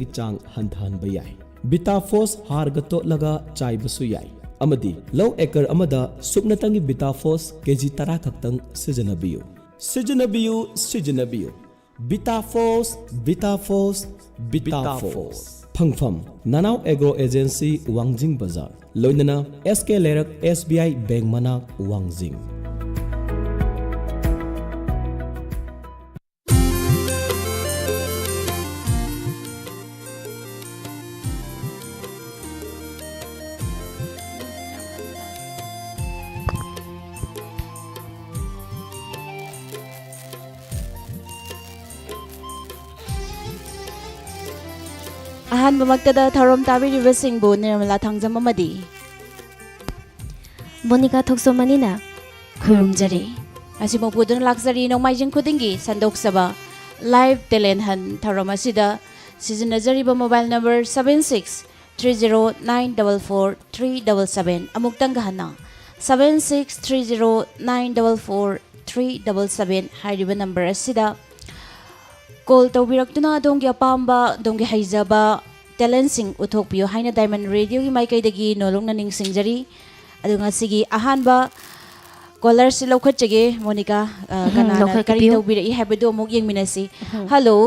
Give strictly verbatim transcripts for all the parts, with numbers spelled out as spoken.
ꯒꯤ ꯆꯥꯡ ꯍꯟꯊꯍꯟꯕ ꯌꯥꯏ꯫ ꯕꯤꯇꯥꯐꯣꯁ ꯍꯥꯔꯒ ꯇꯣꯠꯂꯒ ꯆꯥꯏꯕꯁꯨ ꯌꯥꯏ, ꯑꯃꯗꯤ ꯂꯧ ꯑꯦꯀꯔ ꯑꯃꯗ ꯁꯨꯞꯅꯇꯪꯒꯤ ꯕꯤꯇꯥꯐꯣꯁ ꯀꯦꯖꯤ ꯇꯔꯥ ꯈꯛꯇꯪ ꯁꯤꯖꯤꯟꯅꯕꯤꯌꯨ꯫ ꯁꯤꯖꯤꯟꯅꯕꯤꯌꯨ, ꯁꯤꯖꯤꯟꯅꯕꯤꯌꯨ꯫ ꯕꯤꯇꯥꯐꯣꯁ, ꯕꯤꯇꯥꯐꯣꯁ, ꯕꯤꯇꯥꯐꯣꯁ꯫ ꯐꯪꯐꯝ: ꯅꯅꯥꯎ ꯑꯦꯒ꯭ꯔꯣ ꯑꯦꯖꯦꯟꯁꯤ, ꯋꯥꯡꯖꯤꯡ ꯕꯖꯥꯔ, ꯂꯣꯏꯅꯅ ꯑꯦꯁ ꯀꯦ ꯂꯩꯔꯛ ꯑꯦꯁ ꯕꯤ ꯑꯥꯏ ꯕꯦꯡ ꯃꯅꯥꯛ, ꯋꯥꯡꯖꯤꯡ꯫ ꯑꯍꯥꯟꯕꯃꯛꯇꯗ ꯊꯧꯔꯝ ꯇꯥꯕꯤꯔꯤꯕꯁꯤꯡꯕꯨ ꯅꯤꯔꯃꯂꯥ ꯊꯥꯡꯖꯝ ꯑꯃꯗꯤ ꯃꯣꯅꯤꯀꯥ ꯊꯣꯛꯆꯣꯝ ꯑꯅꯤꯅ ꯈꯨꯔꯨꯝꯖꯔꯤ꯫ ꯑꯁꯤꯃꯛ ꯄꯨꯗꯨꯅ ꯂꯥꯛꯆꯔꯤ ꯅꯣꯡꯃꯥꯏꯖꯤꯡ ꯈꯨꯗꯤꯡꯒꯤ ꯁꯟꯗꯣꯛꯆꯕ Live Talent Hunt ꯊꯧꯔꯝ ꯑꯁꯤꯗ ꯁꯤꯖꯤꯟꯅꯖꯔꯤꯕ mobile number seven six three zero nine double four three double seven꯫ ꯑꯃꯨꯛꯇꯪꯒ ꯍꯟꯅ, seven six three zero nine double four three double seven ꯍꯥꯏꯔꯤꯕ number ꯑꯁꯤꯗ call ꯇꯧꯕꯤꯔꯛꯇꯨꯅ ꯑꯗꯣꯝꯒꯤ ꯑꯄꯥꯝꯕ, ꯑꯗꯣꯝꯒꯤ ꯍꯩꯖꯕ talentꯁꯤꯡ ꯎꯠꯊꯣꯛꯄꯤꯌꯨ ꯍꯥꯏꯅ Diamond Radioꯒꯤ ꯃꯥꯏꯀꯩꯗꯒꯤ ꯅꯣꯜꯂꯨꯛꯅ ꯅꯤꯡꯁꯤꯡꯖꯔꯤ꯫ ꯑꯗꯨ ꯉꯁꯤꯒꯤ ꯑꯍꯥꯟꯕ callerꯁꯤ ꯂꯧꯈꯠꯆꯒꯦ, ꯃꯣꯅꯤꯀꯥ꯫ ꯑ, ꯎꯝ, ꯀꯅꯥꯅ ꯀꯔꯤ ꯂꯧꯈꯠꯄꯤꯌꯨ꯫ ꯇꯧꯕꯤꯔꯛꯏ ꯍꯥꯏꯕꯗꯨ ꯑꯃꯨꯛ ꯌꯦꯡꯃꯤꯟꯅꯁꯤ꯫ ꯎꯝ꯫ Hello꯫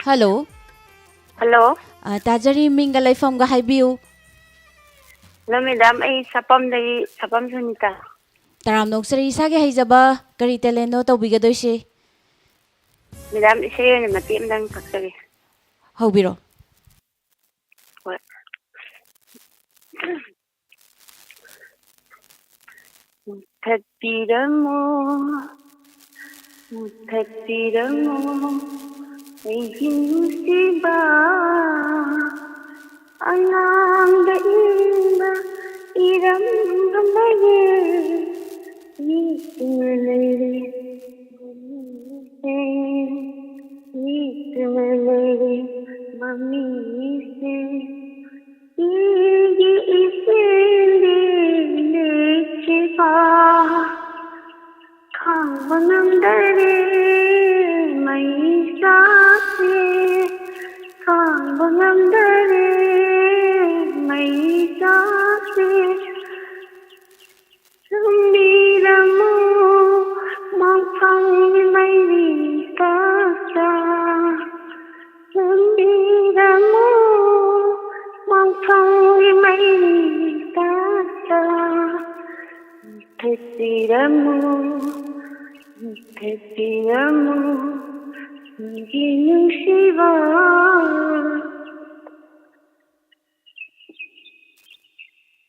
Hello꯫ Hello꯫ ꯑ, ꯇꯥꯖꯔꯤ, ꯃꯤꯡꯒ ꯂꯩꯐꯝꯒ ꯍꯥꯏꯕꯤꯌꯨ꯫ Hello, madam, ꯑꯩ ꯁꯄꯝꯗꯒꯤ ꯁꯄꯝ ꯁꯨꯅꯤꯇꯥ꯫ ꯇꯔꯥꯝꯅ ꯑꯣꯛꯆꯔꯤ꯫ ꯏꯁꯥꯒꯤ ꯍꯩꯖꯕ ꯀꯔꯤ talentꯅꯣ ꯇꯧꯕꯤꯒꯗꯣꯏꯁꯦ? Madam, ꯏꯁꯩ ꯑꯣꯏꯅ ꯃꯇꯦꯛ ꯑꯃꯇꯪ ꯁꯛꯆꯒꯦ꯫ ꯍꯧꯕꯤꯔꯣ꯫ ꯍꯣꯏ꯫ ꯃꯨꯊꯠꯄꯤꯔꯝꯃꯣ, ꯃꯨꯊꯠꯄꯤꯔꯝꯃꯣ, ꯑꯩꯒꯤ ꯅꯨꯡꯁꯤꯕ꯫ ꯑꯉꯥꯡꯗ ꯏꯪꯕ ꯏꯔꯝꯕ ꯃꯌꯦꯛ ꯌꯦꯛꯇꯨꯅ ꯂꯩꯔꯦ ꯃꯃꯤꯁꯦ, ꯌꯦꯛꯇꯨꯅ ꯂꯩꯔꯦ ꯃꯃꯤꯁꯦ꯫ ꯏꯒꯤ ꯏꯆꯦꯜꯗꯤ ꯂꯦꯛꯇ꯭ꯔꯤꯕ, ꯈꯥꯡꯕ ꯉꯝꯗꯔꯦ ꯃꯩꯁꯥꯁꯦ꯫ ꯌꯥꯝꯃꯨ, ꯏꯊꯛꯇꯤ ꯌꯥꯝꯃꯨ, ꯅꯪꯒꯤ ꯅꯨꯡꯁꯤꯕ꯫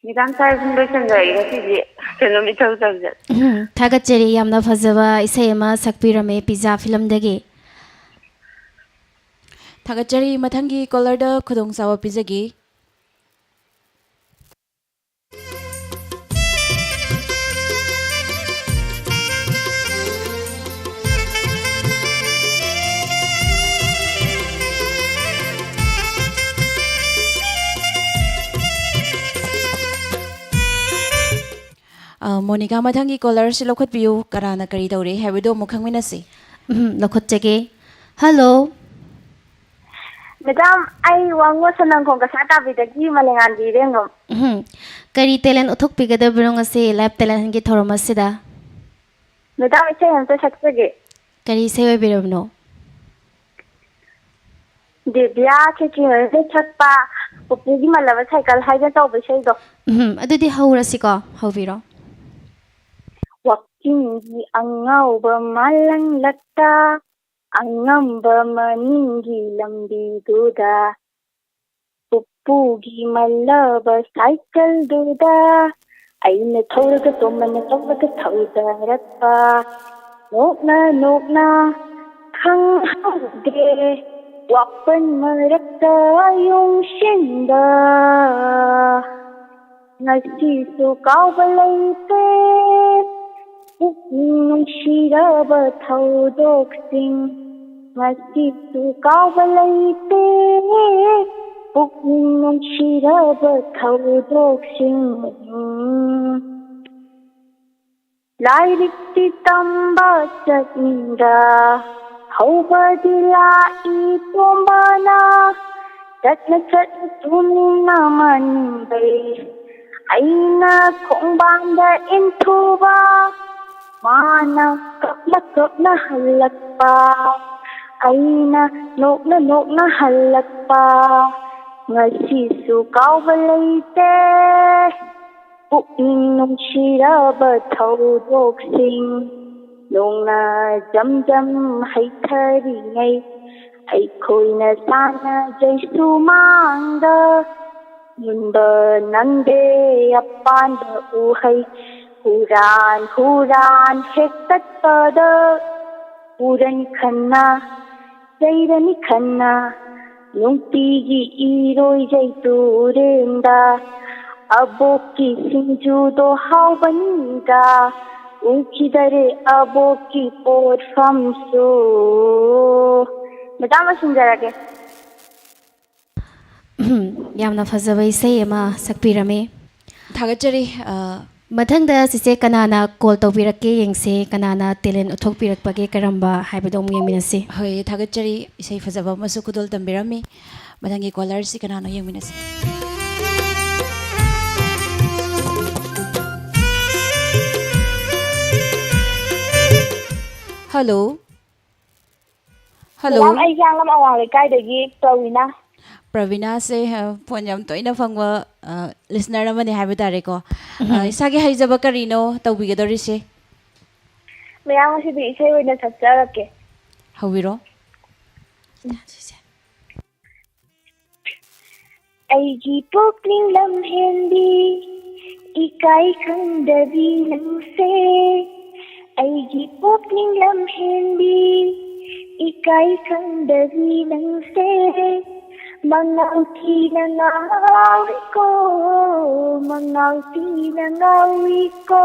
ꯃꯦꯗꯥꯝ ꯁꯥꯔ, ꯁꯨꯝ ꯂꯣꯏꯁꯟꯖꯔꯒꯦ ꯉꯁꯤꯗꯤ, ꯀꯩꯅꯣ, ꯃꯤꯊꯧ ꯆꯝꯖꯟ꯫ ꯎꯝ, ꯊꯥꯒꯠꯆꯔꯤ, ꯌꯥꯝꯅ ꯐꯖꯕ ꯏꯁꯩ ꯑꯃ ꯁꯛꯄꯤꯔꯝꯃꯦ ꯄꯤꯖꯥ ꯐꯤꯂꯝꯗꯒꯤ꯫ ꯊꯥꯒꯠꯆꯔꯤ, ꯃꯊꯪꯒꯤ ꯀꯣꯂꯔꯗ ꯈꯨꯗꯣꯡꯆꯥꯕ ꯄꯤꯖꯒꯦ꯫ ꯑ, ꯃꯣꯅꯤꯀꯥ, ꯃꯊꯪꯒꯤ ꯀꯣꯂꯔꯁꯤ ꯂꯧꯈꯠꯄꯤꯌꯨ꯫ ꯀꯅꯥꯅ ꯀꯔꯤ ꯇꯧꯔꯤ ꯍꯥꯏꯕꯗꯨ ꯑꯃꯨꯛ ꯈꯪꯃꯤꯟꯅꯁꯤ꯫ ꯎꯝ, ꯂꯧꯈꯠꯆꯒꯦ꯫ ꯍꯜꯂꯣ꯫ ꯃꯦꯗꯥꯝ, ꯑꯩ ꯋꯥꯡꯉꯨ ꯁꯅꯪꯈꯣꯡ ꯀꯁꯥꯔ ꯇꯥꯕꯤꯗꯒꯤ ꯃꯂꯦꯉꯥꯟꯕꯤ ꯏꯔꯦꯡꯕꯝ꯫ ꯎꯝ, ꯀꯔꯤ ꯇꯦꯂꯦꯟ ꯎꯠꯊꯣꯛꯄꯤꯒꯗꯕꯅꯣ ꯉꯁꯤ ꯂꯥꯏꯐ ꯇꯦꯂꯦꯟꯒꯤ ꯊꯧꯔꯝ ꯑꯁꯤꯗ? ꯃꯦꯗꯥꯝ, ꯏꯁꯩ ꯑꯝꯇ ꯁꯛꯆꯒꯦ꯫ ꯀꯔꯤ ꯏꯁꯩ ꯑꯣꯏꯕꯤꯔꯕꯅꯣ? ꯗꯤꯕ꯭ꯌꯥ ꯈꯦꯇ꯭ꯔꯤꯍꯣꯏꯅ ꯁꯛꯄ ꯄꯨꯄꯨꯒꯤ ꯃꯜꯂꯕ ꯁꯥꯏꯀꯜ ꯍꯥꯏꯅ ꯇꯧꯕ ꯏꯁꯩꯗꯣ꯫ ꯎꯝ, ꯑꯗꯨꯗꯤ ꯍꯧꯔꯁꯤꯀꯣ, ꯍꯧꯕꯤꯔꯣ꯫ ꯋꯥꯛꯆꯤꯡꯒꯤ ꯑꯉꯥꯎꯕ ꯃꯥꯂꯪꯂꯛꯇ, ꯑꯉꯝꯕ ꯃꯅꯤꯡꯒꯤ ꯂꯝꯕꯤꯗꯨꯗ, ꯄꯨꯄꯨꯒꯤ ꯃꯜꯂꯕ ꯁꯥꯏꯀꯜꯗꯨꯗ, ꯑꯩꯅ ꯊꯧꯔꯒ ꯇꯣꯝꯕꯅ ꯇꯧꯔꯒ ꯊꯧꯗꯔꯛꯄ꯫ ꯅꯣꯛꯅ ꯅꯣꯛꯅ ꯈꯪꯍꯧꯗ꯭ꯔꯦ, ꯋꯥꯄꯟ ꯃꯔꯛꯇ ꯌꯣꯡꯁꯤꯟꯕ꯫ ꯉꯁꯤꯁꯨ ꯀꯥꯎꯕ ꯂꯩꯇꯦ ꯄꯨꯛꯅꯤꯡ ꯅꯨꯡꯁꯤꯔꯕ ꯊꯧꯗꯣꯛꯁꯤꯡ꯫ ꯉꯁꯤꯁꯨ ꯀꯥꯎꯕ ꯂꯩꯇꯦ ꯄꯨꯛꯅꯤꯡ ꯅꯨꯡꯁꯤꯔꯕ ꯊꯧꯗꯣꯛꯁꯤꯡ꯫ ꯂꯥꯏꯔꯤꯛꯇꯤ ꯇꯝꯕ ꯆꯠꯅꯤꯡꯗ ꯍꯧꯕꯗꯤ ꯂꯥꯛꯏ ꯇꯣꯝꯕꯅ꯫ ꯆꯠꯅ ꯆꯠꯅ ꯇꯨꯃꯤꯟꯅ ꯃꯅꯤꯡꯗꯩ ꯑꯩꯅ ꯈꯣꯡꯕꯥꯟꯗ ꯏꯟꯊꯨꯕ꯫ ꯃꯥꯅ ꯀꯞꯅ ꯀꯞꯅ ꯍꯜꯂꯛꯄ꯫ ꯑꯩꯅ ꯅꯣꯛꯅ ꯅꯣꯛꯅ ꯍꯜꯂꯛꯄ꯫ ꯉꯁꯤꯁꯨ ꯀꯥꯎꯕ ꯂꯩꯇꯦ꯫ ꯄꯨꯛꯅꯤꯡ ꯅꯨꯡꯁꯤꯔꯕ ꯊꯧꯗꯣꯛꯁꯤꯡ, ꯅꯣꯡꯅ ꯖꯝ ꯖꯝ ꯍꯩꯊꯔꯤꯉꯩ, ꯑꯩꯈꯣꯏꯅ ꯁꯥꯟꯅꯖꯩ ꯁꯨꯃꯥꯡꯗ꯫ ꯃꯨꯟꯕ ꯅꯪꯗꯦ ꯑꯄꯥꯟꯕ ꯎꯍꯩ, ꯍꯨꯔꯥꯟ ꯍꯨꯔꯥꯟ ꯍꯦꯛꯇꯠꯄꯗ, ꯎꯔꯅꯤ ꯈꯟꯅ, ꯆꯩꯔꯅꯤ ꯈꯟꯅ, ꯅꯨꯡꯇꯤꯒꯤ ꯏꯔꯣꯏꯖꯩ ꯇꯨꯔꯦꯟꯗ꯫ ꯑꯕꯣꯛꯀꯤ ꯁꯤꯡꯖꯨꯗꯣ ꯍꯥꯎꯕꯅꯤꯗ, ꯎꯈꯤꯗꯔꯦ ꯑꯕꯣꯛꯀꯤ ꯄꯣꯠꯐꯝꯁꯨ꯫ ꯃꯦꯗꯥꯝ, ꯂꯣꯏꯁꯤꯟꯖꯔꯒꯦ꯫ ꯌꯥꯝꯅ ꯐꯖꯕ ꯏꯁꯩ ꯑꯃ ꯁꯛꯄꯤꯔꯝꯃꯤ꯫ ꯊꯥꯒꯠꯆꯔꯤ꯫ ꯑ, ꯃꯊꯪꯗ ꯆꯤꯆꯦ ꯀꯅꯥꯅ ꯀꯣꯜ ꯇꯧꯕꯤꯔꯛꯀꯦ ꯌꯦꯡꯁꯦ, ꯀꯅꯥꯅ ꯇꯦꯂꯦꯟ ꯎꯠꯊꯣꯛꯄꯤꯔꯛꯄꯒꯦ ꯀꯔꯝꯕ ꯍꯥꯏꯕꯗꯣ ꯑꯃꯨꯛ ꯌꯦꯡꯃꯤꯟꯅꯁꯤ꯫ ꯍꯣꯏ, ꯊꯥꯒꯠꯆꯔꯤ꯫ ꯏꯁꯩ ꯐꯖꯕ ꯑꯃꯁꯨ ꯈꯨꯗꯣꯜ ꯇꯝꯕꯤꯔꯝꯃꯤ꯫ ꯃꯊꯪꯒꯤ ꯀꯣꯂꯔꯁꯤ ꯀꯅꯥꯅꯣ ꯌꯦꯡꯃꯤꯟꯅꯁꯤ꯫ ꯍꯜꯂꯣ꯫ ꯍꯜꯂꯣ꯫ ꯃꯦꯗꯥꯝ, ꯑꯩ ꯍꯤꯌꯥꯡꯂꯝ ꯑꯋꯥꯡ ꯂꯩꯀꯥꯏꯗꯒꯤ ꯄ꯭ꯔꯋꯤꯅꯥ꯫ ꯄ꯭ꯔꯕꯤꯅꯥꯁꯦ, ꯑ, ꯐꯣꯟ ꯌꯥꯝ ꯇꯣꯏꯅ ꯐꯪꯕ, ꯑ, ꯂꯤꯁꯅꯔ ꯑꯃꯅꯤ ꯍꯥꯏꯕ ꯇꯥꯔꯦꯀꯣ꯫ ꯑ, ꯏꯁꯥꯒꯤ ꯍꯩꯖꯕ ꯀꯔꯤꯅꯣ ꯇꯧꯕꯤꯒꯗꯧꯔꯤꯁꯦ? ꯃꯦꯗꯥꯝ, ꯉꯁꯤꯗꯤ ꯏꯁꯩ ꯑꯣꯏꯅ ꯁꯛꯆꯔꯛꯀꯦ꯫ ꯍꯧꯕꯤꯔꯣ꯫ ꯑꯩꯒꯤ ꯄꯨꯛꯅꯤꯡ ꯂꯝꯍꯦꯟꯕꯤ, ꯏꯀꯥꯏ ꯈꯪꯗꯕꯤ ꯅꯪꯁꯦ꯫ ꯑꯩꯒꯤ ꯄꯨꯛꯅꯤꯡ ꯂꯝꯍꯦꯟꯕꯤ, ꯏꯀꯥꯏ ꯈꯪꯗꯕꯤ ꯅꯪꯁꯦ꯫ ꯃꯉꯥꯎ ꯊꯤꯅ ꯉꯥꯎꯏꯀꯣ, ꯃꯉꯥꯎ ꯊꯤꯅ ꯉꯥꯎꯏꯀꯣ꯫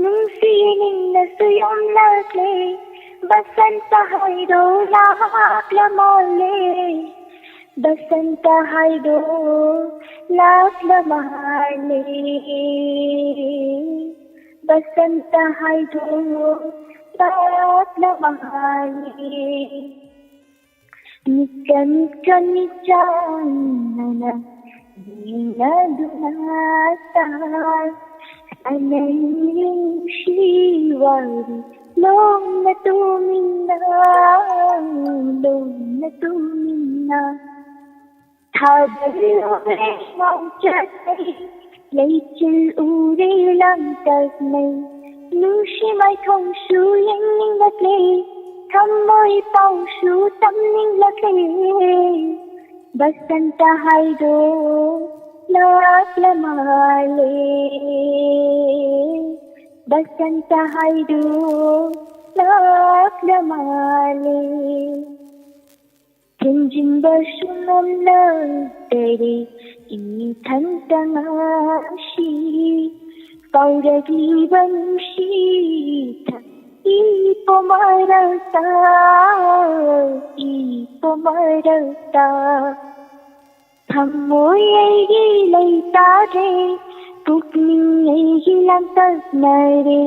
ꯅꯨꯡꯁꯤ ꯅꯤꯡꯅꯁꯨ ꯌꯥꯝꯂꯛꯂꯦ, ꯕꯁꯟꯇ ꯍꯥꯏꯗꯣ ꯂꯥꯛꯂ ꯃꯥꯜꯂꯦ꯫ ꯕꯁꯟꯇ ꯍꯥꯏꯗꯣ ꯂꯥꯛꯂ ꯃꯥꯜꯂꯦ꯫ ꯕꯁꯟꯇ ꯍꯥꯏꯗꯣ ꯂꯥꯛꯂ ꯃꯥꯜꯂꯦ꯫ ꯃꯤꯠꯇ ꯃꯤꯠꯇ ꯃꯤꯠꯆꯥꯟꯅꯅ ꯌꯦꯡꯅꯗꯨꯅ ꯇꯥꯏ꯫ ꯑꯅꯩ ꯅꯨꯡꯁꯤ ꯋꯥꯔꯤ ꯂꯣꯟꯅ ꯇꯨꯃꯤꯟꯅ, ꯂꯣꯟꯅ ꯇꯨꯃꯤꯟꯅ꯫ ꯊꯥꯖꯤꯜꯂꯨꯔꯦ ꯉꯥꯎꯆꯠꯅꯩ, ꯂꯩꯆꯤꯜ ꯎꯔꯦ ꯂꯥꯡꯇꯛꯅꯩ, ꯅꯨꯡꯁꯤ ꯃꯥꯏꯊꯣꯡꯁꯨ ꯌꯦꯡꯅꯤꯡꯂꯛꯂꯦ, ꯊꯃꯣꯏ ꯄꯥꯎꯁꯨ ꯇꯝꯅꯤꯡꯂꯛꯂꯦ꯫ ꯕꯁꯟꯇ ꯍꯥꯏꯗꯣ ꯂꯥꯛꯂ ꯃꯥꯜꯂꯦ, ꯕꯁꯟꯇ ꯍꯥꯏꯗꯣ ꯂꯥꯛꯂ ꯃꯥꯜꯂꯦ꯫ ꯊꯦꯝꯖꯤꯟꯕꯁꯨ ꯉꯝꯂꯛꯇꯔꯦ ꯏꯊꯟꯇ ꯉꯁꯤ꯫ ꯐꯥꯎꯔꯛꯂꯤꯕ ꯅꯨꯡꯁꯤꯗ ꯏꯄꯣ ꯃꯔꯛꯇ, ꯏꯄꯣ ꯃꯔꯛꯇ꯫ ꯊꯃꯣꯏ ꯑꯩꯒꯤ ꯂꯩꯇꯥꯔꯦ, ꯄꯨꯛꯅꯤꯡ ꯑꯩꯒꯤ ꯂꯥꯡꯇꯛꯅꯔꯦ꯫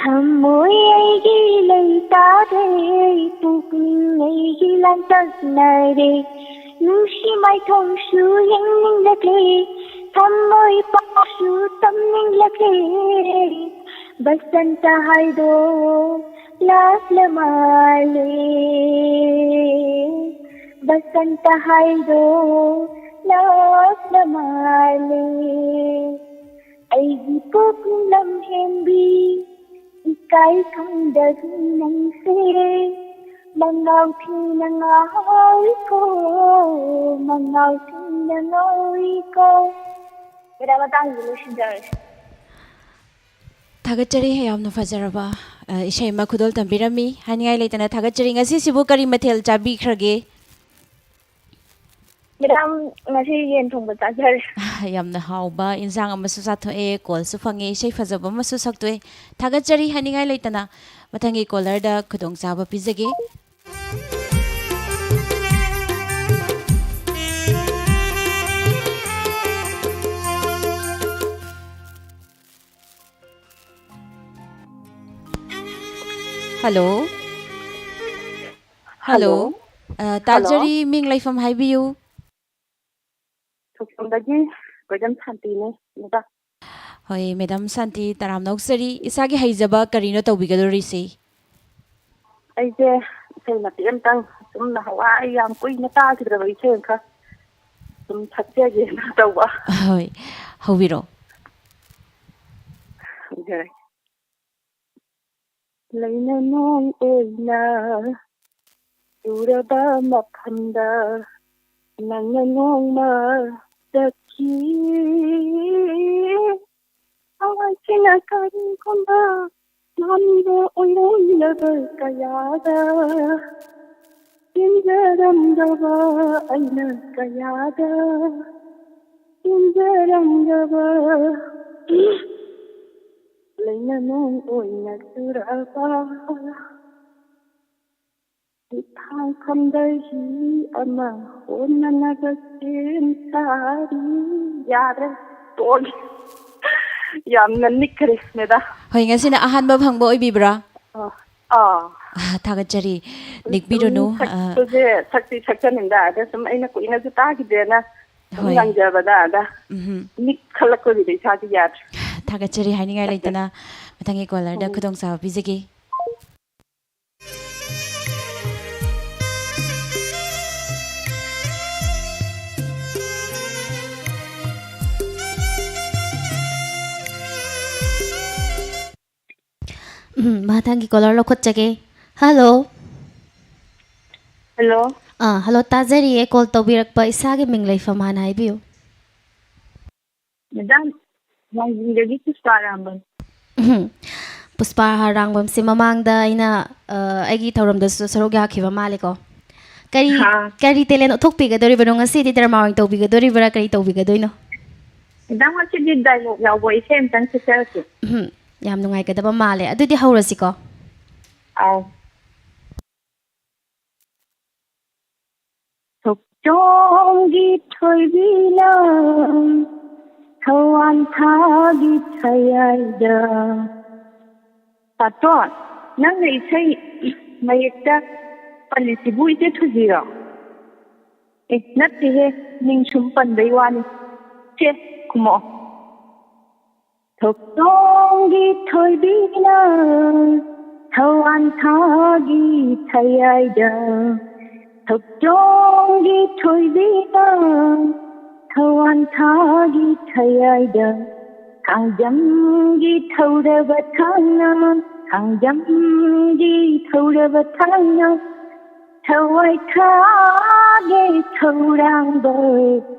ꯊꯃꯣꯏ ꯑꯩꯒꯤ ꯂꯩꯇꯥꯔꯦ, ꯄꯨꯛꯅꯤꯡ ꯑꯩꯒꯤ ꯂꯥꯡꯇꯛꯅꯔꯦ꯫ ꯅꯨꯡꯁꯤ ꯃꯥꯏꯊꯣꯡꯁꯨ ꯌꯦꯡꯅꯤꯡꯂꯛꯂꯦ, ꯊꯃꯣꯏ ꯄꯥꯎꯁꯨ ꯇꯝꯅꯤꯡꯂꯛꯂꯦ꯫ ꯕꯁꯟꯇ ꯍꯥꯏꯗꯣ ꯂꯥꯛꯂ ꯃꯥꯜꯂꯦ, ꯕꯁꯟꯇ ꯍꯥꯏꯗꯣ ꯂꯥꯛꯂ ꯃꯥꯜꯂꯦ꯫ ꯑꯩꯒꯤ ꯄꯨꯛꯅꯤꯡ ꯂꯝꯍꯦꯟꯕꯤ, ꯏꯀꯥꯏ ꯈꯪꯗꯕꯤ ꯅꯪꯁꯦ, ꯃꯉꯥꯎ ꯊꯤꯅ ꯉꯥꯎꯏꯀꯣ, ꯃꯉꯥꯎ ꯊꯤꯅ ꯉꯥꯎꯏꯀꯣ꯫ ꯃꯦꯗꯥꯝ, ꯃꯇꯥꯡꯁꯤꯗ ꯂꯣꯏꯁꯤꯟꯖꯔꯁꯤ꯫ ꯊꯥꯒꯠꯆꯔꯤ, ꯌꯥꯝꯅ ꯐꯖꯔꯕ, ꯑ, ꯏꯁꯩ ꯑꯃ ꯈꯨꯗꯣꯜ ꯇꯝꯕꯤꯔꯝꯃꯤ꯫ ꯍꯥꯏꯅꯤꯡꯉꯥꯏ ꯂꯩꯇꯅ ꯊꯥꯒꯠꯆꯔꯤ꯫ ꯉꯁꯤꯁꯤꯕꯨ ꯀꯔꯤ ꯃꯊꯦꯜ ꯆꯥꯕꯤꯈ꯭ꯔꯒꯦ? ꯃꯦꯗꯥꯝ, ꯉꯁꯤ ꯌꯦꯟ ꯊꯣꯡꯕ ꯆꯥꯖꯔꯦ꯫ ꯌꯥꯝꯅ ꯍꯥꯎꯕ ꯏꯟꯁꯥꯡ ꯑꯃꯁꯨ ꯆꯥꯊꯣꯛꯑꯦ, ꯀꯣꯜꯁꯨ ꯐꯪꯉꯦ, ꯏꯁꯩ ꯐꯖꯕ ꯑꯃꯁꯨ ꯁꯛꯇꯣꯛꯑꯦ꯫ ꯊꯥꯒꯠꯆꯔꯤ ꯍꯥꯏꯅꯤꯡꯉꯥꯏ ꯂꯩꯇꯅ꯫ ꯃꯊꯪꯒꯤ ꯀꯣꯂꯔꯗ ꯈꯨꯗꯣꯡꯆꯥꯕ ꯄꯤꯖꯒꯦ꯫ ꯍꯜꯂꯣ꯫ ꯍꯜꯂꯣ꯫ ꯍꯜꯂꯣ꯫ ꯑ, ꯍꯜꯂꯣ꯫ ꯇꯥꯖꯔꯤ, ꯃꯤꯡ ꯂꯩꯐꯝ ꯍꯥꯏꯕꯤꯌꯨ꯫ ꯊꯣꯛꯆꯣꯝꯗꯒꯤ ꯀꯣꯏꯖꯝ ꯁꯥꯟꯇꯤꯅꯦ, ꯃꯦꯗꯥꯝ꯫ ꯍꯣꯏ, ꯃꯦꯗꯥꯝ ꯁꯥꯟꯇꯤ, ꯇꯔꯥꯝꯅ ꯑꯣꯛꯆꯔꯤ꯫ ꯏꯁꯥꯒꯤ ꯍꯩꯖꯕ ꯀꯔꯤꯅꯣ ꯇꯧꯕꯤꯒꯗꯧꯔꯤꯁꯦ? ꯑꯩꯁꯦ ꯏꯁꯩ ꯃꯇꯦꯛ ꯑꯃꯇꯪ, ꯁꯨꯝ ꯅꯍꯥꯟꯋꯥꯏ ꯌꯥꯝ ꯀꯨꯏꯅ ꯇꯥꯈꯤꯗ꯭ꯔꯕ ꯏꯁꯩ ꯑꯃꯈꯛ ꯁꯨꯝ ꯁꯛꯆꯒꯦꯅ ꯇꯧꯕ꯫ ꯍꯣꯏ, ꯍꯧꯕꯤꯔꯣ꯫ ꯏꯖꯔꯒꯦ꯫ ꯂꯩꯅ ꯅꯣꯡ ꯑꯣꯏꯅ ꯆꯨꯔꯕ ꯃꯐꯝꯗ ꯅꯪꯅ ꯅꯣꯡꯃ ꯆꯠꯈꯤ꯫ ꯊꯋꯥꯏꯁꯤꯅ ꯀꯔꯤꯒꯨꯝꯕ ꯃꯥꯡꯕ ꯑꯣꯏꯔꯝꯂꯕ ꯀꯌꯥꯗ ꯆꯦꯟꯖꯔꯝꯗꯕ ꯑꯩꯅ ꯀꯌꯥꯗ ꯆꯦꯟꯖꯔꯝꯗꯕ ꯂꯩꯅ ꯅꯣꯡ ꯑꯣꯏꯅ ꯆꯨꯔꯕ ꯈꯥꯡꯐꯝꯗ ꯍꯤ ꯑꯃ ꯍꯣꯟꯅꯅꯕ ꯁꯦꯝ ꯁꯥꯔꯤ꯫ ꯌꯥꯔꯦ, ꯇꯣꯛꯑꯒꯦ꯫ ꯌꯥꯝꯅ ꯅꯤꯛꯈ꯭ꯔꯦ, ꯃꯦꯗꯥꯝ꯫ ꯍꯣꯏ, ꯉꯁꯤꯅ ꯑꯍꯥꯟꯕ ꯐꯪꯕ ꯑꯣꯏꯕꯤꯕ꯭ꯔꯥ? ꯑꯥ, ꯑꯥ꯫ ꯑꯥ, ꯊꯥꯒꯠꯆꯔꯤ꯫ ꯅꯤꯛꯄꯤꯔꯨꯅꯨ꯫ ꯁꯨꯝ ꯑꯥ, ꯁꯛꯄꯁꯦ, ꯁꯛꯇꯤ ꯁꯛꯆꯅꯤꯡꯗ, ꯑꯗ ꯁꯨꯝ ꯑꯩꯅ ꯀꯨꯏꯅꯁꯨ ꯇꯥꯈꯤꯗ꯭ꯔꯦꯅ ꯁꯨꯝ ꯍꯣꯏ꯫ ꯉꯪꯖꯕꯗ, ꯑꯗ ꯎꯝꯍꯨꯝ꯫ ꯅꯤꯛꯈꯠꯂꯛꯄꯗꯨꯗ ꯏꯁꯥꯁꯦ ꯌꯥꯗ꯭ꯔꯦ꯫ ꯊꯥꯒꯠꯆꯔꯤ ꯍꯥꯏꯅꯤꯡꯉꯥꯏ ꯂꯩꯇꯅ꯫ ꯃꯊꯪꯒꯤ ꯀꯣꯂꯔꯗ ꯎꯝ꯫ ꯈꯨꯗꯣꯡꯆꯥꯕ ꯄꯤꯖꯒꯦ꯫ ꯎꯝ, ꯃꯊꯪꯒꯤ ꯀꯣꯂꯔ ꯂꯧꯈꯠꯆꯒꯦ꯫ ꯍꯜꯂꯣ꯫ ꯍꯜꯂꯣ꯫ ꯑꯥ, ꯍꯜꯂꯣ, ꯇꯥꯖꯔꯤꯌꯦ꯫ ꯀꯣꯜ ꯇꯧꯕꯤꯔꯛꯄ, ꯏꯁꯥꯒꯤ ꯃꯤꯡ ꯂꯩꯐꯝ ꯍꯥꯟꯅ ꯍꯥꯏꯕꯤꯌꯨ꯫ ꯃꯦꯗꯥꯝ, ꯋꯥꯡꯖꯤꯡꯗꯒꯤ ꯄꯨꯁꯄꯥ ꯑꯔꯥꯡꯕꯝ꯫ ꯎꯝ, ꯄꯨꯁꯄꯥ ꯑꯔꯥꯡꯕꯝꯁꯦ ꯃꯃꯥꯡꯗ ꯑꯩꯅ, ꯑ, ꯑꯩꯒꯤ ꯊꯧꯔꯝꯗꯁꯨ ꯁꯔꯨꯛ ꯌꯥꯈꯤꯕ ꯃꯥꯜꯂꯦꯀꯣ꯫ ꯀꯔꯤ, ꯑꯥ꯫ ꯀꯔꯤ talent ꯎꯠꯊꯣꯛꯄꯤꯒꯗꯧꯔꯤꯕꯅꯣ? ꯉꯁꯤꯗꯤ drama ꯑꯣꯏꯅ ꯇꯧꯕꯤꯒꯗꯧꯔꯤꯕ꯭ꯔꯥ? ꯀꯔꯤ ꯇꯧꯕꯤꯒꯗꯣꯏꯅꯣ? ꯃꯦꯗꯥꯝ, ꯉꯁꯤꯗꯤ dialogue ꯌꯥꯎꯕ ꯏꯁꯩ ꯑꯝꯇꯪ ꯁꯛꯆꯔꯛꯀꯦ꯫ ꯎꯝ, ꯌꯥꯝ ꯅꯨꯡꯉꯥꯏꯒꯗꯕ ꯃꯥꯜꯂꯦ꯫ ꯑꯗꯨꯗꯤ ꯍꯧꯔꯁꯤꯀꯣ꯫ ꯑꯥꯎ꯫ ꯊꯣꯛꯆꯣꯝꯒꯤ ꯊꯣꯏꯕꯤꯅ ꯊꯧꯋꯥꯟꯊꯥꯒꯤ ꯊꯌꯥꯏꯗ꯫ ꯄꯥꯇꯣꯟ, ꯅꯪꯅ ꯏꯁꯩ ꯃꯌꯦꯛꯇ ꯄꯜꯂꯤꯁꯤꯕꯨ ꯏꯆꯦ ꯊꯣꯏꯕꯤꯔꯣ? ꯑꯦ, ꯅꯠꯇꯦꯍꯦ, ꯃꯤꯡ ꯁꯨꯝ ꯄꯟꯕꯩ ꯋꯥꯅꯤ꯫ ꯁꯦ, ꯈꯨꯝꯃꯛꯑꯣ꯫ ꯊꯣꯛꯆꯣꯝꯒꯤ ꯊꯣꯏꯕꯤꯅ ꯊꯧꯋꯥꯟꯊꯥꯒꯤ ꯊꯌꯥꯏꯗ, ꯊꯣꯛꯆꯣꯝꯒꯤ ꯊꯣꯏꯕꯤꯅ ꯊꯧꯋꯥꯟꯊꯥꯒꯤ ꯊꯌꯥꯏꯗ, ꯈꯥꯡꯖꯝꯒꯤ ꯊꯧꯔꯕ ꯊꯥꯡꯅ, ꯈꯥꯡꯖꯝꯒꯤ ꯊꯧꯔꯕ ꯊꯥꯡꯅ, ꯊꯋꯥꯏ ꯊꯥꯒꯦ ꯊꯧꯔꯥꯡꯕ,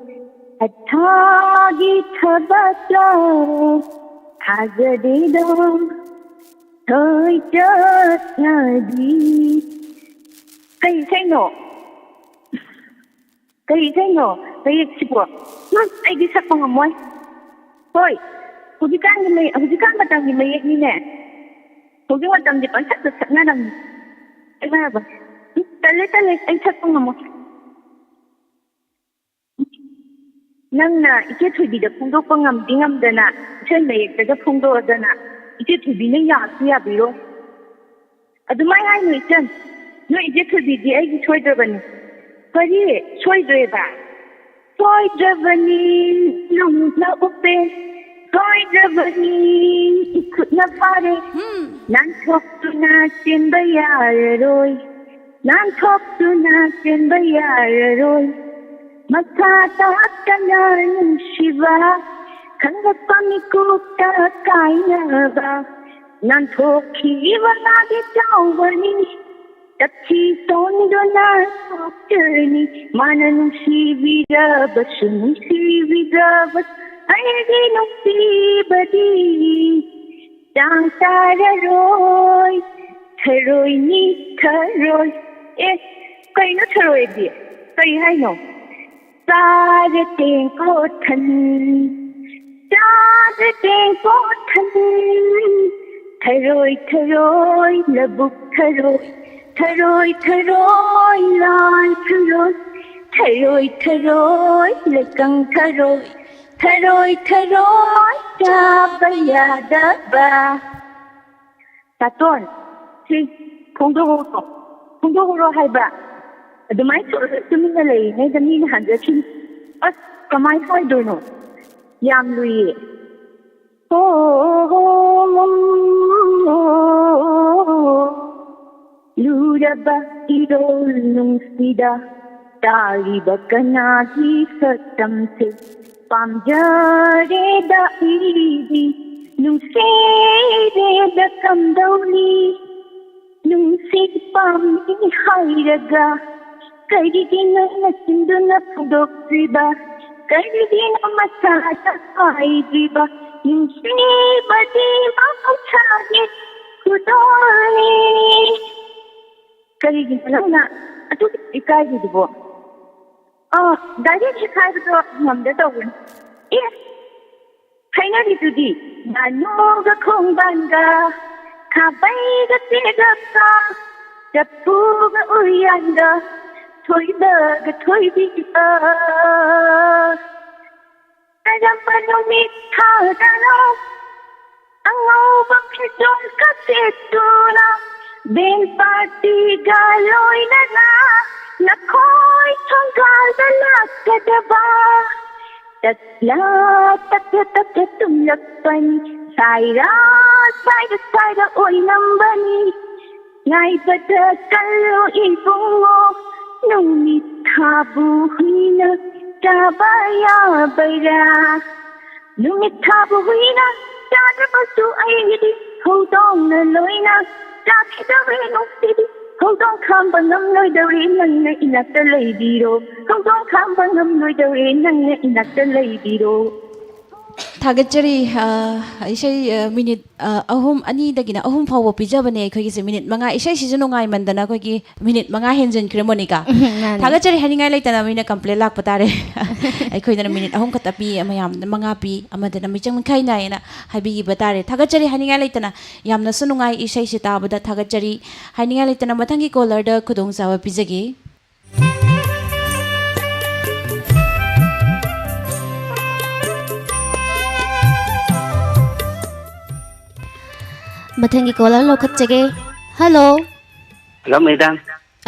ꯑꯊꯥꯒꯤ ꯊꯕꯛꯂ ꯊꯥꯖꯗꯦꯗ, ꯊꯣꯏ ꯆꯠꯅꯗꯤ꯫ ꯀꯩ ꯏꯁꯩꯅꯣ? ꯀꯔꯤ ꯏꯁꯩꯅꯣ ꯃꯌꯦꯛꯁꯤꯕꯣ? ꯎꯝ, ꯑꯩꯗꯤ ꯁꯛꯄ ꯉꯝꯃꯣꯏ꯫ ꯍꯣꯏ, ꯍꯧꯖꯤꯛꯀꯥꯟꯒꯤ ꯃꯌꯦꯛ, ꯍꯧꯖꯤꯛꯀꯥꯟ ꯃꯇꯝꯒꯤ ꯃꯌꯦꯛꯅꯤꯅꯦ꯫ ꯍꯧꯖꯤꯛ ꯃꯇꯝꯗꯤ ꯄꯪꯁꯛꯇ ꯁꯛꯅꯔꯝꯅꯤ꯫ ꯁꯛꯅꯔꯕ? ꯎꯝ, ꯇꯜꯂꯦ, ꯇꯜꯂꯦ, ꯑꯩ ꯁꯛꯄ ꯉꯝꯃꯣꯏ꯫ ꯅꯪꯅ ꯏꯆꯦ ꯊꯣꯏꯕꯤꯗ ꯐꯣꯡꯗꯣꯛꯄ ꯉꯝꯗꯤ ꯉꯝꯗꯅ, ꯏꯁꯩ ꯃꯌꯦꯛꯇꯒ ꯐꯣꯡꯗꯣꯛꯑꯗꯅ, ꯏꯆꯦ ꯊꯣꯏꯕꯤꯅ ꯌꯥꯁꯨ ꯌꯥꯕꯤꯔꯣꯏ꯫ ꯑꯗꯨꯃꯥꯏ ꯍꯥꯏꯅꯨ ꯏꯆꯟ꯫ ꯅꯣꯏ ꯏꯆꯦ ꯊꯣꯏꯕꯤꯗꯤ ꯑꯩꯒꯤ ꯁꯣꯏꯗ꯭ꯔꯕꯅꯤ꯫ ꯀꯔꯤ? ꯁꯣꯏꯗ꯭ꯔꯦꯕ? ꯁꯣꯏꯗ꯭ꯔꯕꯅꯤ ꯅꯨꯡꯅ ꯎꯞꯄꯦ, ꯁꯣꯏꯗ꯭ꯔꯕꯅꯤ ꯏꯈꯨꯠꯅ ꯐꯥꯔꯦ꯫ ꯅꯥꯟꯊꯣꯛꯇꯨꯅ ꯆꯦꯟꯕ ꯌꯥꯔꯔꯣꯏ, ꯅꯥꯟꯊꯣꯛꯇꯨꯅ ꯆꯦꯟꯕ ꯌꯥꯔꯔꯣꯏ꯫ ꯃꯁꯥ ꯇꯥꯛꯇꯅ ꯅꯨꯡꯁꯤꯕ, ꯈꯪꯂꯛꯄ ꯃꯤꯀꯨꯞꯇ ꯀꯥꯏꯅꯕ, ꯅꯥꯟꯊꯣꯛꯈꯤꯕ ꯃꯥꯒꯤ ꯆꯥꯎꯕꯅꯤ꯫ ꯇꯞꯁꯤ ꯇꯣꯟꯗꯨꯅ ꯊꯣꯛꯆꯅꯤ, ꯃꯥꯅ ꯅꯨꯡꯁꯤꯕꯤꯔꯕꯁꯨ, ꯅꯨꯡꯁꯤꯕꯤꯔꯕꯁꯨ ꯑꯩꯒꯤ ꯅꯨꯡꯁꯤꯕꯗꯤ ꯆꯥꯡ ꯇꯥꯔꯔꯣꯏ꯫ ꯊꯔꯣꯏꯅꯤ ꯊꯔꯣꯏ꯫ ꯑꯦ, ꯀꯩꯅꯣ ꯊꯔꯣꯏꯗꯤ? ꯀꯩ ꯍꯥꯏꯅꯣ? ꯆꯥꯔꯦ ꯇꯦꯡꯀꯣꯠ ꯊꯟ, ꯆꯥꯔꯦ ꯇꯦꯡꯀꯣꯠ ꯊꯟ, ꯊꯔꯣꯏ ꯊꯔꯣꯏ ꯂꯧꯕꯨꯛ ꯊꯔꯣꯏ, ꯊꯔꯣꯏ ꯊꯔꯣꯏ ꯂꯥꯜ ꯊꯔꯣꯏ, ꯊꯔꯣꯏ ꯊꯔꯣꯏ ꯂꯩꯀꯪ ꯊꯔꯣꯏ, ꯊꯔꯣꯏ ꯊꯔꯣꯏ ꯆꯥꯕ ꯌꯥꯗꯕ꯫ ꯇꯥꯇꯣꯟ, ꯁꯤ ꯐꯣꯡꯗꯣꯛꯎꯔꯣ, ꯐꯣꯡꯗꯣꯛꯎꯔꯣ ꯍꯥꯏꯕ꯫ ꯑꯗꯨꯃꯥꯏꯅ ꯇꯧꯔꯒ ꯇꯨꯃꯤꯟꯅ ꯂꯩꯔꯤꯉꯩꯗ ꯃꯤꯅ ꯍꯟꯖꯈꯤꯅꯤ꯫ ꯑꯁ, ꯀꯃꯥꯏꯅ ꯍꯥꯏꯗꯣꯏꯅꯣ? ꯌꯥꯝ ꯂꯨꯏꯌꯦ꯫ ꯍꯣ, ꯂꯨꯔꯕ ꯏꯔꯣꯜ ꯅꯨꯡꯁꯤꯗ ꯇꯥꯔꯤꯕ ꯀꯅꯥꯒꯤ ꯁꯛꯇꯝꯁꯦ? ꯄꯥꯝꯖꯔꯦꯗ ꯑꯩꯗꯤ ꯅꯨꯡꯁꯤꯔꯦꯗ ꯀꯝꯗꯧꯅꯤ? ꯅꯨꯡꯁꯤꯠ ꯄꯥꯝꯃꯤ ꯍꯥꯏꯔꯒ ꯀꯔꯤꯒꯤꯅꯣ ꯅꯆꯤꯟꯗꯨꯅ ꯐꯣꯡꯗꯣꯛꯇ꯭ꯔꯤꯕ? ꯀꯔꯤꯒꯤꯅꯣ ꯃꯁꯥꯗ ꯍꯥꯏꯗ꯭ꯔꯤꯕ? ꯅꯨꯡꯁꯤꯕꯗꯤ ꯃꯍꯧꯁꯥꯒꯤ ꯈꯨꯗꯣꯜꯅꯤ꯫ ꯀꯔꯤꯒꯤꯅꯣ ꯅꯪꯅ ꯑꯗꯨꯛ ꯏꯀꯥꯏꯔꯤꯗꯨꯕꯣ? ꯑꯥ, ꯗꯥꯏꯔꯦꯛ ꯍꯦꯛ ꯍꯥꯏꯕꯗꯣ ꯉꯝꯗ ꯇꯧꯕꯅꯤ꯫ ꯑꯦ, ꯍꯥꯏꯅꯔꯤꯗꯨꯗꯤ ꯉꯥꯅꯨꯒ ꯈꯣꯡꯕꯥꯟꯒ, ꯈꯥꯕꯩꯒ ꯆꯦꯒꯞꯀ, ꯆꯐꯨꯒ ꯎꯌꯥꯟꯒ, ꯊꯣꯏꯕꯒ ꯊꯣꯏꯕꯤꯒ꯫ ꯀꯔꯝꯕ ꯅꯨꯃꯤꯠ ꯊꯥꯗꯅꯣ ꯑꯉꯧꯕ ꯐꯤꯖꯣꯜ ꯀꯥꯁꯦꯠꯇꯨꯅ ꯕꯦꯟ ꯄꯥꯔꯇꯤꯒ ꯂꯣꯏꯅꯅ ꯅꯈꯣꯏ ꯊꯣꯡꯒꯥꯜꯗ ꯂꯥꯛꯀꯗꯕ? ꯇꯠꯂ ꯇꯠꯂ ꯇꯠꯂ ꯇꯨꯝꯂꯛꯄꯅꯤ, ꯁꯥꯏꯔ ꯁꯥꯏꯔ ꯁꯥꯏꯔ ꯑꯣꯏꯂꯝꯕꯅꯤ꯫ ꯉꯥꯏꯕꯗ ꯀꯜꯂꯨ ꯏꯕꯨꯡꯉꯣ, ꯅꯨꯃꯤꯠ ꯊꯥꯕꯨ ꯍꯨꯏꯅ ꯆꯥꯕ ꯌꯥꯕꯔꯥ? ꯅꯨꯃꯤꯠ ꯊꯥꯕꯨ ꯍꯨꯏꯅ ꯆꯥꯗ꯭ꯔꯕꯁꯨ ꯑꯩꯒꯤꯗꯤ ꯍꯧꯗꯣꯡꯅ ꯂꯣꯏꯅ ꯆꯥꯈꯤꯗꯧꯔꯦ ꯅꯨꯡꯁꯤꯕꯤ꯫ ꯍꯧꯗꯣꯡ ꯈꯥꯝꯕ ꯉꯝꯂꯣꯏꯗꯧꯔꯦ ꯅꯪꯅ ꯏꯅꯥꯛꯇ ꯂꯩꯕꯤꯔꯣ꯫ ꯍꯧꯗꯣꯡ ꯈꯥꯝꯕ ꯉꯝꯂꯣꯏꯗꯧꯔꯦ ꯅꯪꯅ ꯏꯅꯥꯛꯇ ꯂꯩꯕꯤꯔꯣ꯫ ꯊꯥꯒꯠꯆꯔꯤ꯫ ꯑ, ꯏꯁꯩ, ꯑ, ꯃꯤꯅꯤꯠ, ꯑ, ꯑꯍꯨꯝ, ꯑꯅꯤꯗꯒꯤꯅ ꯑꯍꯨꯝ ꯐꯥꯎꯕ ꯄꯤꯖꯕꯅꯦ ꯑꯩꯈꯣꯏꯒꯤꯁꯦ꯫ ꯃꯤꯅꯤꯠ ꯃꯉꯥ, ꯏꯁꯩꯁꯤꯁꯨ ꯅꯨꯡꯉꯥꯏꯃꯟꯗꯅ ꯑꯩꯈꯣꯏꯒꯤ ꯃꯤꯅꯤꯠ ꯃꯉꯥ ꯍꯦꯟꯖꯤꯟꯈ꯭ꯔꯦ, ꯃꯣꯅꯤꯀꯥ꯫ ꯎꯝ, ꯃꯥꯅꯦ꯫ ꯊꯥꯒꯠꯆꯔꯤ ꯍꯥꯏꯅꯤꯡꯉꯥꯏ ꯂꯩꯇꯅ ꯃꯤꯅ ꯀꯝꯄ꯭ꯂꯦꯟ ꯂꯥꯛꯄ ꯇꯥꯔꯦ꯫ ꯑꯩꯈꯣꯏꯗꯅ ꯃꯤꯅꯤꯠ ꯑꯍꯨꯝ ꯈꯛꯇ ꯄꯤ, ꯃꯌꯥꯝꯗ ꯃꯉꯥ ꯄꯤ, ꯑꯃꯗꯅ ꯃꯤꯆꯪ ꯃꯤꯈꯥꯏ ꯅꯥꯏꯌꯦꯅ ꯍꯥꯏꯕꯤꯈꯤꯕ ꯇꯥꯔꯦ꯫ ꯊꯥꯒꯠꯆꯔꯤ ꯍꯥꯏꯅꯤꯡꯉꯥꯏ ꯂꯩꯇꯅ꯫ ꯌꯥꯝꯅꯁꯨ ꯅꯨꯡꯉꯥꯏ ꯏꯁꯩꯁꯤ ꯇꯥꯕꯗ, ꯊꯥꯒꯠꯆꯔꯤ꯫ ꯍꯥꯏꯅꯤꯡꯉꯥꯏ ꯂꯩꯇꯅ ꯃꯊꯪꯒꯤ ꯀꯣꯂꯔꯗ ꯈꯨꯗꯣꯡꯆꯥꯕ ꯄꯤꯖꯒꯦ꯫ ꯃꯊꯪꯒꯤ ꯀꯣꯂꯔ ꯂꯧꯈꯠꯆꯒꯦ꯫ Hello. Hello, madam.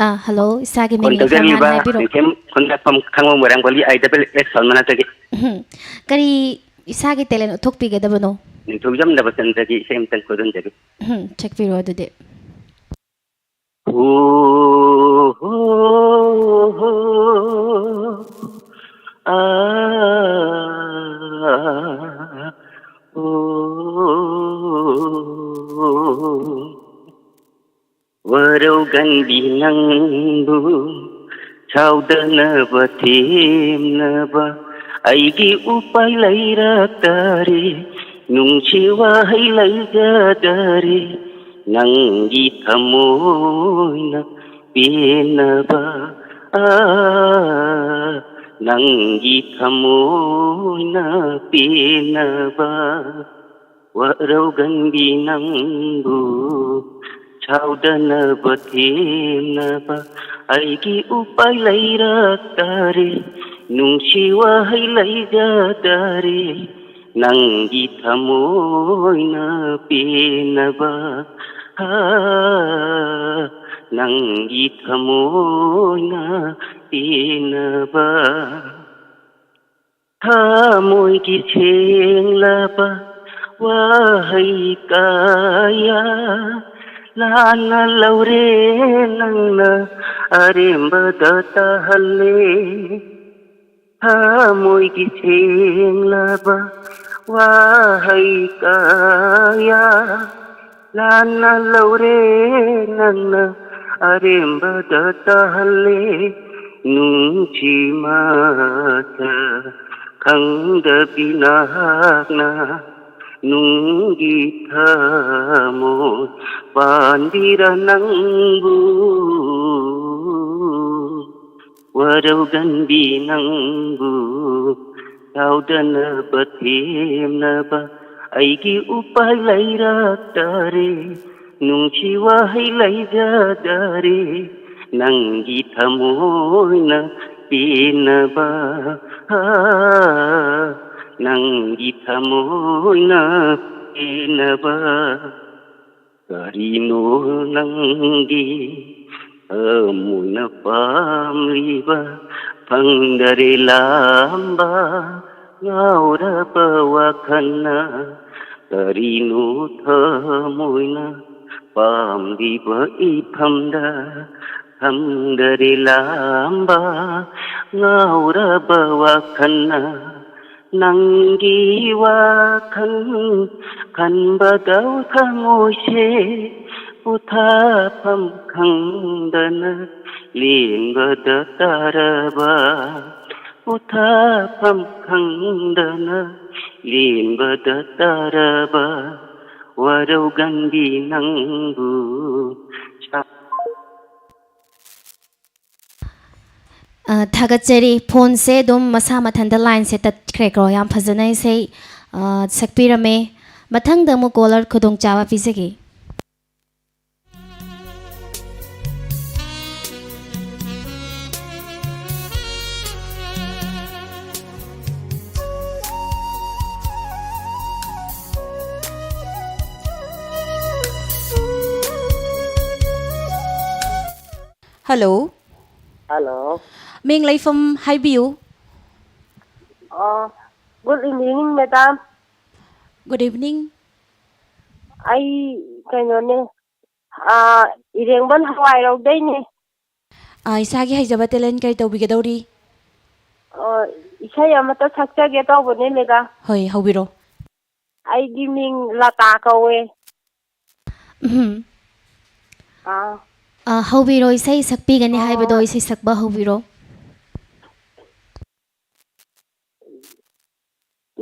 Ah, hello, ꯏꯁꯥꯒꯤ ꯐꯣꯟ ꯃꯤꯡ ꯈꯔ ꯍꯥꯟꯅ ꯇꯧꯖꯔꯤꯕ ꯍꯥꯏꯕꯤꯔꯣ꯫ ꯅꯤꯡꯊꯦꯝ ꯈꯨꯟꯗ꯭ꯔꯥꯛꯄꯝ ꯈꯥꯡꯉꯕꯣꯛ ꯃꯣꯏꯔꯥꯡ ꯄꯜꯂꯤ ꯑꯥꯏ ꯗꯕꯜ ꯑꯦꯁ ꯁꯣꯜꯃꯅꯥꯇꯒꯤ꯫ ꯎꯝ, ꯀꯔꯤ ꯏꯁꯥꯒꯤ ꯇꯦꯂꯦꯟ ꯎꯠꯊꯣꯛꯄꯤꯒꯗꯕꯅꯣ? ꯅꯤꯡꯊꯧꯖꯝ ꯗꯕꯆꯟꯗ꯭ꯔꯒꯤ ꯏꯁꯩ ꯑꯃꯇꯪ ꯈꯨꯔꯨꯝꯖꯒꯦ꯫ ꯎꯝ, ꯁꯛꯄꯤꯔꯣ ꯑꯗꯨꯗꯤ꯫ ꯍꯣ, ꯍꯣ, ꯍꯣ, ꯑꯥ꯫ ꯋꯥꯔꯧꯒꯟꯕꯤ ꯅꯪꯕꯨ ꯁꯥꯎꯗꯅꯕ ꯊꯦꯝꯅꯕ ꯑꯩꯒꯤ ꯎꯄꯥꯏ ꯂꯩꯔꯛꯇꯔꯦ, ꯅꯨꯡꯁꯤ ꯋꯥꯍꯩ ꯂꯩꯖꯗꯔꯦ, ꯅꯪꯒꯤ ꯊꯃꯣꯏꯅ ꯄꯦꯟꯅꯕ, ꯑꯥ, ꯅꯪꯒꯤ ꯊꯃꯣꯏꯅ ꯄꯦꯟꯅꯕ꯫ ꯋꯥꯔꯧꯒꯟꯕꯤ ꯅꯪꯕꯨ ꯁꯥꯎꯗꯅꯕ ꯊꯦꯝꯅꯕ ꯑꯩꯒꯤ ꯎꯄꯥꯏ ꯂꯩꯔꯛꯇꯔꯦ, ꯅꯨꯡꯁꯤ ꯋꯥꯍꯩ ꯂꯩꯖꯗꯔꯦ, ꯅꯪꯒꯤ ꯊꯃꯣꯏꯅ ꯄꯦꯟꯅꯕ, ꯍꯥ, ꯅꯪꯒꯤ ꯊꯃꯣꯏꯅ ꯄꯦꯟꯅꯕ꯫ ꯊꯃꯣꯏꯒꯤ ꯁꯦꯡꯂꯕ ꯋꯥꯍꯩ ꯀꯌꯥ ꯂꯥꯟꯅ ꯂꯧꯔꯦ ꯅꯪꯅ, ꯑꯔꯦꯝꯕꯗ ꯇꯥꯍꯜꯂꯦ꯫ ꯊꯃꯣꯏꯒꯤ ꯁꯦꯡꯂꯕ ꯋꯥꯍꯩ ꯀꯌꯥ ꯂꯥꯟꯅ ꯂꯧꯔꯦ ꯅꯪꯅ, ꯑꯔꯦꯝꯕꯗ ꯇꯥꯍꯜꯂꯦ꯫ ꯅꯨꯡꯁꯤ ꯃꯁꯛ ꯈꯪꯗꯕꯤ ꯅꯍꯥꯛꯅ ꯅꯨꯡꯒꯤ ꯊꯃꯣꯏ ꯄꯥꯟꯕꯤꯔ ꯅꯪꯕꯨ꯫ ꯋꯥꯔꯧꯒꯟꯕꯤ ꯅꯪꯕꯨ ꯁꯥꯎꯗꯅꯕ ꯊꯦꯝꯅꯕ ꯑꯩꯒꯤ ꯎꯄꯥꯏ ꯂꯩꯔꯛꯇꯔꯦ꯫ ꯅꯨꯡꯁꯤ ꯋꯥꯍꯩ ꯂꯩꯖꯗꯔꯦ꯫ ꯅꯪꯒꯤ ꯊꯃꯣꯏꯅ ꯄꯦꯟꯅꯕ, ꯅꯪꯒꯤ ꯊꯃꯣꯏꯅ ꯄꯦꯟꯅꯕ꯫ ꯀꯔꯤꯅꯣ ꯅꯪꯒꯤ ꯊꯃꯣꯏꯅ ꯄꯥꯝꯂꯤꯕ? ꯐꯪꯗꯔꯦ ꯂꯥꯝꯕ ꯉꯥꯎꯔꯕ ꯋꯥꯈꯜꯅ꯫ ꯀꯔꯤꯅꯣ ꯊꯃꯣꯏꯅ ꯄꯥꯝꯂꯤꯕ ꯏꯐꯝꯗ? ꯐꯪꯗꯔꯦ ꯂꯥꯝꯕ ꯉꯥꯎꯔꯕ ꯋꯥꯈꯜꯅ꯫ ꯅꯪꯒꯤ ꯋꯥꯈꯜ ꯈꯟꯕꯗ ꯊꯃꯣꯏꯁꯦ ꯄꯣꯊꯥꯐꯝ ꯈꯪꯗꯅ ꯂꯦꯡꯕꯗ ꯇꯥꯔꯕ, ꯄꯣꯊꯥꯐꯝ ꯈꯪꯗꯅ ꯂꯦꯡꯕꯗ ꯇꯥꯔꯕ ꯋꯥꯔꯧꯒꯟꯕꯤ ꯅꯪꯕꯨ꯫ ꯑ, ꯊꯥꯒꯠꯆꯔꯤ꯫ ꯐꯣꯟꯁꯦ ꯑꯗꯨꯝ ꯃꯁꯥ ꯃꯊꯟꯇ ꯂꯥꯏꯟꯁꯦ ꯇꯠꯈ꯭ꯔꯦꯀꯣ꯫ ꯌꯥꯝ ꯐꯖꯅ ꯏꯁꯩ, ꯑ, ꯁꯛꯄꯤꯔꯝꯃꯦ꯫ ꯃꯊꯪꯗ ꯑꯃꯨꯛ ꯀꯣꯂꯔ ꯈꯨꯗꯣꯡꯆꯥꯕ ꯄꯤꯖꯒꯦ꯫ Hello. Hello. ꯃꯤꯡ ꯂꯩꯐꯝ ꯍꯥꯏꯕꯤꯌꯨ꯫ ꯑꯣ, good evening, madam. Good evening. ꯑꯩ ꯀꯩꯅꯣꯅꯦ, ꯑꯥ, ꯏꯔꯦꯡꯕꯝ ꯍꯋꯥꯏꯔꯧꯗꯩꯅꯦ꯫ ꯑꯥ, ꯏꯁꯥꯒꯤ ꯍꯩꯖꯕ talent ꯀꯔꯤ ꯇꯧꯕꯤꯒꯗꯧꯔꯤ? ꯑꯣ, ꯏꯁꯩ ꯑꯃꯇ ꯁꯛꯆꯒꯦ ꯇꯧꯕꯅꯦ, madam꯫ ꯍꯣꯏ, ꯍꯧꯕꯤꯔꯣ꯫ ꯑꯩꯒꯤ ꯃꯤꯡ ꯂꯇꯥ ꯀꯧꯋꯦ꯫ ꯎꯝ꯫ ꯑꯥ꯫ ꯑꯥ, ꯍꯧꯕꯤꯔꯣ, ꯏꯁꯩ ꯁꯛꯄꯤꯒꯅꯤ ꯍꯥꯏꯕꯗꯣ, ꯑꯥ꯫ ꯏꯁꯩ ꯁꯛꯄ ꯍꯧꯕꯤꯔꯣ꯫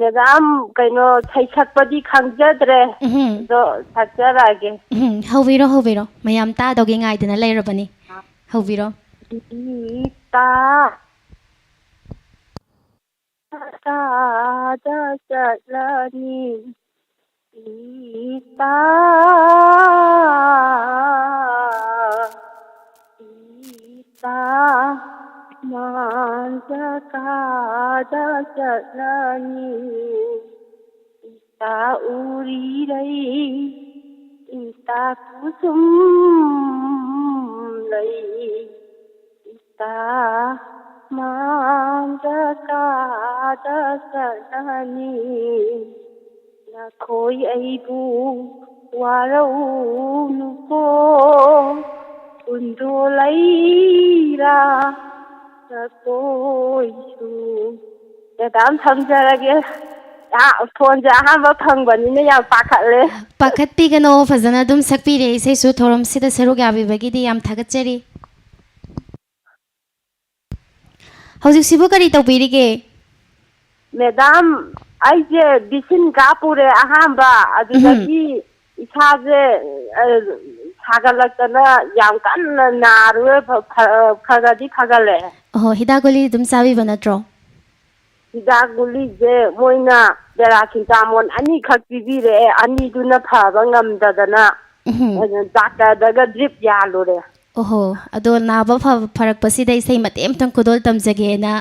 Madam, ꯀꯩꯅꯣ, ꯁꯩꯁꯛꯄꯗꯤ ꯈꯪꯖꯗ꯭ꯔꯦ꯫ ꯎꯝ꯫ ꯑꯗꯣ ꯁꯛꯆꯔꯛꯑꯒꯦ꯫ ꯎꯝ, ꯍꯧꯕꯤꯔꯣ, ꯍꯧꯕꯤꯔꯣ꯫ ꯃꯌꯥꯝ ꯇꯥꯗꯧꯒꯤ ꯉꯥꯏꯗꯅ ꯂꯩꯔꯕꯅꯤ꯫ ꯍꯧꯕꯤꯔꯣ꯫ ꯏꯇꯥ ꯀꯥꯗ ꯆꯠꯂꯅꯤ ꯏꯇꯥ, ꯏꯇꯥ, ꯃꯥꯟꯖ ꯀꯥꯗ ꯆꯠꯂꯅꯤ ꯏꯇꯥ ꯎꯔꯤꯔꯩ, ꯏꯇꯥ ꯀꯨꯁꯨꯝ ꯂꯩ, ꯏꯇꯥ ꯃꯥꯟꯖ ꯀꯥꯗ ꯆꯠꯂꯅꯤ꯫ ꯅꯈꯣꯏ ꯑꯩꯕꯨ ꯋꯥꯔꯧꯅꯨꯀꯣ, ꯀꯨꯟꯗꯣ ꯂꯩꯔꯥ ꯅꯈꯣꯏꯁꯨ꯫ ꯃꯦꯗꯥꯝ, ꯊꯝꯖꯔꯒꯦ꯫ ꯑ, ꯐꯣꯟꯁꯦ ꯑꯍꯥꯟꯕ ꯐꯪꯕꯅꯤꯅ ꯌꯥꯝ ꯄꯥꯈꯠꯂꯦ꯫ ꯄꯥꯈꯠꯄꯤꯒꯅꯣ, ꯐꯖꯅ ꯑꯗꯨꯝ ꯁꯛꯄꯤꯔꯦ ꯏꯁꯩꯁꯨ꯫ ꯊꯧꯔꯝꯁꯤꯗ ꯁꯔꯨꯛ ꯌꯥꯕꯤꯕꯒꯤꯗꯤ ꯌꯥꯝ ꯊꯥꯒꯠꯆꯔꯤ꯫ ꯍꯧꯖꯤꯛꯁꯤꯕꯨ ꯀꯔꯤ ꯇꯧꯕꯤꯔꯤꯒꯦ? ꯃꯦꯗꯥꯝ, ꯑꯩꯁꯦ ꯚꯦꯛꯁꯤꯟ ꯀꯥꯞꯄꯨꯔꯦ ꯑꯍꯥꯟꯕ, ꯑꯗꯨꯗꯒꯤ ꯏꯁꯥꯁꯦ, ꯑ, ꯁꯥꯒꯠꯂꯛꯇꯅ ꯌꯥꯝ ꯀꯟꯅ ꯅꯥꯔꯨꯔꯦ꯫ ꯐ-, ꯐ-, ꯈꯔ ꯈꯔꯗꯤ ꯐꯒꯠꯂꯛꯑꯦ꯫ ꯑꯣꯍꯣ, ꯍꯤꯗꯥꯛ ꯒꯨꯂꯤ ꯑꯗꯨꯝ ꯆꯥꯕꯤꯕ ꯅꯠꯇ꯭ꯔꯣ? ꯍꯤꯗꯥꯛ ꯒꯨꯂꯤꯁꯦ ꯃꯣꯏꯅ ꯄꯦꯔꯥꯁꯤꯇꯥꯃꯣꯜ ꯑꯅꯤꯈꯛ ꯄꯤꯕꯤꯔꯛꯑꯦ, ꯑꯅꯤꯗꯨꯅ ꯐꯕ ꯉꯝꯗꯗꯅ ꯎꯝꯍꯨꯝ꯫ ꯑꯗꯨ ꯗꯥꯛꯇꯔꯗꯒ ꯗ꯭ꯔꯤꯞ ꯌꯥꯜꯂꯨꯔꯦ꯫ ꯑꯣꯍꯣ, ꯑꯗꯣ ꯅꯥꯕ ꯐ-, ꯐꯔꯛꯄꯁꯤꯗ ꯏꯁꯩ ꯃꯇꯦꯛ ꯑꯃꯇꯪ ꯈꯨꯗꯣꯜ ꯇꯝꯖꯒꯦꯅ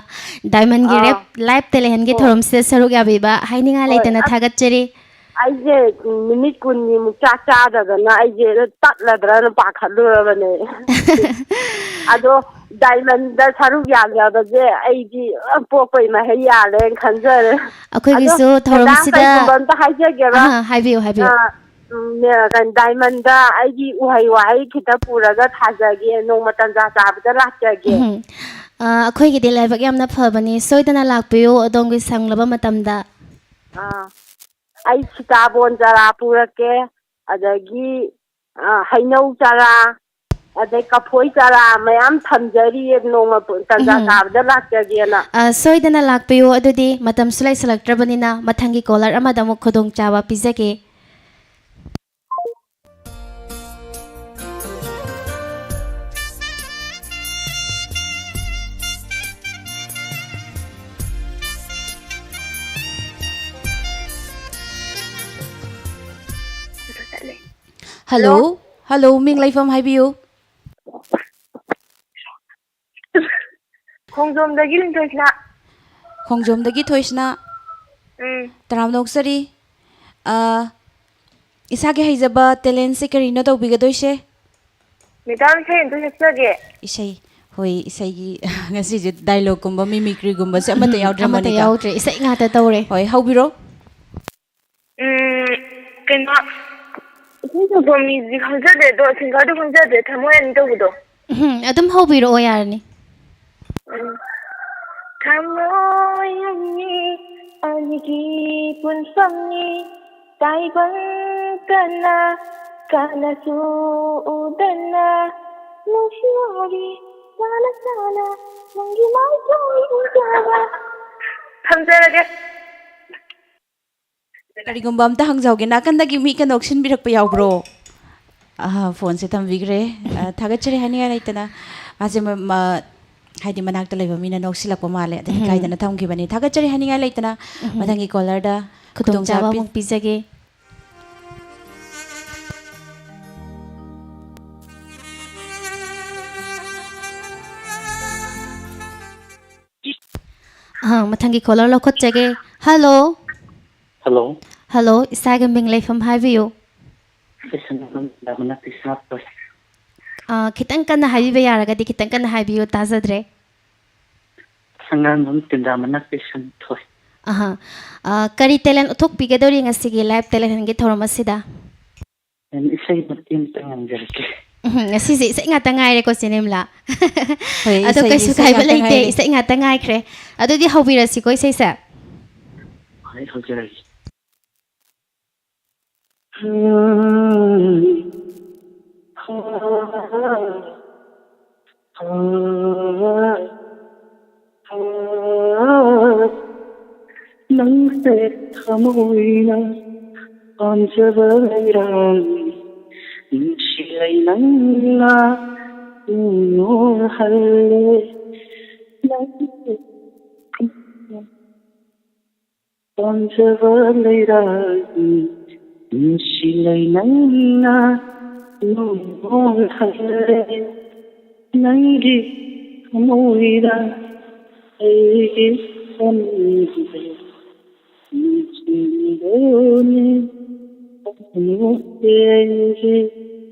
ꯗꯥꯏꯃꯟꯒꯤ ꯑꯥ꯫ ꯔꯦꯞ ꯂꯥꯏꯞ ꯇꯦꯂꯦꯟꯒꯤ ꯑꯣ꯫ ꯊꯧꯔꯝꯁꯤꯗ ꯁꯔꯨꯛ ꯌꯥꯕꯤꯕ ꯍꯥꯏꯅꯤꯡꯉꯥꯏ ꯍꯣꯏ, ꯂꯩꯇꯅ ꯑꯁ, ꯊꯥꯒꯠꯆꯔꯤ꯫ ꯑꯩꯁꯦ ꯅꯨꯃꯤꯠ ꯀꯨꯟꯅꯤꯃꯨꯛ ꯆꯥꯛ ꯆꯥꯗꯗꯅ ꯑꯩꯁꯦ ꯇꯠꯂꯗ꯭ꯔꯅ ꯄꯥꯈꯠꯂꯨꯔꯕꯅꯦ꯫ ꯑꯗꯣ ꯗꯥꯏꯃꯟꯗ ꯁꯔꯨꯛ ꯌꯥꯖꯕꯁꯦ ꯑꯩꯗꯤ ꯄꯣꯛꯄꯩ ꯃꯍꯩ ꯌꯥꯜꯂꯦꯅ ꯈꯟꯖꯔꯦ꯫ ꯑꯗꯣ ꯑꯩꯈꯣꯏꯒꯤꯁꯨ ꯃꯦꯗꯥꯝ, ꯊꯧꯔꯝꯁꯤꯗ ꯀꯩꯒꯨꯝꯕ ꯑꯝꯇ ꯍꯥꯏꯖꯒꯦꯕ? ꯑꯥ, ꯍꯥꯏꯕꯤꯌꯨ, ꯍꯥꯏꯕꯤꯌꯨ꯫ ꯑꯥ, ꯎꯝ, ꯃꯦ-, ꯀꯩꯅꯣ, ꯗꯥꯏꯃꯟꯗ ꯑꯩꯒꯤ ꯎꯍꯩ ꯋꯥꯍꯩ ꯈꯤꯇ ꯄꯨꯔꯒ ꯊꯥꯖꯒꯦ, ꯅꯣꯡꯃ ꯇꯟꯖꯥ ꯆꯥꯕꯗ ꯂꯥꯛꯆꯒꯦ꯫ ꯎꯝ꯫ ꯑ, ꯑꯩꯈꯣꯏꯒꯤꯗꯤ ꯂꯥꯏꯕꯛ ꯌꯥꯝꯅ ꯐꯕꯅꯤ, ꯁꯣꯏꯗꯅ ꯂꯥꯛꯄꯤꯌꯨ ꯑꯗꯣꯝꯒꯤ ꯁꯪꯂꯕ ꯃꯇꯝꯗ꯫ ꯑꯥ, ꯑꯩ ꯁꯤꯇꯥꯕꯣꯟ ꯆꯥꯔꯥ ꯄꯨꯔꯛꯀꯦ, ꯑꯗꯒꯤ, ꯑ, ꯍꯩꯅꯧ ꯆꯥꯔꯥ, ꯑꯗꯩ ꯀꯐꯣꯏ ꯆꯥꯔꯥ ꯃꯌꯥꯝ ꯊꯝꯖꯔꯤꯌꯦ, ꯅꯣꯡꯃ ꯄꯨ-, ꯇꯟꯖꯥ ꯎꯝ꯫ ꯆꯥꯕꯗ ꯂꯥꯛꯆꯒꯦꯅ꯫ ꯑ, ꯁꯣꯏꯗꯅ ꯂꯥꯛꯄꯤꯌꯨ, ꯑꯗꯨꯗꯤ ꯃꯇꯝꯁꯨ ꯂꯩꯁꯤꯜꯂꯛꯇ꯭ꯔꯕꯅꯤꯅ ꯃꯊꯪꯒꯤ ꯀꯣꯂꯔ ꯑꯃꯗ ꯑꯃꯨꯛ ꯈꯨꯗꯣꯡꯆꯥꯕ ꯄꯤꯖꯒꯦ꯫ ꯍꯜꯂꯣ꯫ ꯍꯜꯂꯣ꯫ ꯍꯜꯂꯣ, ꯃꯤꯡ ꯂꯩꯐꯝ ꯍꯥꯏꯕꯤꯌꯨ꯫ ꯈꯣꯡꯖꯣꯝꯗꯒꯤ ꯂꯤꯟꯊꯣꯏꯁꯅꯥ꯫ ꯈꯣꯡꯖꯣꯝꯗꯒꯤ ꯊꯣꯏꯁꯅꯥ꯫ ꯎꯝ꯫ ꯇꯔꯥꯝꯅ ꯑꯣꯛꯆꯔꯤ꯫ ꯑ, ꯏꯁꯥꯒꯤ ꯍꯩꯖꯕ ꯇꯦꯂꯦꯟꯁꯦ ꯀꯔꯤꯅꯣ ꯇꯧꯕꯤꯒꯗꯣꯏꯁꯦ? ꯃꯦꯗꯥꯝ, ꯏꯁꯩ ꯑꯝꯇ ꯁꯛꯆꯒꯦ꯫ ꯏꯁꯩ? ꯍꯣꯏ, ꯏꯁꯩꯒꯤ ꯉꯁꯤꯁꯦ ꯗꯥꯏꯂꯣꯒꯀꯨꯝꯕ, ꯃꯤꯃꯤꯀ꯭ꯔꯤꯒꯨꯝꯕꯁꯦ ꯑꯃꯠꯇ ꯎꯝ, ꯌꯥꯎꯗ꯭ꯔꯦ, ꯑꯃꯠꯇ ꯃꯣꯅꯤꯀꯥ꯫ ꯌꯥꯎꯗ꯭ꯔꯦ, ꯏꯁꯩ ꯉꯥꯛꯇ ꯇꯧꯔꯦ꯫ ꯍꯣꯏ, ꯍꯧꯕꯤꯔꯣ꯫ ꯎꯝ, ꯀꯩꯅꯣ, ꯏꯁꯩ ꯁꯛꯄ ꯃꯤꯗꯤ ꯈꯪꯖꯗꯦ, ꯑꯗꯣ ꯁꯤꯡꯒꯔꯗꯣ ꯈꯪꯖꯗꯦ, ꯊꯃꯣꯏ ꯑꯅꯤ ꯇꯧꯕꯗꯣ꯫ ꯎꯝ, ꯑꯗꯨꯝ ꯍꯧꯕꯤꯔꯛꯑꯣ ꯌꯥꯔꯅꯤ꯫ ꯎꯝ꯫ ꯊꯃꯣꯏ ꯑꯩꯒꯤ ꯄꯨꯟꯐꯝꯅꯤ ꯇꯥꯏꯕꯪ ꯀꯅꯥ ꯀꯅꯥꯁꯨ ꯎꯗꯅ ꯅꯨꯡꯁꯤ ꯋꯥꯔꯤ ꯁꯥꯅ ꯁꯥꯅ ꯅꯪꯒꯤ ꯃꯥꯏꯊꯣꯡ ꯎꯖꯕ꯫ ꯊꯝꯖꯔꯒꯦ꯫ ꯀꯔꯤꯒꯨꯝꯕ ꯑꯝꯇ ꯍꯪꯖꯍꯧꯒꯦ, ꯅꯥꯀꯟꯗꯒꯤ ꯃꯤꯒ ꯅꯣꯛꯁꯤꯟꯕꯤꯔꯛꯄ ꯌꯥꯎꯕ꯭ꯔꯣ? ꯑꯍꯥ, ꯐꯣꯟꯁꯦ ꯊꯝꯕꯤꯈ꯭ꯔꯦ꯫ ꯑ, ꯊꯥꯒꯠꯆꯔꯤ ꯍꯥꯏꯅꯤꯡꯉꯥꯏ ꯂꯩꯇꯅ꯫ ꯃꯥꯁꯦ ꯃ-, ꯃ-, ꯍꯥꯏꯗꯤ ꯃꯅꯥꯛꯇ ꯂꯩꯕ ꯃꯤꯅ ꯅꯣꯛꯁꯤꯜꯂꯛꯄ ꯃꯥꯜꯂꯦ, ꯑꯗ ꯎꯝ꯫ ꯏꯀꯥꯏꯗꯅ ꯊꯝꯈꯤꯕꯅꯤ꯫ ꯊꯥꯒꯠꯆꯔꯤ ꯍꯥꯏꯅꯤꯡꯉꯥꯏ ꯂꯩꯇꯅ ꯎꯝ꯫ ꯃꯊꯪꯒꯤ ꯀꯣꯂꯔꯗ ꯈꯨꯗꯣꯡꯆꯥꯕ ꯈꯨꯗꯣꯡꯆꯥꯕ ꯄꯤ-, ꯑꯃꯨꯛ ꯄꯤꯖꯒꯦ꯫ ꯑ, ꯃꯊꯪꯒꯤ ꯀꯣꯂꯔ ꯂꯧꯈꯠꯆꯒꯦ꯫ ꯍꯜꯂꯣ꯫ ꯍꯜꯂꯣ꯫ ꯍꯜꯂꯣ, ꯏꯁꯥꯒꯤ ꯃꯤꯡ ꯂꯩꯐꯝ ꯍꯥꯏꯕꯤꯌꯨ꯫ ꯑꯩ ꯁꯅꯥꯇꯣꯝ ꯇꯦꯟꯊꯥ ꯃꯅꯥꯛꯇꯒꯤ ꯁꯅꯥꯇꯣꯝ꯫ ꯑ, ꯈꯤꯇꯪ ꯀꯟꯅ ꯍꯥꯏꯕꯤꯕ ꯌꯥꯔꯒꯗꯤ ꯈꯤꯇꯪ ꯀꯟꯅ ꯍꯥꯏꯕꯤꯌꯨ, ꯇꯥꯖꯗ꯭ꯔꯦ꯫ ꯁꯅꯥꯇꯣꯝ ꯇꯦꯟꯊꯥ ꯃꯅꯥꯛꯇꯒꯤ ꯁꯅꯥꯇꯣꯝ꯫ ꯑꯍꯥ꯫ ꯑ, ꯀꯔꯤ talent ꯎꯠꯊꯣꯛꯄꯤꯒꯗꯧꯔꯤ ꯉꯁꯤꯒꯤ Live Talent Huntꯀꯤ ꯊꯧꯔꯝ ꯑꯁꯤꯗ? ꯑꯩꯅ ꯏꯁꯩ ꯃꯇꯦꯛ ꯑꯃꯇ ꯉꯪꯖꯔꯛꯀꯦ꯫ ꯎꯝ, ꯉꯁꯤꯁꯦ ꯏꯁꯩ ꯉꯥꯛꯇ ꯉꯥꯏꯔꯦꯀꯣ, ꯆꯦ ꯅꯤꯔꯃꯂꯥ? ꯍꯣꯏ, ꯑꯗꯣ ꯏꯁꯩꯗꯤ ꯀꯩꯁꯨ ꯏꯁꯩ ꯀꯥꯏꯕ ꯉꯥꯛꯇ ꯂꯩꯇꯦ, ꯉꯥꯏꯔꯦ꯫ ꯏꯁꯩ ꯉꯥꯛꯇ ꯉꯥꯏꯈ꯭ꯔꯦ꯫ ꯑꯗꯨꯗꯤ ꯍꯧꯕꯤꯔꯁꯤꯀꯣ ꯏꯁꯩꯁꯦ꯫ ꯍꯣꯏ, ꯍꯧꯖꯔꯒꯦ꯫ ꯅꯪꯁꯦ ꯊꯃꯣꯏꯅ ꯄꯥꯝꯖꯕ ꯂꯩꯔꯥꯡ, ꯅꯨꯡꯁꯤ ꯂꯩꯅꯪꯅ ꯅꯣꯔꯍꯜꯂꯦ꯫ ꯅꯪꯁꯦ ꯄꯥꯝꯖꯕ ꯂꯩꯔꯥꯡ, ꯅꯨꯡꯁꯤ ꯂꯩꯅꯪꯅ ꯅꯣꯔꯍꯜꯂꯦ꯫ ꯅꯪꯒꯤ ꯊꯃꯣꯏꯗ ꯑꯩꯒꯤ ꯊꯃꯣꯏꯗ ꯅꯨꯡꯁꯤꯕꯅꯤ ꯊꯃꯣꯏꯁꯦ ꯑꯩꯒꯤ꯫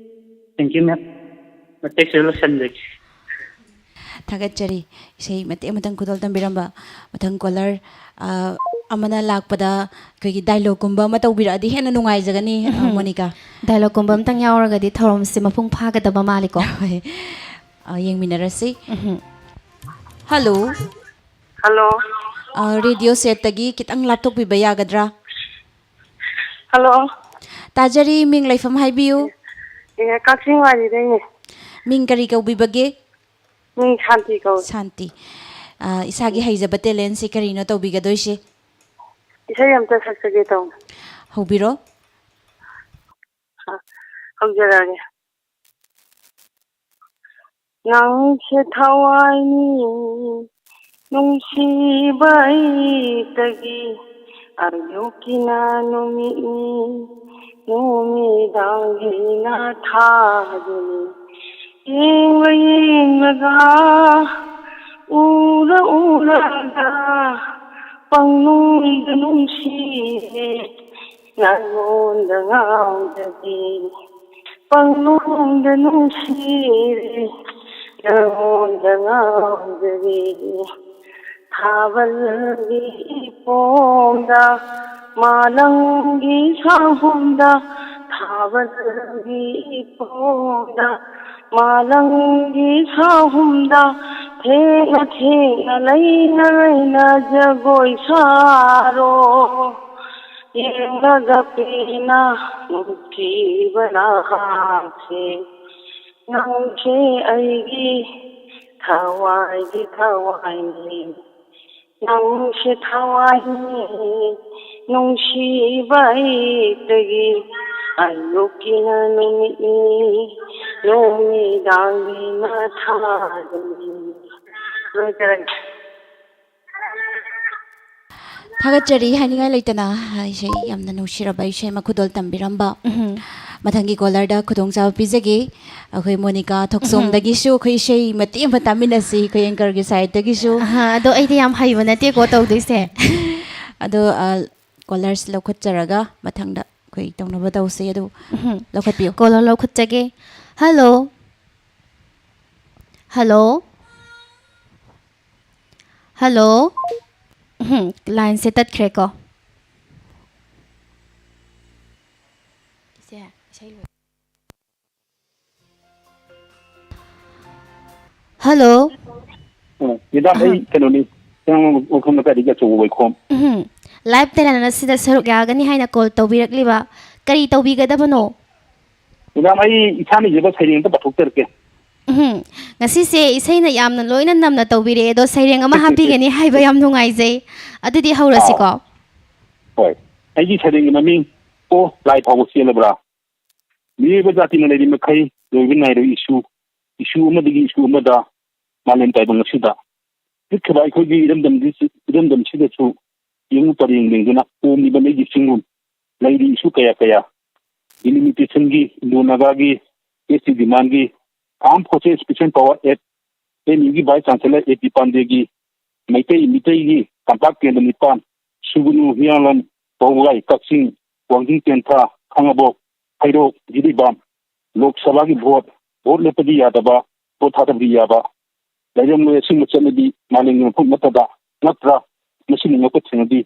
Thank you, ma'am. ꯃꯇꯦꯛꯁꯤꯗ ꯂꯣꯏꯁꯤꯟꯖꯒꯦ꯫ ꯊꯥꯒꯠꯆꯔꯤ꯫ ꯏꯁꯩ ꯃꯇꯦꯛ ꯑꯃꯇꯪ ꯈꯨꯗꯣꯜ ꯇꯝꯕꯤꯔꯝꯕ꯫ ꯃꯊꯪ ꯀꯣꯂꯔ, ꯑ, ꯑꯃꯅ ꯂꯥꯛꯄꯗ ꯑꯩꯈꯣꯏꯒꯤ ꯗꯥꯏꯂꯣꯒꯀꯨꯝꯕ ꯑꯃ ꯇꯧꯕꯤꯔꯛꯑꯗꯤ ꯍꯦꯟꯅ ꯅꯨꯡꯉꯥꯏꯖꯒꯅꯤ, ꯑ, ꯎꯝ꯫ ꯃꯣꯅꯤꯀꯥ꯫ ꯗꯥꯏꯂꯣꯒꯀꯨꯝꯕ ꯑꯝꯇꯪ ꯌꯥꯎꯔꯒꯗꯤ ꯊꯧꯔꯝꯁꯤ ꯃꯄꯨꯡ ꯐꯥꯒꯗꯕ ꯃꯥꯜꯂꯤꯀꯣ꯫ ꯍꯣꯏ꯫ ꯑ, ꯌꯦꯡꯃꯤꯟꯅꯔꯁꯤ꯫ ꯎꯝ꯫ ꯍꯜꯂꯣ꯫ ꯍꯜꯂꯣ꯫ ꯑ, ꯔꯦꯗꯤꯑꯣ ꯁꯦꯠꯇꯒꯤ ꯈꯤꯇꯪ ꯂꯥꯞꯊꯣꯛꯄꯤꯕ ꯌꯥꯒꯗ꯭ꯔꯥ? ꯍꯜꯂꯣ꯫ ꯇꯥꯖꯔꯤ, ꯃꯤꯡ ꯂꯩꯐꯝ ꯍꯥꯏꯕꯤꯌꯨ꯫ ꯑꯦ, ꯀꯛꯆꯤꯡ ꯋꯥꯏꯔꯤꯗꯩꯅꯦ꯫ ꯃꯤꯡ ꯀꯔꯤ ꯀꯧꯕꯤꯕꯒꯦ? ꯃꯤꯡ ꯁꯥꯟꯇꯤ ꯀꯧꯏ꯫ ꯁꯥꯟꯇꯤ꯫ ꯑ, ꯏꯁꯥꯒꯤ ꯍꯩꯖꯕ ꯇꯦꯂꯦꯟꯁꯦ ꯀꯔꯤꯅꯣ ꯇꯧꯕꯤꯒꯗꯣꯏꯁꯦ? ꯏꯁꯩ ꯑꯝꯇ ꯁꯛꯆꯒꯦ ꯇꯧꯅꯤ꯫ ꯍꯧꯕꯤꯔꯣ꯫ ꯍ-, ꯍꯧꯖꯔꯛꯑꯒꯦ꯫ ꯅꯪꯁꯦ ꯊꯋꯥꯏꯅꯤ, ꯅꯨꯡꯁꯤꯕ ꯑꯩꯇꯒꯤ, ꯑꯌꯨꯛꯀꯤꯅ ꯅꯨꯃꯤꯠꯅꯤ, ꯅꯨꯃꯤꯗꯥꯡꯒꯤꯅ ꯊꯥꯗꯨꯅꯤ꯫ ꯌꯦꯡꯂ ꯌꯦꯡꯂꯒ, ꯎꯔ ꯎꯔꯒ, ꯄꯪꯅꯨꯡꯗ ꯅꯨꯡꯁꯤꯔꯦ, ꯅꯉꯣꯟꯗ ꯉꯥꯎꯖꯕꯤ꯫ ꯄꯪꯅꯨꯡꯗ ꯅꯨꯡꯁꯤꯔꯦ, ꯅꯉꯣꯟꯗ ꯉꯥꯎꯖꯕꯤ꯫ ꯊꯥꯕꯜꯒꯤ ꯏꯄꯣꯝꯗ, ꯃꯥꯂꯪꯒꯤ ꯁꯥꯍꯨꯝꯗ, ꯊꯥꯕꯜꯒꯤ ꯏꯄꯣꯝꯗ, ꯃꯥꯂꯪꯒꯤ ꯁꯥꯍꯨꯝꯗ, ꯊꯦꯡꯅ ꯊꯦꯡꯅ ꯂꯩꯅ ꯂꯩꯅ ꯖꯒꯣꯏ ꯁꯥꯔꯣ꯫ ꯌꯦꯡꯂꯒ ꯄꯦꯟꯅ ꯅꯨꯡꯁꯤꯕ ꯅꯍꯥꯛꯁꯦ, ꯅꯪꯁꯦ ꯑꯩꯒꯤ ꯊꯋꯥꯏꯒꯤ ꯊꯋꯥꯏꯅꯤ꯫ ꯅꯪꯁꯦ ꯊꯋꯥꯏꯅꯤ, ꯅꯨꯡꯁꯤꯕ ꯑꯩꯇꯒꯤ, ꯑꯌꯨꯛꯀꯤꯅ ꯅꯨꯃꯤꯠꯅꯤ, ꯅꯨꯃꯤꯗꯥꯡꯒꯤꯅ ꯊꯥꯗꯨꯅꯤ꯫ ꯂꯣꯏꯖꯔꯒꯦ꯫ ꯊꯥꯒꯠꯆꯔꯤ ꯍꯥꯏꯅꯤꯡꯉꯥꯏ ꯂꯩꯇꯅ, ꯏꯁꯩ ꯌꯥꯝꯅ ꯅꯨꯡꯁꯤꯔꯕ ꯏꯁꯩ ꯑꯃ ꯈꯨꯗꯣꯜ ꯇꯝꯕꯤꯔꯝꯕ꯫ ꯎꯝ꯫ ꯃꯊꯪꯒꯤ ꯀꯣꯂꯔꯗ ꯈꯨꯗꯣꯡꯆꯥꯕ ꯄꯤꯖꯒꯦ꯫ ꯑꯩꯈꯣꯏ ꯃꯣꯅꯤꯀꯥ ꯊꯣꯛꯆꯣꯝꯗꯒꯤꯁꯨ ꯑꯩꯈꯣꯏ ꯏꯁꯩ ꯃꯇꯦꯛ ꯑꯃ ꯇꯥꯃꯤꯟꯅꯁꯤ, ꯑꯩꯈꯣꯏ ꯑꯦꯡꯀꯔꯒꯤ ꯁꯥꯏꯠꯇꯒꯤꯁꯨ꯫ ꯑꯍꯥ, ꯑꯗꯣ ꯑꯩꯗꯤ ꯌꯥꯝ ꯍꯩꯕ ꯅꯠꯇꯦꯀꯣ ꯇꯧꯗꯣꯏꯁꯦ꯫ ꯑꯗꯣ, ꯑ, ꯀꯣꯂꯔꯁ ꯂꯧꯈꯠꯆꯔꯒ ꯃꯊꯪꯗ ꯑꯩꯈꯣꯏ ꯇꯧꯅꯕ ꯇꯧꯁꯦ꯫ ꯑꯗꯨ ꯎꯝ꯫ ꯂꯧꯈꯠꯄꯤꯌꯨ꯫ ꯀꯣꯂꯔ ꯂꯧꯈꯠꯆꯒꯦ꯫ ꯍꯜꯂꯣ꯫ ꯍꯜꯂꯣ꯫ ꯍꯜꯂꯣ꯫ ꯎꯝ, ꯂꯥꯏꯟꯁꯦ ꯇꯠꯈ꯭ꯔꯦꯀꯣ꯫ ꯏꯆꯦ, ꯏꯁꯩ ꯂꯣꯏ-, ꯍꯜꯂꯣ꯫ ꯑ, ꯃꯦꯗꯥꯝ, ꯑꯩ ꯑꯍꯝ꯫ ꯀꯩꯅꯣꯅꯤ, ꯋꯥꯏꯈꯣꯝ ꯂꯩꯀꯥꯏꯗꯒꯤ ꯑꯆꯧꯕ ꯋꯥꯏꯈꯣꯝ꯫ ꯎꯝ꯫ Live talent ꯑꯁꯤꯗ ꯁꯔꯨꯛ ꯌꯥꯒꯅꯤ ꯍꯥꯏꯅ call ꯇꯧꯕꯤꯔꯛꯂꯤꯕ ꯀꯔꯤ ꯇꯧꯕꯤꯒꯗꯕꯅꯣ? ꯃꯦꯗꯥꯝ, ꯑꯩ ꯏꯁꯥꯅ ꯏꯖꯕ ꯁꯩꯔꯦꯡ ꯑꯝꯇ ꯄꯥꯊꯣꯛꯆꯔꯛꯀꯦ꯫ ꯎꯝ꯫ ꯉꯁꯤꯁꯦ ꯏꯁꯩꯅ ꯌꯥꯝꯅ ꯂꯣꯏꯅ ꯅꯝꯅ ꯇꯧꯕꯤꯔꯛꯑꯦ, ꯑꯗꯣ ꯁꯩꯔꯦꯡ ꯑꯃ ꯍꯥꯞꯄꯤꯒꯅꯤ ꯍꯥꯏꯕ ꯌꯥꯝ ꯅꯨꯡꯉꯥꯏꯖꯩ꯫ ꯑꯗꯨꯗꯤ ꯍꯧꯔꯁꯤꯀꯣ꯫ ꯑꯥ꯫ ꯍꯣꯏ꯫ ꯑꯩꯒꯤ ꯁꯩꯔꯦꯡꯒꯤ ꯃꯃꯤꯡ, ꯑꯣ, ꯂꯥꯏ ꯐꯥꯎꯕ ꯆꯦꯜꯂꯕ꯭ꯔꯥ? ꯃꯤꯑꯣꯏꯕ ꯖꯥꯇꯤꯅ ꯂꯩꯔꯤ ꯃꯈꯩ ꯂꯣꯏꯕ ꯅꯥꯏꯔꯣꯏ ꯏꯁꯨ, ꯏꯁꯨ ꯑꯃꯗꯒꯤ ꯏꯁꯨ ꯑꯃꯗ ꯃꯥꯂꯦꯝ ꯇꯥꯏꯕꯪ ꯑꯁꯤꯗ꯫ ꯆꯠꯈꯤꯕ ꯑꯩꯈꯣꯏꯒꯤ ꯏꯔꯝꯗꯝꯗꯤ-, ꯏꯔꯝꯗꯝꯁꯤꯗꯁꯨ ꯌꯦꯡꯉꯨ ꯄꯔꯦꯡ ꯂꯦꯡꯗꯨꯅ ꯄꯣꯝꯂꯤꯕ ꯃꯩꯒꯤ ꯆꯤꯡꯂꯨꯝ ꯂꯩꯔꯤ ꯏꯁꯨ ꯀꯌꯥ ꯀꯌꯥ꯫ Delimitation ꯒꯤ, ꯏꯟꯗꯣ ꯅꯥꯒꯥꯒꯤ, S T demand ꯒꯤ, Armed Forces Special Power Act, M U ꯒꯤ Vice Chancellor A P ꯄꯥꯟꯗꯦꯒꯤ, ꯃꯩꯇꯩ, ꯃꯤꯇꯩꯒꯤ ꯇꯝꯄꯥꯛ ꯀꯦꯟꯗ꯭ꯔ ꯅꯤꯄꯥꯟ, ꯁꯨꯒꯅꯨ, ꯍꯤꯌꯥꯡꯂꯝ, ꯋꯥꯕꯒꯥꯏ, ꯀꯛꯆꯤꯡ, ꯋꯥꯡꯖꯤꯡ, ꯇꯦꯟꯊꯥ, ꯈꯥꯉꯕꯣꯛ, ꯍꯩꯔꯣꯛ, ꯖꯤꯔꯤꯕꯥꯝ, ꯂꯣꯛ ꯁꯚꯥꯒꯤ vote, vote ꯂꯦꯞꯄꯗꯤ ꯌꯥꯗꯕ, vote ꯊꯥꯗꯕꯗꯤ ꯌꯥꯕ, ꯂꯩꯔꯝꯂꯣꯏ ꯑꯁꯤꯒꯨꯝꯕ ꯆꯠꯅꯕꯤ ꯃꯥꯂꯦꯝꯒꯤ ꯃꯐꯝ ꯑꯃꯠꯇꯗ ꯅꯠꯇ꯭ꯔꯥ? ꯃꯁꯤꯕꯨ ꯉꯛꯄ ꯊꯦꯡꯅꯗꯦ꯫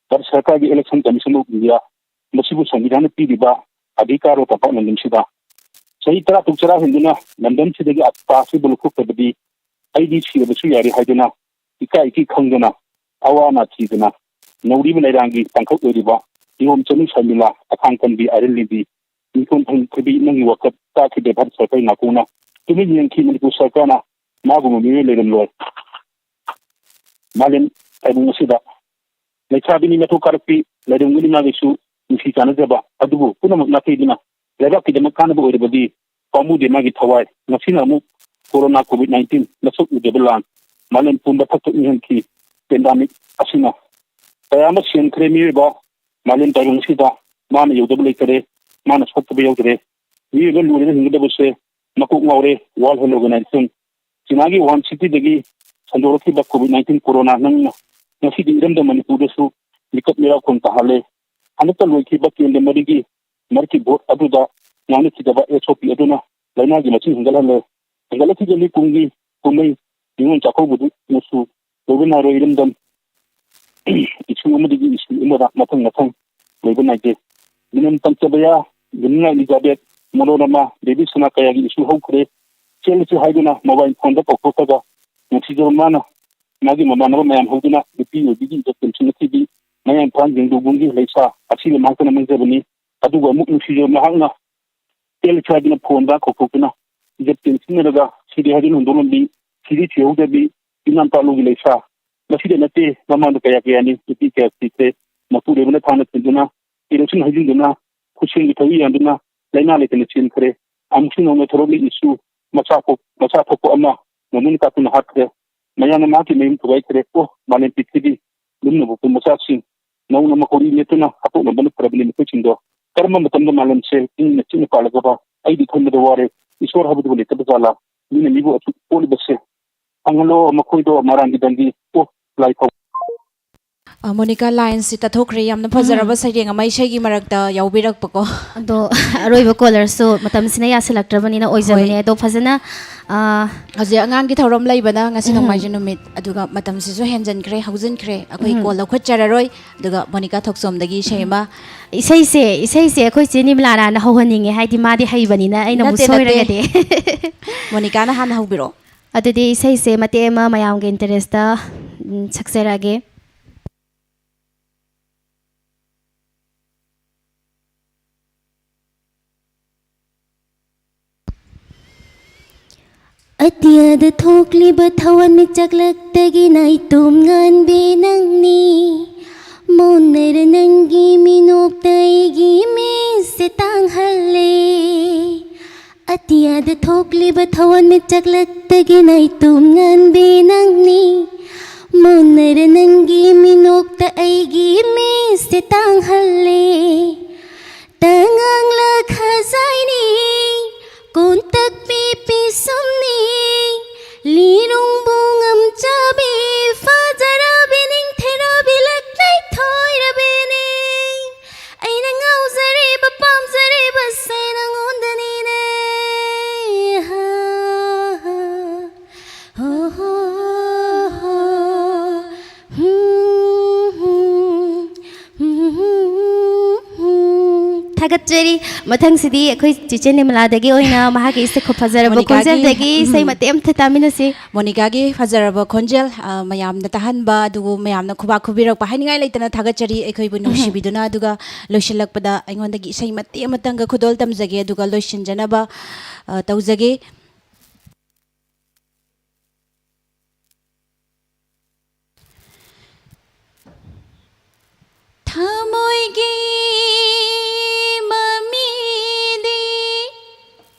ꯚꯥꯔꯠ ꯁꯔꯀꯥꯔꯒꯤ Election Commission of India ꯃꯁꯤꯕꯨ ꯁꯪꯕꯤꯙꯥꯟꯅ ꯄꯤꯔꯤꯕ ꯑꯙꯤꯀꯥꯔ ꯇꯝꯄꯥꯛ ꯂꯝꯗꯝꯁꯤꯗ ꯆꯍꯤ ꯇꯔꯥ ꯇꯔꯨꯛ ꯆꯔꯥ ꯍꯦꯟꯗꯨꯅ ꯂꯝꯗꯝꯁꯤꯗꯒꯤ ꯑꯇꯥ ꯑꯁꯤꯕꯨ ꯂꯧꯊꯣꯛꯇꯕꯗꯤ ꯑꯩꯗꯤ ꯁꯤꯔꯕꯁꯨ ꯌꯥꯔꯦ ꯍꯥꯏꯗꯨꯅ ꯏꯀꯥꯏ ꯏꯀꯤ ꯈꯪꯗꯅ ꯑꯋꯥ ꯑꯅꯥ ꯊꯤꯗꯅ ꯅꯧꯔꯤꯕ ꯂꯩꯔꯥꯡꯒꯤ ꯇꯥꯡꯀꯛ ꯑꯣꯏꯔꯤꯕ ꯏꯍꯣꯝ ꯆꯅꯨ ꯁꯔꯃꯤꯂꯥ, ꯑꯈꯥꯡ ꯀꯟꯕꯤ ꯑꯥꯏꯔꯟ ꯂꯤꯕꯤ, ꯏꯪꯈꯣꯜ ꯊꯣꯏꯕꯤ ꯅꯪꯒꯤ ꯋꯥꯀꯠ ꯇꯥꯈꯤꯗꯦ ꯚꯥꯔꯠ ꯁꯔꯀꯥꯔꯒꯤ ꯅꯥꯀꯣꯡꯅ꯫ ꯇꯨꯃꯤꯟ ꯌꯦꯡꯈꯤ ꯃꯅꯤꯄꯨꯔ ꯁꯔꯀꯥꯔꯅ ꯃꯥꯒꯨꯝꯕ ꯃꯤꯑꯣꯏ ꯂꯩꯔꯝꯂꯣꯏ ꯃꯥꯂꯦꯝ ꯇꯥꯏꯕꯪ ꯑꯁꯤꯗ꯫ ꯂꯩꯁꯥꯕꯤꯅꯤ ꯃꯊꯧ ꯀꯥꯔꯛꯄꯤ ꯂꯩꯔꯝꯒꯅꯤ ꯃꯥꯒꯤꯁꯨ ꯅꯨꯡꯁꯤ ꯆꯥꯟꯅꯖꯕ ꯑꯗꯨꯕꯨ ꯄꯨꯝꯅꯃꯛ ꯅꯥꯊꯩꯗꯨꯅ ꯂꯩꯕꯥꯛꯀꯤꯗꯃꯛ ꯀꯥꯟꯅꯕ ꯑꯣꯏꯔꯕꯗꯤ ꯄꯥꯝꯃꯨꯗꯦ ꯃꯥꯒꯤ ꯊꯋꯥꯏ꯫ ꯉꯁꯤꯅ ꯑꯃꯨꯛ corona COVID nineteen ꯃꯁꯛ ꯎꯗꯕ ꯂꯥꯟ ꯃꯥꯂꯦꯝ ꯄꯨꯝꯕ ꯊꯛ ꯊꯛ ꯅꯤꯛꯍꯟꯈꯤ꯫ Pandemic ꯑꯁꯤꯅ ꯀꯌꯥ ꯑꯃ ꯁꯦꯟꯈ꯭ꯔꯦ ꯃꯤꯑꯣꯏꯕ ꯃꯥꯂꯦꯝ ꯇꯥꯏꯕꯪ ꯑꯁꯤꯗ ꯃꯥꯅ ꯌꯧꯗꯕ ꯂꯩꯇꯔꯦ, ꯃꯥꯅ ꯁꯣꯛꯇꯕ ꯌꯧꯗꯔꯦ꯫ ꯃꯤꯑꯣꯏꯕ ꯂꯣꯏꯔꯒ ꯍꯤꯡꯒꯗꯕꯁꯦ ꯃꯀꯣꯛ ꯉꯥꯎꯔꯦ꯫ World Health Organization, ꯆꯤꯅꯥꯒꯤ Wuhan city ꯗꯒꯤ ꯁꯟꯗꯣꯔꯛꯈꯤꯕ COVID nineteen corona ꯅꯪꯅ ꯉꯁꯤꯗꯤ ꯏꯔꯝꯗꯝ ꯃꯅꯤꯄꯨꯔꯗꯁꯨ ꯃꯤꯀꯞ ꯃꯤꯔꯥꯎꯈꯣꯟ ꯇꯥꯍꯜꯂꯦ꯫ ꯍꯟꯗꯛꯇ ꯂꯣꯏꯈꯤꯕ ꯀꯦꯟꯗ꯭ꯔ ꯃꯔꯤꯒꯤ ꯃꯔꯛꯀꯤ vote ꯑꯗꯨꯗ ꯉꯥꯡꯅꯈꯤꯗꯕ S O P ꯑꯗꯨꯅ ꯂꯥꯏꯅꯥꯒꯤ ꯃꯁꯤꯡ ꯍꯦꯟꯒꯠꯍꯜꯂꯦ꯫ ꯍꯦꯟꯒꯠꯂꯛꯈꯤꯕ ꯃꯤ ꯀꯨꯝꯒꯤ ꯀꯨꯝꯍꯩ ꯅꯤꯉꯣꯜ ꯆꯥꯛꯀꯧꯕꯗꯨꯅꯁꯨ ꯂꯣꯏꯕ ꯅꯥꯏꯔꯣꯏ ꯏꯔꯝꯗꯝ꯫ Issue ꯑꯃꯗꯒꯤ issue ꯑꯃꯗ ꯃꯊꯪ ꯃꯊꯪ ꯂꯣꯏꯕ ꯅꯥꯏꯗꯦ꯫ ꯃꯤꯅꯝ ꯇꯝꯆꯕꯌꯥ, ꯌꯨꯝꯅꯥꯝ ꯏꯂꯤꯖꯥꯕꯦꯠ, ꯃꯅꯣꯔꯃꯥ, ꯕꯦꯕꯤ ꯁꯅꯥ ꯀꯌꯥꯒꯤ issue ꯍꯧꯈ꯭ꯔꯦ꯫ ꯆꯦꯜꯂꯁꯤ ꯍꯥꯏꯗꯨꯅ mobile phone ꯗ ꯀꯧꯊꯣꯛꯂꯒ ꯅꯨꯡꯁꯤꯖꯕ ꯃꯥꯅ ꯃꯥꯒꯤ ꯃꯃꯥꯟꯅꯕ ꯃꯌꯥꯝ ꯍꯧꯗꯨꯅ ꯅꯨꯄꯤ ꯑꯣꯏꯕꯤꯒꯤ ꯏꯖꯠ ꯇꯦꯟꯁꯤꯟꯅ ꯊꯤꯕꯤ, ꯃꯌꯥꯡ ꯏꯝꯐꯥꯜ ꯌꯦꯡꯗꯧꯕꯨꯡꯒꯤ ꯂꯩꯁꯥ ꯑꯁꯤꯕ ꯃꯍꯥꯛꯇꯅ ꯃꯥꯡꯖꯕꯅꯤ꯫ ꯑꯗꯨꯒ ꯑꯃꯨꯛ ꯅꯨꯡꯁꯤꯖꯕ ꯃꯍꯥꯛꯅ ꯇꯦꯜ ꯁ꯭ꯋꯥꯏꯗꯅ ꯐꯣꯟꯗ ꯀꯧꯊꯣꯛꯇꯨꯅ ꯏꯖꯠ ꯇꯦꯟꯁꯤꯟꯅꯔꯒ ꯁꯤꯗꯤ ꯍꯥꯏꯗꯨꯅ ꯍꯨꯟꯗꯣꯛꯂꯝꯕꯤ, ꯁꯤꯗꯤ ꯊꯤꯍꯧꯗꯕꯤ, ꯏꯅꯥꯝꯄꯥꯂꯨꯒꯤ ꯂꯩꯁꯥ꯫ ꯃꯁꯤꯗ ꯅꯠꯇꯦ, ꯃꯃꯥꯡꯗ ꯀꯌꯥ ꯀꯌꯥꯅꯤ ꯅꯨꯄꯤ ꯀꯌꯥ ꯊꯤꯈ꯭ꯔꯦ꯫ ꯃꯄꯨꯔꯣꯏꯕꯅ ꯊꯥꯡꯅ ꯊꯤꯟꯗꯨꯅ, ꯏꯔꯣꯛꯁꯤꯟ ꯍꯩꯖꯤꯟꯗꯨꯅ, ꯈꯨꯠꯁꯦꯝꯒꯤ ꯊꯧꯔꯤ ꯌꯥꯟꯗꯨꯅ, ꯂꯥꯏꯅꯥ ꯂꯩꯇꯅ ꯆꯦꯟꯈ꯭ꯔꯦ꯫ ꯑꯃꯨꯛꯁꯨ ꯅꯧꯅ ꯊꯣꯔꯛꯂꯤ ꯏꯁꯨ, ꯃꯆꯥ ꯄꯣꯛ-, ꯃꯆꯥ ꯊꯣꯛꯄ ꯑꯃ ꯃꯃꯨꯟ ꯀꯥꯇꯨꯅ ꯍꯥꯠꯈ꯭ꯔꯦ꯫ ꯃꯌꯥꯝꯅ ꯃꯍꯥꯛꯀꯤ ꯃꯌꯨꯝ ꯊꯨꯒꯥꯏꯈ꯭ꯔꯦ꯫ ꯑꯣ, ꯃꯥꯂꯦꯝ ꯄ꯭ꯔꯤꯊꯤꯕꯤ, ꯂꯨꯝꯅ ꯄꯣꯛꯄ ꯃꯆꯥꯁꯤꯡ ꯅꯧꯅ ꯃꯈꯣꯔꯤ ꯅꯦꯠꯇꯨꯅ ꯍꯥꯠꯇꯣꯛꯅꯕꯅ ꯐꯔꯕꯅꯤ ꯃꯈꯣꯏꯁꯤꯡꯗꯣ꯫ ꯀꯔꯝꯕ ꯃꯇꯝꯗ ꯃꯥꯂꯦꯝꯁꯦ ꯏꯪꯅ ꯆꯤꯛꯅ ꯄꯥꯜꯂꯒꯕ? ꯑꯩꯗꯤ ꯈꯟꯕꯗ ꯋꯥꯔꯦ꯫ ꯏꯁꯣꯔ ꯍꯥꯏꯕꯗꯨꯕꯨ ꯂꯩꯇꯕ ꯖꯥꯠꯂꯥ? ꯃꯤꯅ ꯃꯤꯕꯨ ꯑꯁꯨꯛ ꯑꯣꯠꯂꯤꯕꯁꯦ꯫ ꯍꯪꯍꯜꯂꯣ ꯃꯈꯣꯏꯗꯣ ꯃꯔꯥꯡꯒꯤ ꯗꯟꯗꯤ꯫ ꯑꯣ, ꯂꯥꯏ ꯐꯥꯎ꯫ ꯑ, ꯃꯣꯅꯤꯀꯥ, ꯂꯥꯏꯟꯁꯤ ꯇꯠꯊꯣꯛꯈ꯭ꯔꯦ꯫ ꯌꯥꯝꯅ ꯐꯖꯔꯕ ꯎꯝ꯫ ꯁꯩꯔꯦꯡ ꯑꯃ ꯏꯁꯩꯒꯤ ꯃꯔꯛꯇ ꯌꯥꯎꯕꯤꯔꯛꯄꯀꯣ꯫ ꯑꯗꯣ, ꯑꯔꯣꯏꯕ ꯀꯣꯂꯔꯁꯨ ꯃꯇꯝꯁꯤꯅ ꯌꯥꯁꯤꯜꯂꯛꯇ꯭ꯔꯕꯅꯤꯅ ꯑꯣꯏꯖꯕꯅꯦ꯫ ꯍꯣꯏ꯫ ꯑꯗꯣ ꯐꯖꯅ, ꯑ, ꯍꯧꯖꯤꯛ ꯑꯉꯥꯡꯒꯤ ꯊꯧꯔꯝ ꯂꯩꯕꯅ ꯉꯁꯤ ꯎꯝ꯫ ꯅꯣꯡꯃꯥꯏꯖꯤꯡ ꯅꯨꯃꯤꯠ, ꯑꯗꯨꯒ ꯃꯇꯝꯁꯤꯁꯨ ꯍꯦꯟꯖꯟꯈ꯭ꯔꯦ, ꯍꯧꯖꯤꯟꯈ꯭ꯔꯦ꯫ ꯑꯩꯈꯣꯏ ꯎꯝ꯫ ꯀꯣꯜ ꯂꯧꯈꯠꯆꯔꯔꯣꯏ꯫ ꯑꯗꯨꯒ ꯃꯣꯅꯤꯀꯥ ꯊꯣꯛꯆꯣꯝꯗꯒꯤ ꯏꯁꯩ ꯑꯃ꯫ ꯏꯁꯩꯁꯦ, ꯏꯁꯩꯁꯦ ꯑꯩꯈꯣꯏ ꯆꯦ ꯅꯤꯃꯂꯥꯅ ꯍꯧꯍꯟꯅꯤꯡꯉꯦ, ꯍꯥꯏꯗꯤ ꯃꯥꯗꯤ ꯍꯩꯕꯅꯤꯅ, ꯑꯩꯅ ꯑꯃꯨꯛ ꯅꯠꯇꯦ, ꯅꯠꯇꯦ꯫ ꯁꯣꯏꯔꯒꯗꯤ꯫ ꯃꯣꯅꯤꯀꯥꯅ ꯍꯥꯟꯅ ꯍꯧꯕꯤꯔꯛꯑꯣ꯫ ꯑꯗꯨꯗꯤ ꯏꯁꯩꯁꯦ ꯃꯇꯦꯛ ꯑꯃ ꯃꯌꯥꯝꯒꯤ ꯏꯟꯇꯔꯦꯁꯇ, ꯎꯝ, ꯁꯛꯆꯔꯛꯑꯒꯦ꯫ ꯑꯇꯤꯌꯥꯗ ꯊꯣꯛꯂꯤꯕ ꯊꯋꯥꯟꯃꯤꯆꯥꯛꯂꯛꯇꯒꯤ ꯅꯥꯏꯇꯣꯝ ꯉꯥꯟꯕꯤ ꯅꯪꯅꯤ꯫ ꯃꯣꯟꯅꯔ ꯅꯪꯒꯤ ꯃꯤꯅꯣꯛꯇ ꯑꯩꯒꯤ ꯃꯤꯠꯁꯦ ꯇꯥꯡꯍꯜꯂꯦ꯫ ꯑꯇꯤꯌꯥꯗ ꯊꯣꯛꯂꯤꯕ ꯊꯋꯥꯟꯃꯤꯆꯥꯛꯂꯛꯇꯒꯤ ꯅꯥꯏꯇꯣꯝ ꯉꯥꯟꯕꯤ ꯅꯪꯅꯤ꯫ ꯃꯣꯟꯅꯔ ꯅꯪꯒꯤ ꯃꯤꯅꯣꯛꯇ ꯑꯩꯒꯤ ꯃꯤꯠꯁꯦ ꯇꯥꯡꯍꯜꯂꯦ꯫ ꯇꯉꯥꯡꯂ ꯈꯖꯥꯏꯅꯤ, ꯀꯣꯟꯇꯛꯄꯤ ꯄꯤꯁꯨꯝꯅꯤ, ꯂꯤꯔꯨꯡꯕꯨ ꯉꯝꯆꯥꯕꯤ, ꯐꯖꯔꯕꯤ ꯅꯤꯡꯊꯤꯔꯕꯤ ꯂꯛꯅꯩ ꯊꯣꯏꯔꯕꯤꯅꯤ꯫ ꯑꯩꯅ ꯉꯥꯎꯖꯔꯤꯕ ꯄꯥꯝꯖꯔꯤꯕꯁꯦ ꯅꯉꯣꯟꯗꯅꯤꯅꯦ꯫ ꯍꯥ, ꯍꯥ, ꯍꯣ, ꯍꯣ, ꯍꯣ꯫ ꯊꯥꯒꯠꯆꯔꯤ꯫ ꯃꯊꯪꯁꯤꯗꯤ ꯑꯩꯈꯣꯏ ꯆꯤꯆꯦ ꯅꯤꯃꯂꯥꯗꯒꯤ ꯑꯣꯏꯅ ꯃꯍꯥꯛꯀꯤ ꯏꯁꯩ ꯈꯣꯟꯖꯦꯜꯗꯒꯤ ꯏꯁꯩ ꯃꯇꯦꯛ ꯑꯃꯇ ꯇꯥꯃꯤꯟꯅꯁꯤ꯫ ꯃꯣꯅꯤꯀꯥꯒꯤ ꯐꯖꯔꯕ ꯈꯣꯟꯖꯦꯜ, ꯑ, ꯃꯌꯥꯝꯅ ꯇꯥꯍꯟꯕ, ꯑꯗꯨꯒ ꯃꯌꯥꯝꯅ ꯈꯨꯕꯥꯛ ꯈꯨꯕꯤꯔꯛꯄ, ꯍꯥꯏꯅꯤꯡꯉꯥꯏ ꯂꯩꯇꯅ ꯊꯥꯒꯠꯆꯔꯤ ꯑꯩꯈꯣꯏꯕꯨ ꯅꯨꯡꯁꯤꯕꯤꯗꯨꯅ꯫ ꯑꯗꯨꯒ ꯂꯣꯏꯁꯤꯜꯂꯛꯄꯗ ꯑꯩꯉꯣꯟꯗꯒꯤ ꯏꯁꯩ ꯃꯇꯦꯛ ꯑꯃꯇꯪꯒ ꯈꯨꯗꯣꯜ ꯇꯝꯖꯒꯦ, ꯑꯗꯨꯒ ꯂꯣꯏꯁꯤꯟꯖꯅꯕ, ꯑ, ꯇꯧꯖꯒꯦ꯫ ꯊꯃꯣꯏꯒꯤ ꯃꯃꯤꯗꯤ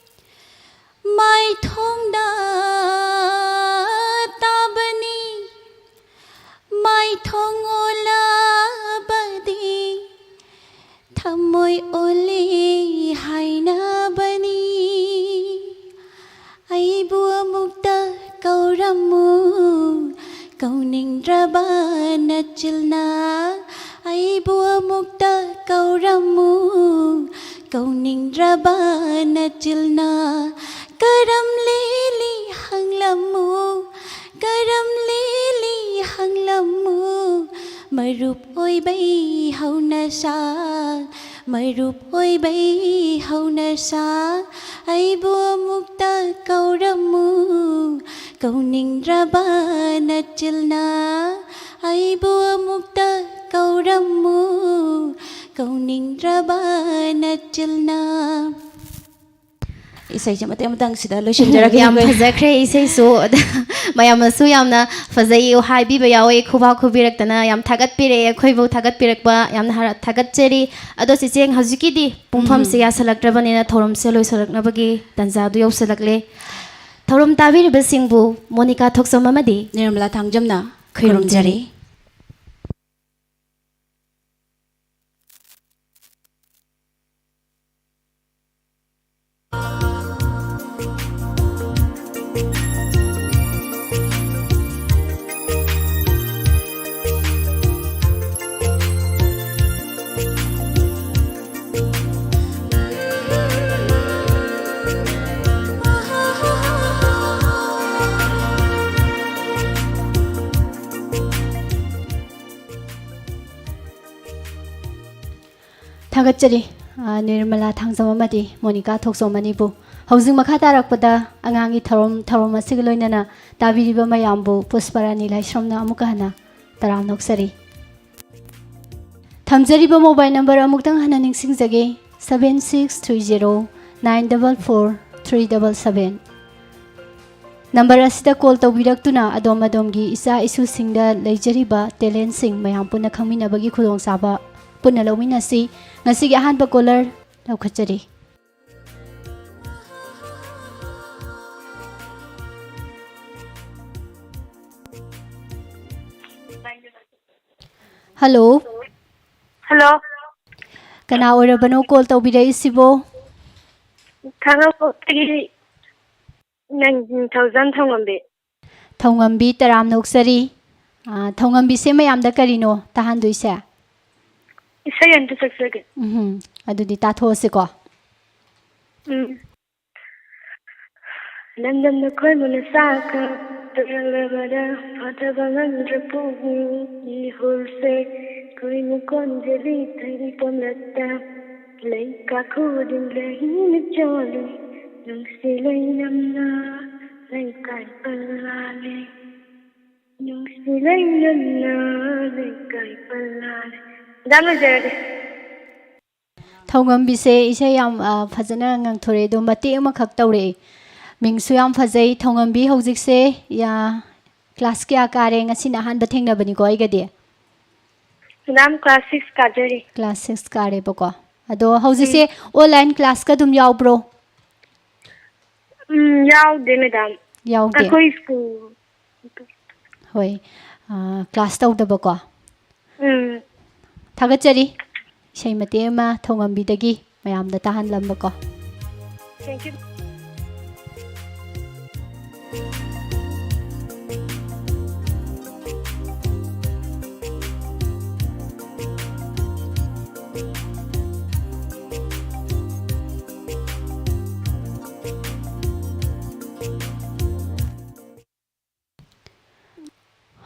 ꯃꯥꯏꯊꯣꯡꯗ ꯇꯥꯕꯅꯤ, ꯃꯥꯏꯊꯣꯡ ꯑꯣꯜꯂꯕꯗꯤ ꯊꯃꯣꯏ ꯑꯣꯜꯂꯤ ꯍꯥꯏꯅꯕꯅꯤ꯫ ꯑꯩꯕꯨ ꯑꯃꯨꯛꯇ ꯀꯧꯔꯝꯃꯨ, ꯀꯧꯅꯤꯡꯗ꯭ꯔꯕ ꯅꯆꯤꯜꯅ꯫ ꯑꯩꯕꯨ ꯑꯃꯨꯛꯇ ꯀꯧꯔꯝꯃꯨ, ꯀꯧꯅꯤꯡꯗ꯭ꯔꯕ ꯅꯆꯤꯜꯅ꯫ ꯀꯔꯝ ꯂꯦꯜꯂꯤ ꯍꯪꯂꯝꯃꯨ, ꯀꯔꯝ ꯂꯦꯜꯂꯤ ꯍꯪꯂꯝꯃꯨ꯫ ꯃꯔꯨꯞ ꯑꯣꯏꯕꯩ ꯍꯧꯅꯁꯥ, ꯃꯔꯨꯞ ꯑꯣꯏꯕꯩ ꯍꯧꯅꯁꯥ꯫ ꯑꯩꯕꯨ ꯑꯃꯨꯛꯇ ꯀꯧꯔꯝꯃꯨ, ꯀꯧꯅꯤꯡꯗ꯭ꯔꯕ ꯅꯆꯤꯜꯅ꯫ ꯑꯩꯕꯨ ꯑꯃꯨꯛꯇ ꯀꯧꯔꯝꯃꯨ, ꯀꯧꯅꯤꯡꯗ꯭ꯔꯕ ꯅꯆꯤꯜꯅ꯫ ꯏꯁꯩꯁꯦ ꯃꯇꯦꯛ ꯑꯃꯇꯪꯁꯤꯗ ꯂꯣꯏꯁꯤꯟꯖꯔꯒꯦ꯫ ꯌꯥꯝ ꯐꯖꯈ꯭ꯔꯦ ꯏꯁꯩꯁꯨ꯫ ꯑꯗ ꯃꯌꯥꯝꯅꯁꯨ ꯌꯥꯝꯅ ꯐꯖꯩ ꯍꯥꯏꯕꯤꯕ ꯌꯥꯎꯋꯦ, ꯈꯨꯕꯥꯛ ꯈꯨꯕꯤꯔꯛꯇꯅ ꯌꯥꯝ ꯊꯥꯒꯠꯄꯤꯔꯛꯑꯦ, ꯑꯩꯈꯣꯏꯕꯨ ꯊꯥꯒꯠꯄꯤꯔꯛꯄ ꯌꯥꯝꯅ ꯍꯔ-, ꯊꯥꯒꯠꯆꯔꯤ꯫ ꯑꯗꯣ ꯆꯤꯆꯦ, ꯍꯧꯖꯤꯛꯀꯤꯗꯤ ꯄꯨꯡꯐꯝꯁꯦ ꯎꯝ꯫ ꯌꯥꯁꯜꯂꯛꯇ꯭ꯔꯕꯅꯤꯅ ꯊꯧꯔꯝꯁꯦ ꯂꯣꯏꯁꯤꯜꯂꯛꯅꯕꯒꯤ ꯇꯥꯟꯖꯥꯗꯨ ꯌꯧꯁꯤꯜꯂꯛꯂꯦ꯫ ꯊꯧꯔꯝ ꯇꯥꯕꯤꯔꯤꯕꯁꯤꯡꯕꯨ ꯃꯣꯅꯤꯀꯥ ꯊꯣꯛꯆꯣꯝ ꯑꯃꯗꯤ ꯅꯤꯔꯃꯂꯥ ꯊꯥꯡꯖꯝꯅ ꯈꯨꯔꯨꯝꯖꯔꯤ꯫ ꯈꯨꯔꯨꯝꯖꯔꯤ꯫ ꯊꯥꯒꯠꯆꯔꯤ꯫ ꯑ, ꯅꯤꯔꯃꯂꯥ ꯊꯥꯡꯖꯝ ꯑꯃꯗꯤ ꯃꯣꯅꯤꯀꯥ ꯊꯣꯛꯆꯣꯝ ꯑꯅꯤꯕꯨ꯫ ꯍꯧꯖꯤꯛ ꯃꯈꯥ ꯇꯥꯔꯛꯄꯗ ꯑꯉꯥꯡꯒꯤ ꯊꯧꯔꯝ, ꯊꯧꯔꯝ ꯑꯁꯤꯒ ꯂꯣꯏꯅꯅ ꯇꯥꯕꯤꯔꯤꯕ ꯃꯌꯥꯝꯕꯨ ꯄꯨꯁꯄꯔꯥꯅꯤ ꯂꯥꯏꯁ꯭ꯔꯝꯅ ꯑꯃꯨꯛꯀ ꯍꯟꯅ ꯇꯔꯥꯝꯅ ꯑꯣꯛꯆꯔꯤ꯫ ꯊꯝꯖꯔꯤꯕ mobile number ꯑꯃꯨꯛꯇꯪ ꯍꯟꯅ ꯅꯤꯡꯁꯤꯡꯖꯒꯦ, seven six three zero nine double four three double seven꯫ Number ꯑꯁꯤꯗ call ꯇꯧꯕꯤꯔꯛꯇꯨꯅ ꯑꯗꯣꯝ ꯑꯗꯣꯝꯒꯤ ꯏꯆꯥ ꯏꯁꯨꯁꯤꯡꯗ ꯂꯩꯖꯔꯤꯕ talentꯁꯤꯡ ꯃꯌꯥꯝ ꯄꯨꯟꯅ ꯈꯪꯃꯤꯟꯅꯕꯒꯤ ꯈꯨꯗꯣꯡꯆꯥꯕ ꯄꯨꯟꯅ ꯂꯧꯃꯤꯟꯅꯁꯤ꯫ ꯉꯁꯤꯒꯤ ꯑꯍꯥꯟꯕ caller ꯂꯧꯈꯠꯆꯔꯤ꯫ Hello꯫ Hello꯫ ꯀꯅꯥ ꯑꯣꯏꯔꯕꯅꯣ call ꯇꯧꯕꯤꯔꯛꯏꯁꯤꯕꯣ? ꯈꯥꯉꯕꯣꯛꯇꯒꯤ ꯅꯤꯡꯊꯧꯖꯝ ꯊꯧꯉꯝꯕꯤ꯫ ꯊꯧꯉꯝꯕꯤ, ꯇꯔꯥꯝꯅ ꯑꯣꯛꯆꯔꯤ꯫ ꯑꯥ, ꯊꯧꯉꯝꯕꯤꯁꯦ ꯃꯌꯥꯝꯗ ꯀꯔꯤꯅꯣ ꯇꯥꯍꯟꯗꯣꯏꯁꯦ? ꯏꯁꯩ ꯑꯝꯇ ꯁꯛꯆꯒꯦ꯫ ꯎꯝꯍꯨꯝ, ꯑꯗꯨꯗꯤ ꯇꯥꯊꯣꯛꯑꯁꯤꯀꯣ꯫ ꯎꯝ꯫ ꯂꯝꯗꯝꯗ ꯈꯣꯏꯃꯨꯅ ꯆꯥꯛꯀ ꯇꯣꯛꯂꯕꯗ ꯐꯥꯊꯕ ꯉꯝꯗ꯭ꯔ ꯄꯨꯛꯅꯤꯡ ꯏꯍꯨꯜꯁꯦ꯫ ꯈꯣꯏꯃꯨ ꯀꯣꯟꯖꯦꯜꯂꯤ ꯊꯩꯔꯤ ꯄꯣꯝꯂꯛꯇ ꯂꯩꯀꯥ ꯈꯨꯗꯤꯡ ꯂꯩꯅ ꯆꯣꯜꯂꯤ꯫ ꯅꯨꯡꯁꯤ ꯂꯩꯅꯝꯅ ꯂꯩꯀꯥꯏ ꯄꯜꯂꯥꯂꯦ꯫ ꯅꯨꯡꯁꯤ ꯂꯩꯅꯝꯅ ꯂꯩꯀꯥꯏ ꯄꯜꯂꯥꯂꯦ꯫ ꯃꯦꯗꯥꯝ, ꯂꯣꯏꯖꯔꯒꯦ꯫ ꯊꯧꯉꯝꯕꯤꯁꯦ ꯏꯁꯩ ꯌꯥꯝ, ꯑ, ꯐꯖꯅ ꯉꯪꯊꯣꯔꯛꯑꯦ, ꯑꯗꯣ ꯃꯇꯦꯛ ꯑꯃꯈꯛ ꯇꯧꯔꯛꯑꯦ꯫ ꯃꯤꯡꯁꯨ ꯌꯥꯝ ꯐꯖꯩ꯫ ꯊꯧꯉꯝꯕꯤ ꯍꯧꯖꯤꯛꯁꯦ, ꯌꯥ, class ꯀꯌꯥ ꯀꯥꯔꯦ? ꯉꯁꯤꯅ ꯑꯍꯥꯟꯕ ꯊꯦꯡꯅꯕꯅꯤꯀꯣ ꯑꯩꯒꯗꯤ꯫ ꯃꯦꯗꯥꯝ, class six ꯀꯥꯖꯔꯤ꯫ Class six ꯀꯥꯔꯦꯕꯀꯣ꯫ ꯑꯗꯣ ꯍꯧꯖꯤꯛꯁꯦ ꯎꯝ꯫ Online classꯀ ꯑꯗꯨꯝ ꯌꯥꯎꯕ꯭ꯔꯣ? ꯎꯝ, ꯌꯥꯎꯗꯦ, ꯃꯦꯗꯥꯝ꯫ ꯌꯥꯎꯗꯦ? ꯑꯩꯈꯣꯏ school꯫ ꯍꯣꯏ, ꯑ, class ꯇꯧꯗꯕꯀꯣ꯫ ꯎꯝ꯫ ꯊꯥꯒꯠꯆꯔꯤ꯫ ꯏꯁꯩ ꯃꯇꯦꯛ ꯑꯃ ꯊꯧꯉꯝꯕꯤꯗꯒꯤ ꯃꯌꯥꯝꯗ ꯇꯥꯍꯜꯂꯝꯕꯀꯣ꯫ Thank you꯫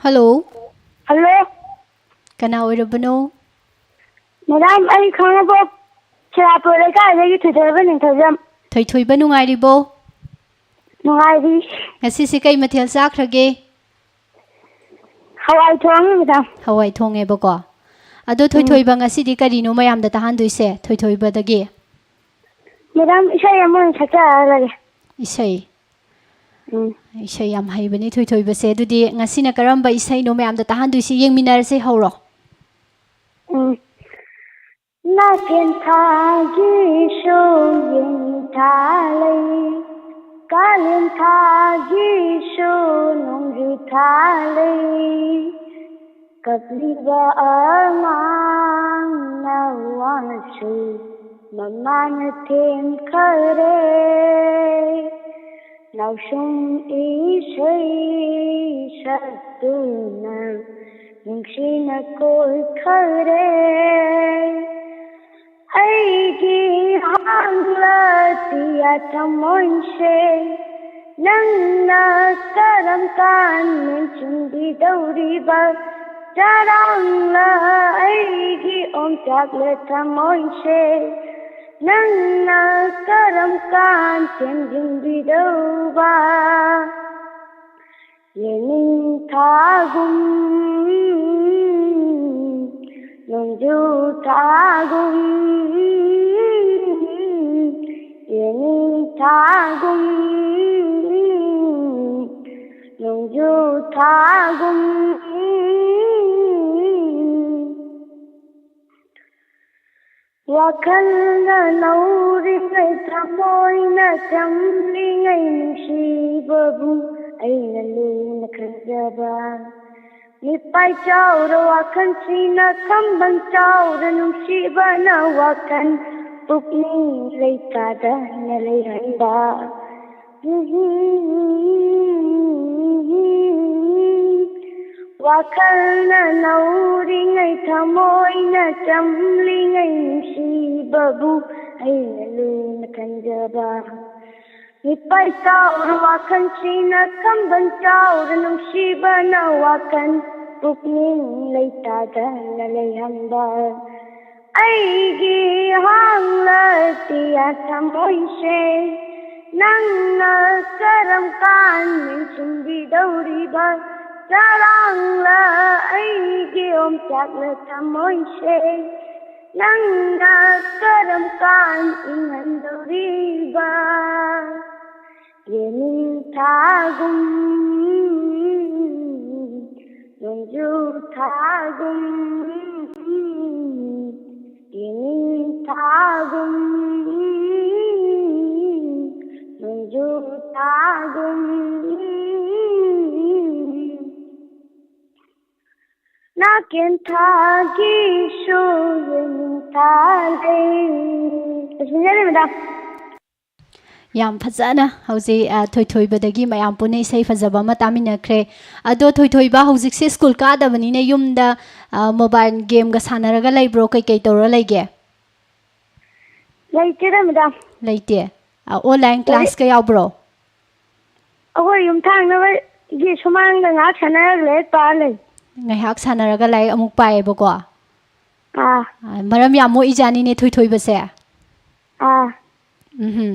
Hello꯫ Hello꯫ ꯀꯅꯥ ꯑꯣꯏꯔꯕꯅꯣ? ꯃꯦꯗꯥꯝ, ꯑꯩ ꯈꯥꯉꯕꯣꯛ ꯁꯤꯔꯥꯄꯨꯔ ꯂꯩꯀꯥꯏꯗꯒꯤ ꯊꯣꯏꯊꯣꯏꯕ ꯅꯤꯡꯊꯧꯖꯝ꯫ ꯊꯣꯏꯊꯣꯏꯕ, ꯅꯨꯡꯉꯥꯏꯔꯤꯕꯣ? ꯅꯨꯡꯉꯥꯏꯔꯤ꯫ ꯉꯁꯤꯁꯤ ꯀꯩ ꯃꯊꯦꯜ ꯆꯥꯈ꯭ꯔꯒꯦ? ꯍꯋꯥꯏ ꯊꯣꯡꯉꯤ, ꯃꯦꯗꯥꯝ꯫ ꯍꯋꯥꯏ ꯊꯣꯡꯉꯦꯕꯀꯣ꯫ ꯑꯗꯣ ꯎꯝ꯫ ꯊꯣꯏꯊꯣꯏꯕ, ꯉꯁꯤꯗꯤ ꯀꯔꯤꯅꯣ ꯃꯌꯥꯝꯗ ꯇꯥꯍꯟꯗꯣꯏꯁꯦ ꯊꯣꯏꯊꯣꯏꯕꯗꯒꯤ? ꯃꯦꯗꯥꯝ, ꯏꯁꯩ ꯑꯃ ꯑꯣꯏꯅ ꯁꯛꯆꯔꯛꯑꯒꯦ꯫ ꯏꯁꯩ? ꯎꯝ꯫ ꯏꯁꯩ ꯌꯥꯝ ꯍꯩꯕꯅꯤ ꯊꯣꯏꯊꯣꯏꯕꯁꯦ꯫ ꯑꯗꯨꯗꯤ ꯉꯁꯤꯅ ꯀꯔꯝꯕ ꯏꯁꯩꯅꯣ ꯃꯌꯥꯝꯗ ꯇꯥꯍꯟꯗꯣꯏꯁꯤ? ꯌꯦꯡꯃꯤꯟꯅꯔꯁꯦ, ꯍꯧꯔꯣ꯫ ꯎꯝ꯫ ꯅꯥꯀꯦꯟ ꯊꯥꯒꯤꯁꯨ ꯌꯦꯅꯤꯡꯊꯥ ꯂꯩ, ꯀꯥꯂꯦꯟ ꯊꯥꯒꯤꯁꯨ ꯅꯣꯡꯖꯨ ꯊꯥ ꯂꯩ꯫ ꯀꯞꯂꯤꯕ ꯑꯉꯥꯡ ꯅꯋꯥꯁꯨ ꯃꯃꯥꯅ ꯊꯦꯝꯈꯔꯦ꯫ ꯅꯥꯎꯁꯨꯝ ꯏꯁꯩ ꯁꯛꯇꯨꯅ ꯅꯨꯡꯁꯤꯅ ꯀꯣꯏꯈꯔꯦ꯫ ꯑꯩꯒꯤ ꯍꯥꯡꯂ ꯄꯤꯌꯥ ꯊꯃꯣꯏꯁꯦ, ꯅꯪꯅ ꯀꯔꯝ ꯀꯥꯟ ꯃꯦꯟꯁꯤꯟꯕꯤꯗꯧꯔꯤꯕ? ꯆꯔꯥꯡꯂ ꯑꯩꯒꯤ ꯑꯣꯝꯆꯥꯛꯂ ꯊꯃꯣꯏꯁꯦ, ꯅꯪꯅ ꯀꯔꯝ ꯀꯥꯟ ꯊꯦꯝꯖꯤꯟꯕꯤꯗꯧꯕ? ꯌꯦꯅꯤꯡꯊꯥꯒꯨꯝ, ꯅꯣꯡꯖꯨ ꯊꯥꯒꯨꯝ, ꯌꯦꯅꯤꯡꯊꯥꯒꯨꯝ, ꯅꯣꯡꯖꯨ ꯊꯥꯒꯨꯝ꯫ ꯋꯥꯈꯜꯅ ꯅꯧꯔꯤꯉꯩ, ꯊꯃꯣꯏꯅ ꯆꯝꯂꯤꯉꯩ, ꯅꯨꯡꯁꯤꯕꯕꯨ ꯑꯩꯅ ꯂꯨꯅ ꯈꯟꯖꯕ꯫ ꯃꯤꯄꯥꯏ ꯆꯥꯎꯔ ꯋꯥꯈꯜꯁꯤꯅ ꯈꯝꯕꯟ ꯆꯥꯎꯔ, ꯅꯨꯡꯁꯤꯕꯅ ꯋꯥꯈꯜ ꯄꯨꯛꯅꯤꯡ ꯂꯩꯇꯥꯗꯅ ꯂꯩꯍꯟꯕ꯫ ꯋꯥꯈꯜꯅ ꯅꯧꯔꯤꯉꯩ, ꯊꯃꯣꯏꯅ ꯆꯝꯂꯤꯉꯩ, ꯅꯨꯡꯁꯤꯕꯕꯨ ꯑꯩꯅ ꯂꯨꯅ ꯈꯟꯖꯕ꯫ ꯃꯤꯄꯥꯏ ꯆꯥꯎꯔ ꯋꯥꯈꯜꯁꯤꯅ ꯈꯝꯕꯟ ꯆꯥꯎꯔ, ꯅꯨꯡꯁꯤꯕꯅ ꯋꯥꯈꯜ ꯄꯨꯛꯅꯤꯡ ꯂꯩꯇꯥꯗꯅ ꯂꯩꯍꯟꯕ꯫ ꯑꯩꯒꯤ ꯍꯥꯡꯂꯇꯤꯌꯥ ꯊꯃꯣꯏꯁꯦ, ꯅꯪꯅ ꯀꯔꯝ ꯀꯥꯟ ꯃꯦꯟꯁꯤꯟꯕꯤꯗꯧꯔꯤꯕ? ꯆꯔꯥꯡꯂ ꯑꯩꯒꯤ ꯑꯣꯝꯆꯥꯛꯂ ꯊꯃꯣꯏꯁꯦ, ꯅꯪꯅ ꯀꯔꯝ ꯀꯥꯟ ꯏꯪꯍꯟꯗꯧꯔꯤꯕ? ꯌꯦꯅꯤꯡꯊꯥꯒꯨꯝ, ꯅꯣꯡꯖꯨ ꯊꯥꯒꯨꯝ, ꯌꯦꯅꯤꯡꯊꯥꯒꯨꯝ, ꯅꯣꯡꯖꯨ ꯊꯥꯒꯨꯝ, ꯅꯥꯀꯦꯟ ꯊꯥꯒꯤꯁꯨ ꯌꯦꯅꯤꯡꯊꯥ ꯂꯩ꯫ ꯂꯣꯏꯁꯤꯟꯖꯔꯦ, ꯃꯦꯗꯥꯝ꯫ ꯌꯥꯝ ꯐꯖꯅ ꯍꯧꯖꯤꯛ, ꯑ, ꯊꯣꯏꯊꯣꯏꯕꯗꯒꯤ ꯃꯌꯥꯝ ꯄꯨꯟꯅ ꯏꯁꯩ ꯐꯖꯕ ꯑꯃ ꯇꯥꯃꯤꯟꯅꯈ꯭ꯔꯦ꯫ ꯑꯗꯣ ꯊꯣꯏꯊꯣꯏꯕ, ꯍꯧꯖꯤꯛꯁꯦ ꯁ꯭ꯀꯨꯜ ꯀꯥꯗꯕꯅꯤꯅ ꯌꯨꯝꯗ, ꯑ, ꯃꯣꯕꯥꯏꯜ ꯒꯦꯝꯒ ꯁꯥꯟꯅꯔꯒ ꯂꯩꯕ꯭ꯔꯣ? ꯀꯩꯀꯩ ꯇꯧꯔ ꯂꯩꯒꯦ? ꯂꯩꯇꯦꯗ, ꯃꯦꯗꯥꯝ꯫ ꯂꯩꯇꯦ? ꯑ, ꯑꯣꯟꯂꯥꯏꯟ ꯂꯥꯏꯔꯤꯛ ꯀ꯭ꯂꯥꯁꯀ ꯌꯥꯎꯕ꯭ꯔꯣ? ꯑꯩꯈꯣꯏ ꯌꯨꯝꯊꯪꯅꯕꯒꯤ ꯁꯨꯃꯥꯡꯗ ꯉꯥꯏꯍꯥꯛ ꯁꯥꯟꯅꯔꯒ ꯂꯥꯏꯔꯤꯛ ꯄꯥ ꯂꯩ꯫ ꯉꯥꯏꯍꯥꯛ ꯁꯥꯟꯅꯔꯒ ꯂꯥꯏꯔꯤꯛ ꯑꯃꯨꯛ ꯄꯥꯏꯌꯦꯕꯀꯣ? ꯑꯥ꯫ ꯑ, ꯃꯔꯝ ꯌꯥꯝ ꯃꯣꯛꯏꯖꯥꯠꯅꯤꯅꯦ ꯊꯣꯏꯊꯣꯏꯕꯁꯦ꯫ ꯑꯥ꯫ ꯎꯝꯍꯨꯝ꯫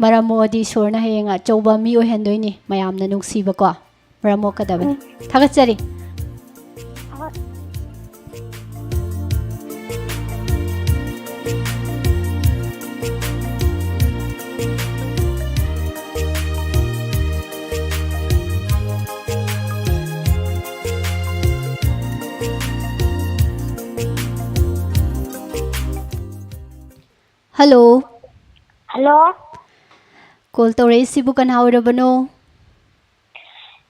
ꯃꯔꯝ ꯃꯣꯛꯑꯗꯤ ꯏꯁꯣꯔꯅ ꯍꯌꯦꯡ ꯑꯆꯧꯕ ꯃꯤ ꯑꯣꯏꯍꯟꯗꯣꯏꯅꯤ, ꯃꯌꯥꯝꯅ ꯅꯨꯡꯁꯤꯕꯀꯣ꯫ ꯃꯔꯝ ꯃꯣꯛꯀꯗꯕꯅꯤ꯫ ꯎꯝ꯫ ꯊꯥꯒꯠꯆꯔꯤ꯫ ꯍꯣꯏ꯫ ꯍꯜꯂꯣ꯫ ꯍꯜꯂꯣ꯫ ꯀꯣꯜ ꯇꯧꯔꯛꯏꯁꯤꯕꯨ ꯀꯅꯥ ꯑꯣꯏꯔꯕꯅꯣ?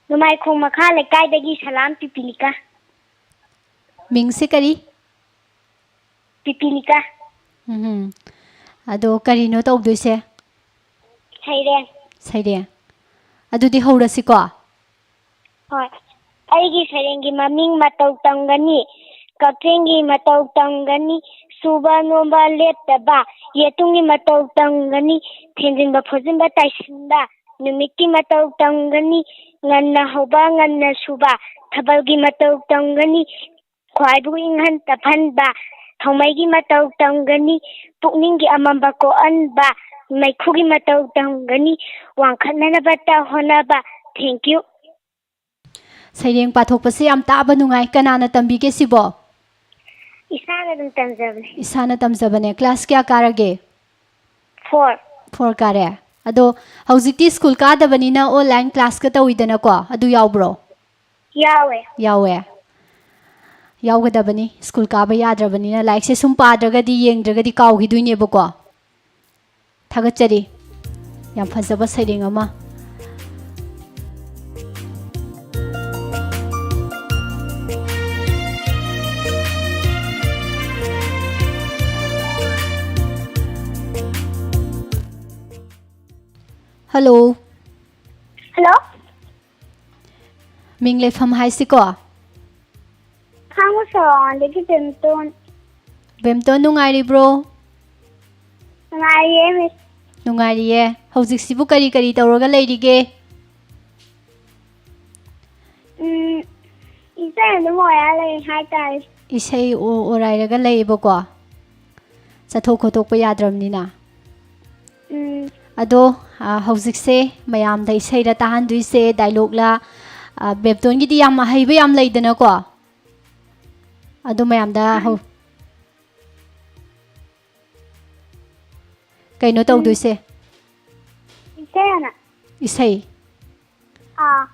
ꯅꯨꯃꯥꯏꯈꯣꯡ ꯃꯈꯥ ꯂꯩꯀꯥꯏꯗꯒꯤ ꯁꯂꯥꯝ ꯄꯤꯄꯤꯂꯤꯀꯥ꯫ ꯃꯤꯡꯁꯦ ꯀꯔꯤ? ꯄꯤꯄꯤꯂꯤꯀꯥ꯫ ꯎꯝ꯫ ꯑꯗꯣ ꯀꯔꯤꯅꯣ ꯇꯧꯗꯣꯏꯁꯦ? ꯁꯩꯔꯦꯡ꯫ ꯁꯩꯔꯦꯡ꯫ ꯑꯗꯨꯗꯤ ꯍꯧꯔꯁꯤꯀꯣ꯫ ꯍꯣꯏ꯫ ꯑꯩꯒꯤ ꯁꯩꯔꯦꯡꯒꯤ ꯃꯃꯤꯡ ꯃꯇꯧ ꯇꯝꯒꯅꯤ꯫ ꯀꯛꯆꯦꯡꯒꯤ ꯃꯇꯧ ꯇꯝꯒꯅꯤ꯫ ꯁꯨꯕ ꯅꯣꯝꯕ ꯂꯦꯞꯇꯕ꯫ ꯌꯦꯇꯨꯝꯒꯤ ꯃꯇꯧ ꯇꯝꯒꯅꯤ꯫ ꯊꯦꯡꯖꯤꯟꯕ ꯐꯣꯠꯖꯤꯟꯕ ꯇꯥꯏꯁꯤꯟꯕ꯫ ꯅꯨꯃꯤꯠꯀꯤ ꯃꯇꯧ ꯇꯝꯒꯅꯤ꯫ ꯉꯟꯅ ꯍꯧꯕ ꯉꯟꯅ ꯁꯨꯕ꯫ ꯊꯥꯕꯜꯒꯤ ꯃꯇꯧ ꯇꯝꯒꯅꯤ꯫ ꯈ꯭ꯋꯥꯏꯕꯨ ꯏꯪꯍꯟ ꯇꯞꯍꯟꯕ꯫ ꯊꯧꯃꯩꯒꯤ ꯃꯇꯧ ꯇꯝꯒꯅꯤ, ꯄꯨꯛꯅꯤꯡꯒꯤ ꯑꯃꯝꯕ ꯀꯣꯛꯍꯟꯕ, ꯃꯩꯈꯨꯒꯤ ꯃꯇꯧ ꯇꯝꯒꯅꯤ, ꯋꯥꯡꯈꯠꯅꯅꯕꯇ ꯍꯣꯠꯅꯕ꯫ Thank you꯫ ꯁꯩꯔꯦꯡ ꯄꯥꯊꯣꯛꯄꯁꯦ ꯌꯥꯝ ꯇꯥꯕ ꯅꯨꯡꯉꯥꯏ꯫ ꯀꯅꯥꯅ ꯇꯝꯕꯤꯒꯦ ꯁꯤꯕꯣ? ꯏꯁꯥꯅ ꯑꯗꯨꯝ ꯇꯝꯖꯕꯅꯦ꯫ ꯏꯁꯥꯅ ꯇꯝꯖꯕꯅꯦ꯫ Class ꯀꯌꯥ ꯀꯥꯔꯒꯦ? Four꯫ Four ꯀꯥꯔꯦ꯫ ꯑꯗꯣ ꯍꯧꯖꯤꯛꯇꯤ ꯁ꯭ꯀꯨꯜ ꯀꯥꯗꯕꯅꯤꯅ online classꯀ ꯇꯧꯋꯤꯗꯅꯀꯣ, ꯑꯗꯨ ꯌꯥꯎꯕ꯭ꯔꯣ? ꯌꯥꯎꯋꯦ꯫ ꯌꯥꯎꯋꯦ꯫ ꯌꯥꯎꯒꯗꯕꯅꯤ꯫ ꯁ꯭ꯀꯨꯜ ꯀꯥꯕ ꯌꯥꯗ꯭ꯔꯕꯅꯤꯅ ꯂꯥꯏꯔꯤꯛꯁꯦ ꯁꯨꯝ ꯄꯥꯗ꯭ꯔꯒꯗꯤ, ꯌꯦꯡꯗ꯭ꯔꯒꯗꯤ ꯀꯥꯎꯈꯤꯗꯣꯏꯅꯦꯕꯀꯣ꯫ ꯊꯥꯒꯠꯆꯔꯤ꯫ ꯌꯥꯝ ꯐꯖꯕ ꯁꯩꯔꯦꯡ ꯑꯃ꯫ Hello꯫ Hello꯫ ꯃꯤꯡ ꯂꯩꯐꯝ ꯍꯥꯏꯁꯤꯀꯣ? ꯈꯥꯡꯉꯕꯣꯛ ꯁꯣꯔꯣꯛꯗꯒꯤ ꯕꯦꯝꯇꯣꯟ꯫ ꯕꯦꯝꯇꯣꯟ, ꯅꯨꯡꯉꯥꯏꯔꯤꯕ꯭ꯔꯣ? ꯅꯨꯡꯉꯥꯏꯔꯤꯌꯦ, Miss꯫ ꯅꯨꯡꯉꯥꯏꯔꯤꯌꯦ꯫ ꯍꯧꯖꯤꯛꯁꯤꯕꯨ ꯀꯔꯤ ꯀꯔꯤ ꯇꯧꯔꯒ ꯂꯩꯔꯤꯒꯦ? ꯎꯝ, ꯏꯁꯩ ꯑꯗꯨꯝ ꯑꯣꯔꯥ ꯂꯩ ꯍꯥꯏꯇꯥꯔꯦ꯫ ꯏꯁꯩ ꯑꯣ-, ꯑꯣꯔꯥꯏꯔꯒ ꯂꯩꯌꯦꯕꯀꯣ? ꯆꯠꯊꯣꯛ ꯈꯣꯠꯇꯣꯛꯄ ꯌꯥꯗ꯭ꯔꯕꯅꯤꯅ꯫ ꯎꯝ꯫ ꯑꯗꯣ, ꯑ, ꯍꯧꯖꯤꯛꯁꯦ ꯃꯌꯥꯝꯗ ꯏꯁꯩꯔ ꯇꯥꯍꯟꯗꯣꯏꯁꯦ, dialogueꯂ? ꯑ, ꯕꯦꯝꯇꯣꯟꯒꯤꯗꯤ ꯌꯥꯝ ꯑꯍꯩꯕ ꯌꯥꯝ ꯂꯩꯗꯅꯀꯣ? ꯑꯗꯣ ꯃꯌꯥꯝꯗ ꯍꯧ-, ꯀꯩꯅꯣ ꯎꯝ꯫ ꯇꯧꯗꯣꯏꯁꯦ? ꯏꯁꯩ ꯍꯥꯟꯅ꯫ ꯏꯁꯩ? ꯑꯥ꯫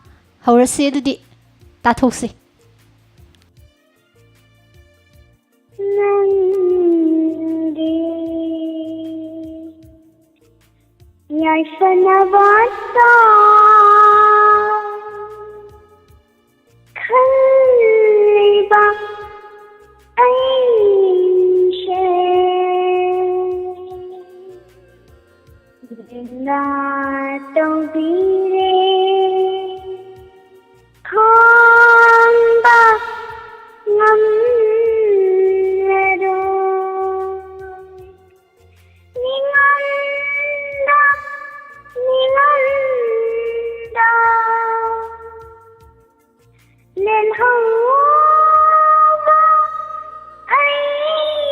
ꯍꯧꯔꯁꯤ ꯑꯗꯨꯗꯤ, ꯇꯥꯊꯣꯛꯁꯤ꯫ ꯅꯪꯗꯤ ꯌꯥꯏꯐꯅꯕꯇ ꯈꯜꯂꯤꯕ ꯑꯩꯁꯦ ꯂꯤꯂꯥ ꯇꯧꯕꯤꯔꯦ꯫ ꯈꯥꯡꯕ ꯉꯝꯂꯔꯣꯏ꯫ ꯅꯤꯡꯉꯝꯗ, ꯅꯤꯡꯉꯝꯗ ꯂꯦꯜꯍꯧꯕ ꯑꯩ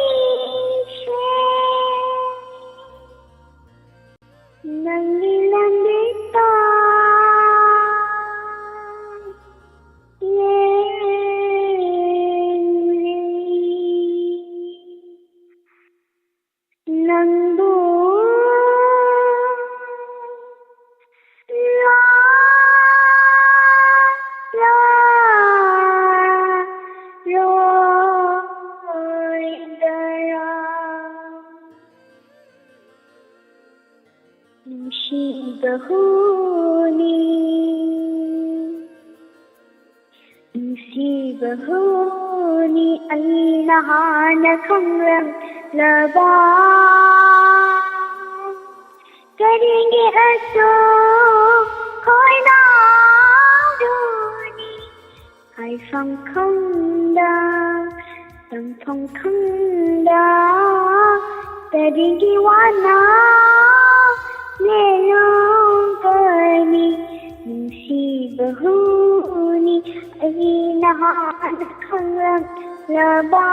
ꯍꯨꯅꯤ, ꯅꯨꯡꯁꯤꯕ ꯍꯨꯅꯤ ꯑꯩꯅ ꯍꯥꯟꯅ ꯈꯪꯂꯝꯂꯕ꯫ ꯀꯔꯤꯒꯤ ꯑꯁꯨꯛ ꯈꯣꯏꯗꯥꯔꯨꯅꯤ? ꯍꯥꯏꯐꯝ ꯈꯪꯗ, ꯇꯝꯐꯝ ꯈꯪꯗ, ꯀꯔꯤꯒꯤ ꯋꯥꯅ ꯂꯦꯜꯂꯨꯒꯅꯤ? ꯅꯨꯡꯁꯤꯕ ꯍꯨꯅꯤ ꯑꯩꯅ ꯍꯥꯟꯅ ꯈꯪꯂꯝꯂꯕ꯫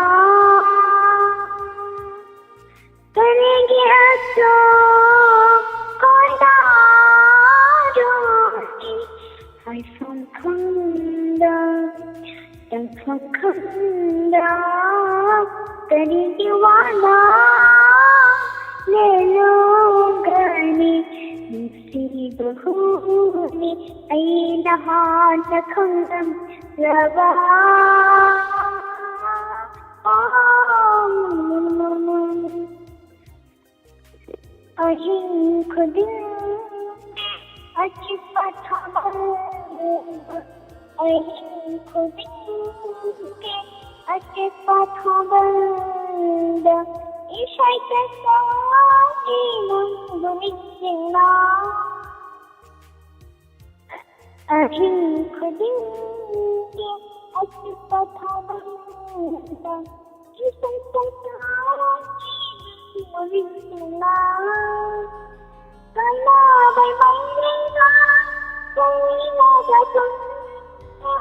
ꯀꯔꯤꯒꯤ ꯑꯁꯨꯛ ꯈꯣꯏꯗꯥꯔꯨꯅꯤ? ꯍꯥꯏꯐꯝ ꯈꯪꯗ, ꯇꯝꯐꯝ ꯈꯪꯗ, ꯀꯔꯤꯒꯤ ꯋꯥꯅ ꯂꯦꯜꯂꯨꯒꯅꯤ? ꯅꯨꯡꯁꯤꯕ ꯍꯨꯅꯤ ꯑꯩꯅ ꯍꯥꯟꯅ ꯈꯪꯂꯝꯂꯕ꯫ ꯑꯍꯤꯡ ꯈꯨꯗꯤꯡꯒꯤ ꯑꯆꯤꯛꯄ ꯊꯥꯕꯜꯗ, ꯑꯍꯤꯡ ꯈꯨꯗꯤꯡꯒꯤ ꯑꯆꯤꯛꯄ ꯊꯥꯕꯜꯗ, ꯏꯁꯩ ꯁꯛꯄꯒꯤ ꯅꯪꯕꯨ ꯅꯤꯡꯁꯤꯡꯅ꯫ ꯑꯍꯤꯡ ꯈꯨꯗꯤꯡꯒꯤ ꯑꯆꯤꯛꯄ ꯊꯥꯕꯜꯗ ꯏꯁꯩ ꯁꯛꯄꯒꯤ ꯅꯨꯃꯤꯠꯁꯤꯡꯅ ꯀꯥꯏꯅꯕꯩ ꯃꯪꯂꯥꯟꯗ ꯀꯣꯏꯅꯗ ꯇꯨꯝꯕ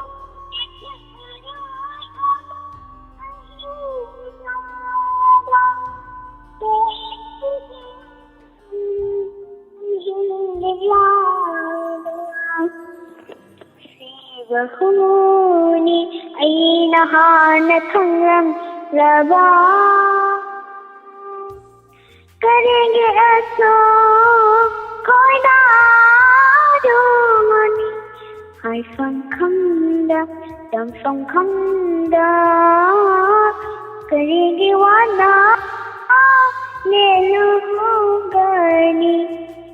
ꯑꯍꯤꯡ ꯅꯣꯡꯌꯥꯏꯗ ꯁꯤꯕ ꯍꯨꯅꯤ ꯑꯩꯅ ꯍꯥꯟꯅ ꯈꯪꯂꯝꯂꯕ꯫ ꯀꯔꯤꯒꯤ ꯑꯁꯨꯛ ꯈꯣꯏꯗꯥꯔꯨꯅꯤ? ꯍꯥꯏꯐꯝ ꯈꯪꯗ, ꯇꯝꯐꯝ ꯈꯪꯗ, ꯀꯔꯤꯒꯤ ꯋꯥꯅ ꯂꯦꯜꯂꯨꯒꯅꯤ?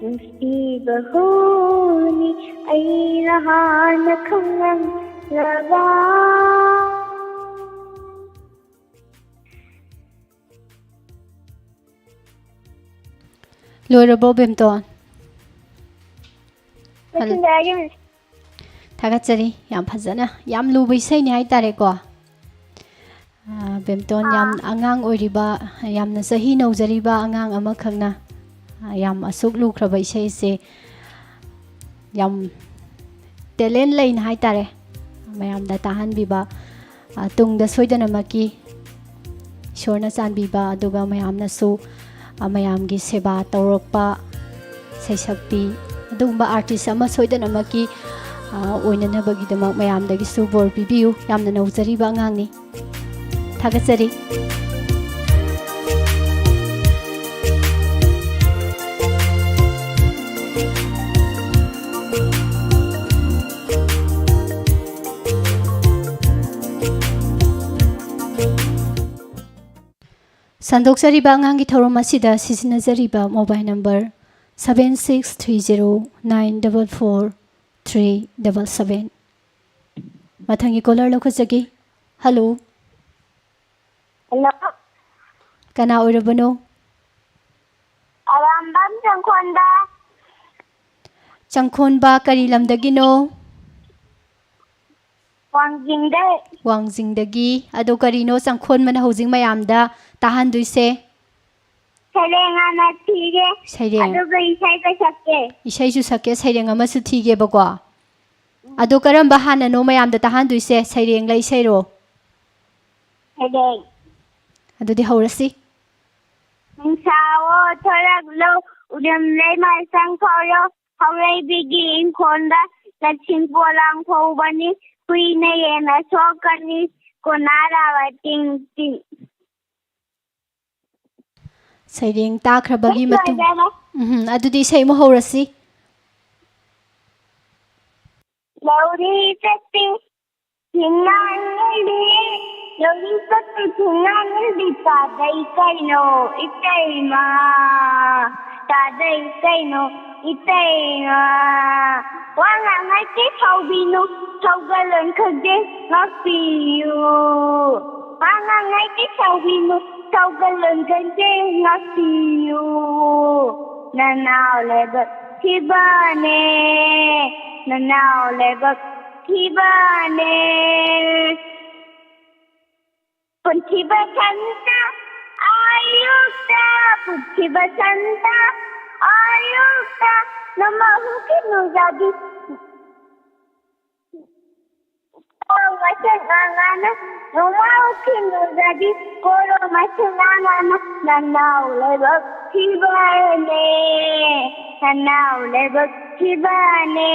ꯅꯨꯡꯁꯤꯕ ꯍꯨꯅꯤ ꯑꯩꯅ ꯍꯥꯟꯅ ꯈꯪꯂꯝꯂꯕ꯫ ꯂꯣꯏꯔꯕꯣ, ꯕꯦꯝꯇꯣꯟ? ꯂꯣꯏꯁꯤꯟꯖꯔꯒꯦ, miss꯫ ꯊꯥꯒꯠꯆꯔꯤ꯫ ꯌꯥꯝ ꯐꯖꯅ, ꯌꯥꯝ ꯂꯨꯕ ꯏꯁꯩꯅꯤ ꯍꯥꯏꯇꯥꯔꯦꯀꯣ꯫ ꯑꯥ, ꯕꯦꯝꯇꯣꯟ, ꯌꯥꯝ ꯑꯥ꯫ ꯑꯉꯥꯡ ꯑꯣꯏꯔꯤꯕ, ꯌꯥꯝꯅ ꯆꯍꯤ ꯅꯧꯖꯔꯤꯕ ꯑꯉꯥꯡ ꯑꯃꯈꯛꯅ, ꯑꯥ, ꯌꯥꯝ ꯑꯁꯨꯛ ꯂꯨꯈ꯭ꯔꯕ ꯏꯁꯩꯁꯦ ꯌꯥꯝ talent ꯂꯩꯅ ꯍꯥꯏꯇꯥꯔꯦ, ꯃꯌꯥꯝꯗ ꯇꯥꯍꯟꯕꯤꯕ꯫ ꯑꯥ, ꯇꯨꯡꯗ ꯁꯣꯏꯗꯅꯃꯛꯀꯤ ꯏꯁꯣꯔꯅ ꯆꯥꯟꯕꯤꯕ, ꯑꯗꯨꯒ ꯃꯌꯥꯝꯅꯁꯨ, ꯑꯥ, ꯃꯌꯥꯝꯒꯤ ꯁꯦꯕꯥ ꯇꯧꯔꯛꯄ ꯁꯩꯁꯛꯄꯤ, ꯑꯗꯨꯒꯨꯝꯕ artist ꯑꯃ ꯁꯣꯏꯗꯅꯃꯛꯀꯤ, ꯑꯥ, ꯑꯣꯏꯅꯅꯕꯒꯤꯗꯃꯛ ꯃꯌꯥꯝꯗꯒꯤꯁꯨ ꯕꯣꯔ ꯄꯤꯕꯤꯌꯨ꯫ ꯌꯥꯝꯅ ꯅꯧꯖꯔꯤꯕ ꯑꯉꯥꯡꯅꯤ꯫ ꯊꯥꯒꯠꯆꯔꯤ꯫ ꯁꯟꯗꯣꯛꯆꯔꯤꯕ ꯑꯉꯥꯡꯒꯤ ꯊꯧꯔꯝ ꯑꯁꯤꯗ ꯁꯤꯖꯤꯟꯅꯖꯔꯤꯕ mobile number seven six three zero nine double four three double seven꯫ ꯃꯊꯪꯒꯤ caller ꯂꯧꯈꯠꯆꯒꯦ꯫ Hello꯫ Hello꯫ ꯀꯅꯥ ꯑꯣꯏꯔꯕꯅꯣ? ꯑꯔꯥꯝꯕꯝ ꯆꯪꯈꯣꯟꯗ꯫ ꯆꯪꯈꯣꯟꯕ ꯀꯔꯤ ꯂꯝꯗꯒꯤꯅꯣ? ꯋꯥꯡꯖꯤꯡꯗꯩ꯫ ꯋꯥꯡꯖꯤꯡꯗꯒꯤ꯫ ꯑꯗꯣ ꯀꯔꯤꯅꯣ ꯆꯪꯈꯣꯟꯕꯅ ꯍꯧꯖꯤꯛ ꯃꯌꯥꯝꯗ ꯇꯥꯍꯟꯗꯣꯏꯁꯦ? ꯁꯩꯔꯦꯡ ꯍꯥꯟꯅ ꯊꯤꯒꯦ꯫ ꯁꯩꯔꯦꯡ꯫ ꯑꯗꯨꯒ ꯏꯁꯩꯒ ꯁꯛꯀꯦ꯫ ꯏꯁꯩꯁꯨ ꯁꯛꯀꯦ, ꯁꯩꯔꯦꯡ ꯑꯃꯁꯨ ꯊꯤꯒꯦꯕꯀꯣ꯫ ꯑꯗꯣ ꯀꯔꯝꯕ ꯍꯥꯟꯅꯅꯣ ꯃꯌꯥꯝꯗ ꯇꯥꯍꯟꯗꯣꯏꯁꯦ, ꯁꯩꯔꯦꯡꯂ ꯏꯁꯩꯔꯣ? ꯁꯩꯔꯦꯡ꯫ ꯑꯗꯨꯗꯤ ꯍꯧꯔꯁꯤ꯫ ꯅꯨꯡꯁꯥꯋꯣ ꯊꯣꯔꯛꯂꯣ, ꯎꯔꯝ ꯂꯩꯃꯥꯏ ꯆꯪꯈꯣꯌꯣ, ꯍꯧꯔꯩꯕꯤꯒꯤ ꯏꯪꯈꯣꯜꯗ ꯂꯁꯤꯡ ꯄꯣꯂꯥꯡ ꯍꯧꯕꯅꯤ, ꯍꯨꯏꯅ ꯌꯦꯟꯅ ꯁꯣꯛꯀꯅꯤ, ꯀꯣꯅꯥꯔꯥꯕ ꯇꯤꯡ ꯇꯤꯡ꯫ ꯁꯩꯔꯦꯡ ꯇꯥꯈ꯭ꯔꯕꯒꯤ ꯃꯇꯨꯡ, ꯂꯣꯏꯔꯦ꯫ ꯎꯝ, ꯑꯗꯨꯗꯤ ꯏꯁꯩ ꯑꯃꯨꯛ ꯍꯧꯔꯁꯤ꯫ ꯂꯧꯔꯤ ꯆꯠꯄꯤ ꯊꯤꯡꯉꯥꯟ ꯂꯩꯕꯤ, ꯂꯧꯔꯤ ꯆꯠꯄꯤ ꯊꯤꯡꯉꯥꯟ ꯂꯩꯕꯤ ꯇꯥꯗꯩ ꯀꯩꯅꯣ ꯏꯇꯩꯃ꯫ ꯇꯥꯗꯩ ꯀꯩꯅꯣ ꯏꯇꯩꯃ? ꯋꯥ ꯉꯥꯡꯉꯥꯏ ꯀꯩ ꯁꯥꯎꯕꯤꯅꯨ, ꯁꯥꯎꯒꯜꯂꯣꯟ ꯈꯪꯗꯦ ꯉꯥꯛꯄꯤꯌꯨ꯫ ꯋꯥ ꯉꯥꯡꯉꯥꯏ ꯀꯩ ꯁꯥꯎꯕꯤꯅꯨ, ꯁꯥꯎꯒꯜꯂꯣꯟ ꯈꯪꯗꯦ ꯉꯥꯛꯄꯤꯌꯨ꯫ ꯅꯅꯥꯎ ꯂꯥꯏꯕꯛ ꯊꯤꯕꯅꯦ, ꯅꯅꯥꯎ ꯂꯥꯏꯕꯛ ꯊꯤꯕꯅꯦ꯫ ꯄꯨꯟꯁꯤꯕ ꯁꯟꯇ ꯑꯌꯨꯛꯇ, ꯄꯨꯟꯁꯤꯕ ꯁꯟꯇ ꯑꯌꯨꯛꯇ, ꯅꯃꯥ ꯍꯨꯀꯤ ꯅꯨꯡꯖꯥꯕꯤ꯫ ꯀꯣꯔꯣ ꯃꯁꯦ ꯉꯥꯡꯉꯥꯅ, ꯅꯃꯥ ꯍꯨꯀꯤ ꯅꯨꯡꯖꯥꯕꯤ, ꯀꯣꯔꯣ ꯃꯁꯦ ꯉꯥꯡꯉꯥꯅ, ꯅꯅꯥꯎ ꯂꯥꯏꯕꯛ ꯊꯤꯕꯅꯦ, ꯅꯅꯥꯎ ꯂꯥꯏꯕꯛ ꯊꯤꯕꯅꯦ꯫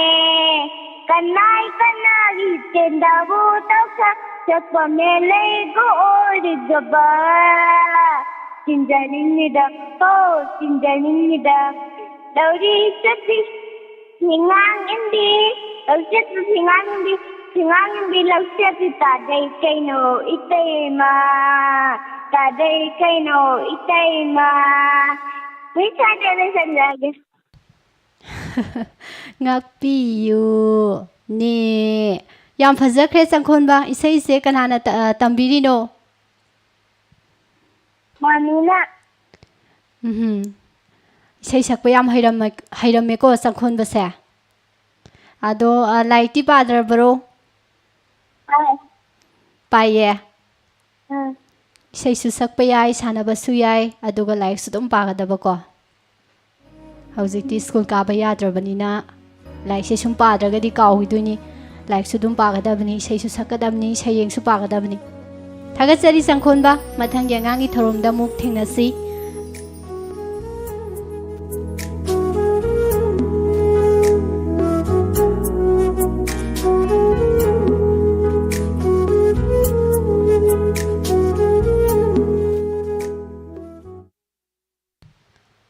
ꯀꯅꯥꯏ ꯀꯅꯥꯒꯤ ꯇꯦꯟꯗꯥꯕꯨ ꯇꯧꯁ ꯆꯠꯄ ꯃꯦꯂꯩꯒ ꯑꯣꯏꯔꯤꯒꯕ꯫ ꯆꯤꯟꯖꯅꯤꯡꯉꯤꯗ, ꯍꯣ, ꯆꯤꯟꯖꯅꯤꯡꯉꯤꯗ꯫ ꯂꯧꯔꯤ ꯆꯠꯄꯤ ꯐꯤꯉꯥꯡ ꯏꯟꯕꯤ, ꯂꯧ ꯆꯠꯄꯤ ꯐꯤꯉꯥꯡ ꯏꯟꯕꯤ, ꯐꯤꯉꯥꯡ ꯏꯟꯕꯤ ꯂꯧ ꯆꯠꯄꯤ ꯇꯥꯗꯩ ꯀꯩꯅꯣ ꯏꯇꯩꯃ, ꯇꯥꯗꯩ ꯀꯩꯅꯣ ꯏꯇꯩꯃ꯫ ꯃꯤ ꯁꯥꯗꯦ ꯂꯣꯏꯁꯟꯖꯔꯒꯦ꯫ ꯉꯥꯛꯄꯤꯌꯨ ꯅꯦ꯫ ꯌꯥꯝ ꯐꯖꯈ꯭ꯔꯦ ꯆꯪꯈꯣꯟꯕ꯫ ꯏꯁꯩꯁꯦ ꯀꯅꯥꯅ ꯇ-, ꯑ, ꯇꯝꯕꯤꯔꯤꯅꯣ? ꯃꯥꯃꯤꯅ꯫ ꯎꯝꯍꯨꯝ꯫ ꯏꯁꯩ ꯁꯛꯄ ꯌꯥꯝ ꯍꯩꯔꯝꯃ-, ꯍꯩꯔꯝꯃꯦꯀꯣ ꯆꯪꯈꯣꯟꯕꯁꯦ꯫ ꯑꯗꯣ, ꯑ, ꯂꯥꯏꯔꯤꯛꯇꯤ ꯄꯥꯗ꯭ꯔꯕꯔꯣ? ꯄꯥꯏ꯫ ꯄꯥꯏꯌꯦ꯫ ꯎꯝ꯫ ꯏꯁꯩꯁꯨ ꯁꯛꯄ ꯌꯥꯏ, ꯁꯥꯟꯅꯕꯁꯨ ꯌꯥꯏ, ꯑꯗꯨꯒ ꯂꯥꯏꯔꯤꯛꯁꯨ ꯑꯗꯨꯝ ꯄꯥꯒꯗꯕꯀꯣ꯫ ꯍꯧꯖꯤꯛꯇꯤ ꯁ꯭ꯀꯨꯜ ꯀꯥꯕ ꯌꯥꯗ꯭ꯔꯕꯅꯤꯅ ꯂꯥꯏꯔꯤꯛꯁꯦ ꯁꯨꯝ ꯄꯥꯗ꯭ꯔꯒꯗꯤ ꯀꯥꯎꯈꯤꯗꯣꯏꯅꯤ꯫ ꯂꯥꯏꯔꯤꯛꯁꯨ ꯑꯗꯨꯝ ꯄꯥꯒꯗꯕꯅꯤ, ꯏꯁꯩꯁꯨ ꯁꯛꯀꯗꯕꯅꯤ, ꯁꯩꯔꯦꯡꯁꯨ ꯄꯥꯒꯗꯕꯅꯤ꯫ ꯊꯥꯒꯠꯆꯔꯤ ꯆꯪꯈꯣꯟꯕ꯫ ꯃꯊꯪꯒꯤ ꯑꯉꯥꯡꯒꯤ ꯊꯧꯔꯝꯗ ꯑꯃꯨꯛ ꯊꯦꯡꯅꯁꯤ꯫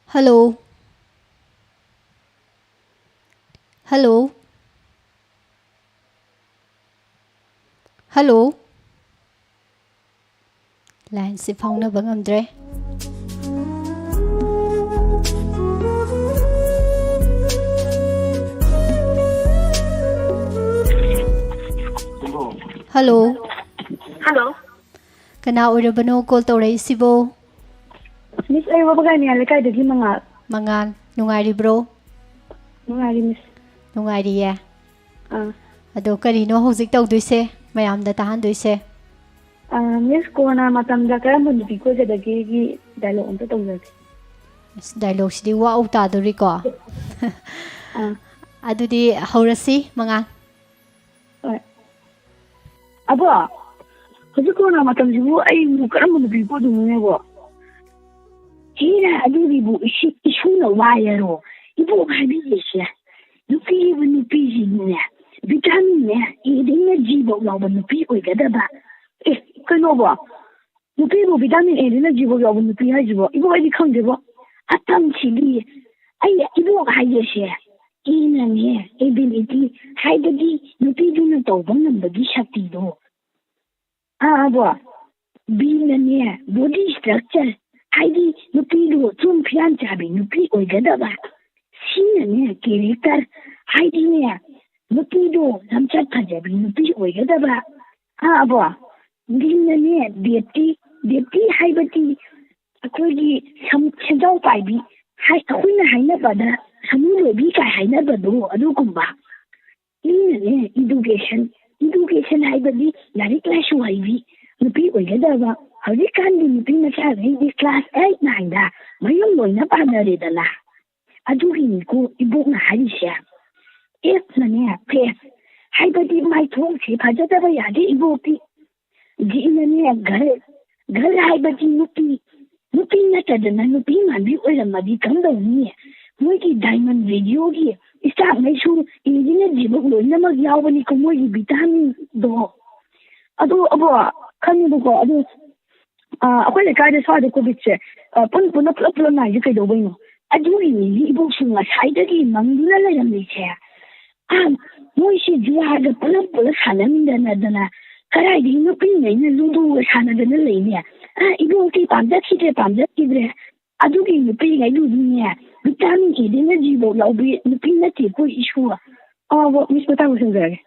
Hello. Hello. Hello. Line ꯁꯤ ꯐꯥꯎꯅꯕ ꯉꯝꯗ꯭ꯔꯦ꯫ ꯍꯜꯂꯣ꯫ ꯍꯜꯂꯣ꯫ ꯀꯅꯥ ꯑꯣꯏꯔꯕꯅꯣ ꯀꯣꯜ ꯇꯧꯔꯛꯏꯁꯤꯕꯣ? ꯃꯤꯁ, ꯑꯩ ꯋꯥꯕꯒꯥꯏ ꯃꯌꯥꯝ ꯂꯩꯀꯥꯏꯗꯒꯤ ꯃꯉꯥꯜ꯫ ꯃꯉꯥꯜ, ꯅꯨꯡꯉꯥꯏꯔꯤꯕ꯭ꯔꯣ? ꯅꯨꯡꯉꯥꯏꯔꯤ ꯃꯤꯁ꯫ ꯅꯨꯡꯉꯥꯏꯔꯤꯌꯦ꯫ ꯑꯥ꯫ ꯑꯗꯣ ꯀꯔꯤꯅꯣ ꯍꯧꯖꯤꯛ ꯇꯧꯗꯣꯏꯁꯦ, ꯃꯌꯥꯝꯗ ꯇꯥꯍꯟꯗꯣꯏꯁꯦ? ꯑꯥ, ꯃꯤꯁ, ꯀꯣꯔꯣꯅꯥ ꯃꯇꯝꯗ ꯀꯔꯝꯕ ꯅꯨꯄꯤ ꯀꯣꯏꯒꯗꯒꯦꯒꯤ ꯗꯥꯏꯂꯣꯛ ꯑꯝꯇ ꯇꯧꯖꯒꯦ꯫ ꯑꯁ, ꯗꯥꯏꯂꯣꯛꯁꯤꯗꯤ ꯋꯥꯎ ꯇꯥꯗꯣꯔꯤꯀꯣ꯫ ꯑꯥ꯫ ꯑꯗꯨꯗꯤ ꯍꯧꯔꯁꯤ, ꯃꯉꯥꯜ꯫ ꯍꯣꯏ꯫ ꯑꯕꯣ, ꯍꯧꯖꯤꯛ ꯀꯣꯔꯣꯅꯥ ꯃꯇꯝꯁꯤꯕꯨ ꯑꯩꯕꯨ ꯀꯔꯝꯕ ꯅꯨꯄꯤ ꯀꯣꯏꯗꯣꯏꯅꯣꯅꯦꯕꯣ? ꯍꯦꯔꯥ, ꯑꯗꯨꯒꯤꯕꯨ ꯏꯁꯤ-, ꯏꯁꯨꯅ ꯋꯥꯏꯔꯣ? ꯏꯕꯣꯛ ꯍꯥꯏꯕꯤꯔꯤꯁꯦ, ꯅꯨꯄꯤꯕꯨ ꯅꯨꯄꯤꯁꯤꯡꯅꯦ, ꯚꯤꯇꯥꯃꯤꯟꯅꯦ, ꯑꯦꯗꯩꯅ ꯖꯤꯐꯧ ꯌꯥꯎꯕ ꯅꯨꯄꯤ ꯑꯣꯏꯒꯗꯕ꯫ ꯑꯦ, ꯀꯩꯅꯣꯕꯣ? ꯅꯨꯄꯤꯕꯨ ꯚꯤꯇꯥꯃꯤꯟ ꯑꯦꯗꯩꯅ ꯖꯤꯐꯧ ꯌꯥꯎꯕ ꯅꯨꯄꯤ ꯍꯥꯏꯁꯤꯕꯣ? ꯏꯕꯣꯛ, ꯑꯩꯗꯤ ꯈꯪꯗꯦꯕꯣ꯫ ꯑꯇꯝꯁꯤꯗꯤ ꯑꯩ ꯏꯕꯣꯛ ꯍꯥꯏꯔꯤꯁꯦ, ꯏꯅꯅꯦ, ꯑꯦꯕꯤꯂꯤꯇꯤ, ꯍꯥꯏꯕꯗꯤ ꯅꯨꯄꯤꯗꯨꯅ ꯇꯧꯕ ꯉꯝꯕꯒꯤ ꯁꯛꯇꯤꯗꯣ꯫ ꯑꯥ, ꯑꯕꯣ꯫ ꯕꯤꯅꯅꯦ, ꯕꯣꯗꯤ ꯁ꯭ꯇ꯭ꯔꯛꯆꯔ, ꯍꯥꯏꯗꯤ ꯅꯨꯄꯤꯗꯣ ꯆꯨꯝ ꯐꯤꯔꯥꯟ ꯆꯥꯕꯤ ꯅꯨꯄꯤ ꯑꯣꯏꯒꯗꯕ꯫ ꯁꯤꯅꯅꯦ, ꯀꯦꯔꯦꯛꯇꯔ, ꯍꯥꯏꯗꯤꯅꯦ ꯅꯨꯄꯤꯗꯣ ꯂꯝꯆꯠ ꯐꯖꯕꯤ ꯅꯨꯄꯤ ꯑꯣꯏꯒꯗꯕ꯫ ꯑꯥ, ꯑꯕꯣ꯫ ꯗꯤꯅꯅꯦ, ꯗꯦꯞꯇꯤ, ꯗꯦꯞꯇꯤ ꯍꯥꯏꯕꯗꯤ ꯑꯩꯈꯣꯏꯒꯤ ꯁꯝ-, ꯁꯦꯟꯖꯥꯎ ꯄꯥꯏꯕꯤ, ꯍꯥꯏ-, ꯑꯩꯈꯣꯏꯅ ꯍꯥꯏꯅꯕꯗ ꯁꯃꯨ ꯂꯣꯏꯕꯤ ꯀꯥꯏ ꯍꯥꯏꯅꯕꯗꯣ, ꯑꯗꯨꯒꯨꯝꯕ꯫ ꯃꯤꯅꯅꯦ, ꯏꯗꯨꯀꯦꯁꯟ, ꯏꯗꯨꯀꯦꯁꯟ ꯍꯥꯏꯕꯗꯤ ꯂꯥꯏꯔꯤꯛ ꯂꯥꯏꯁꯨ ꯍꯩꯕꯤ ꯅꯨꯄꯤ ꯑꯣꯏꯒꯗꯕ꯫ ꯍꯧꯖꯤꯛꯀꯥꯟꯒꯤ ꯅꯨꯄꯤ ꯃꯆꯥꯈꯩꯗꯤ ꯀ꯭ꯂꯥꯁ ꯑꯩꯠ ꯅꯥꯏꯟꯗ ꯃꯌꯨꯝ ꯂꯣꯏꯅ ꯄꯥꯟꯅꯔꯦꯗꯅ꯫ ꯑꯗꯨꯒꯤꯅꯤꯀꯣ ꯏꯕꯣꯛꯅ ꯍꯥꯏꯔꯤꯁꯦ꯫ ꯑꯦꯐꯅꯅꯦ, ꯐꯦꯁ, ꯍꯥꯏꯕꯗꯤ ꯃꯥꯏꯊꯣꯡꯁꯦ ꯐꯖꯗꯕ ꯌꯥꯗꯦ ꯏꯕꯣꯛꯇꯤ꯫ ꯖꯤꯅꯅꯦ, ꯒꯔꯜ, ꯒꯔꯜ ꯍꯥꯏꯕꯗꯤ ꯅꯨꯄꯤ, ꯅꯨꯄꯤ ꯅꯠꯇꯗꯅ ꯅꯨꯄꯤ ꯃꯥꯟꯕꯤ ꯑꯣꯏꯔꯝꯃꯗꯤ ꯀꯝꯗꯧꯅꯤ? ꯃꯣꯏꯒꯤ ꯗꯥꯏꯃꯟ ꯔꯦꯗꯤꯑꯣꯒꯤ ꯏꯁꯇꯥꯐꯉꯩꯁꯨ ꯏꯟꯖꯤꯅꯤꯌꯔ ꯖꯤꯕꯨꯛ ꯂꯣꯏꯅꯃꯛ ꯌꯥꯎꯕꯅꯤꯀꯣ ꯃꯣꯏꯒꯤ ꯚꯤꯇꯥꯃꯤꯟꯗꯣ꯫ ꯑꯗꯣ ꯑꯕꯣ, ꯈꯪꯉꯦꯕꯀꯣ, ꯑꯗꯣ, ꯑ, ꯑꯩꯈꯣꯏ ꯂꯩꯀꯥꯏꯗ ꯁ꯭ꯋꯥꯏꯗ ꯀꯣꯚꯤꯗꯁꯦ, ꯑ, ꯄꯨꯟ ꯄꯨꯟꯅ ꯄꯨꯂꯞ ꯄꯨꯂꯞ ꯅꯥꯏꯁꯦ ꯀꯩꯗꯧꯕꯩꯅꯣ? ꯑꯗꯨꯒꯤꯅꯤꯅꯦ ꯏꯕꯣꯛꯁꯨ ꯉꯁꯥꯏꯗꯒꯤ ꯃꯪꯗꯨꯅ ꯂꯩꯔꯝꯃꯤꯁꯦ꯫ ꯑ, ꯃꯣꯏꯁꯦ ꯖꯨꯋꯥꯔꯒ ꯄꯨꯂꯞ ꯄꯨꯂꯞ ꯁꯥꯟꯅꯃꯤꯟꯅꯗꯅ ꯀꯗꯥꯏꯗꯒꯤ ꯅꯨꯄꯤꯉꯩꯅ ꯂꯨꯗꯣꯒ ꯁꯥꯟꯅꯗꯅ ꯂꯩꯅꯦ꯫ ꯑ, ꯏꯕꯣꯛꯇꯤ ꯄꯥꯝꯖꯈꯤꯗ꯭ꯔꯦ, ꯄꯥꯝꯖꯈꯤꯗ꯭ꯔꯦ꯫ ꯑꯗꯨꯒꯤ ꯅꯨꯄꯤꯉꯩꯗꯨꯗꯤꯅꯦ, ꯚꯤꯇꯥꯃꯤꯟ ꯑꯦꯗꯩꯅ ꯖꯤꯐꯧ ꯌꯥꯎꯕꯤ ꯅꯨꯄꯤ ꯅꯠꯇꯦꯀꯣ ꯏꯁꯨ꯫ ꯑ, ꯍꯣ, ꯃꯤꯁ, ꯃꯇꯥꯡ ꯂꯣꯏꯁꯤꯟꯖꯔꯒꯦ꯫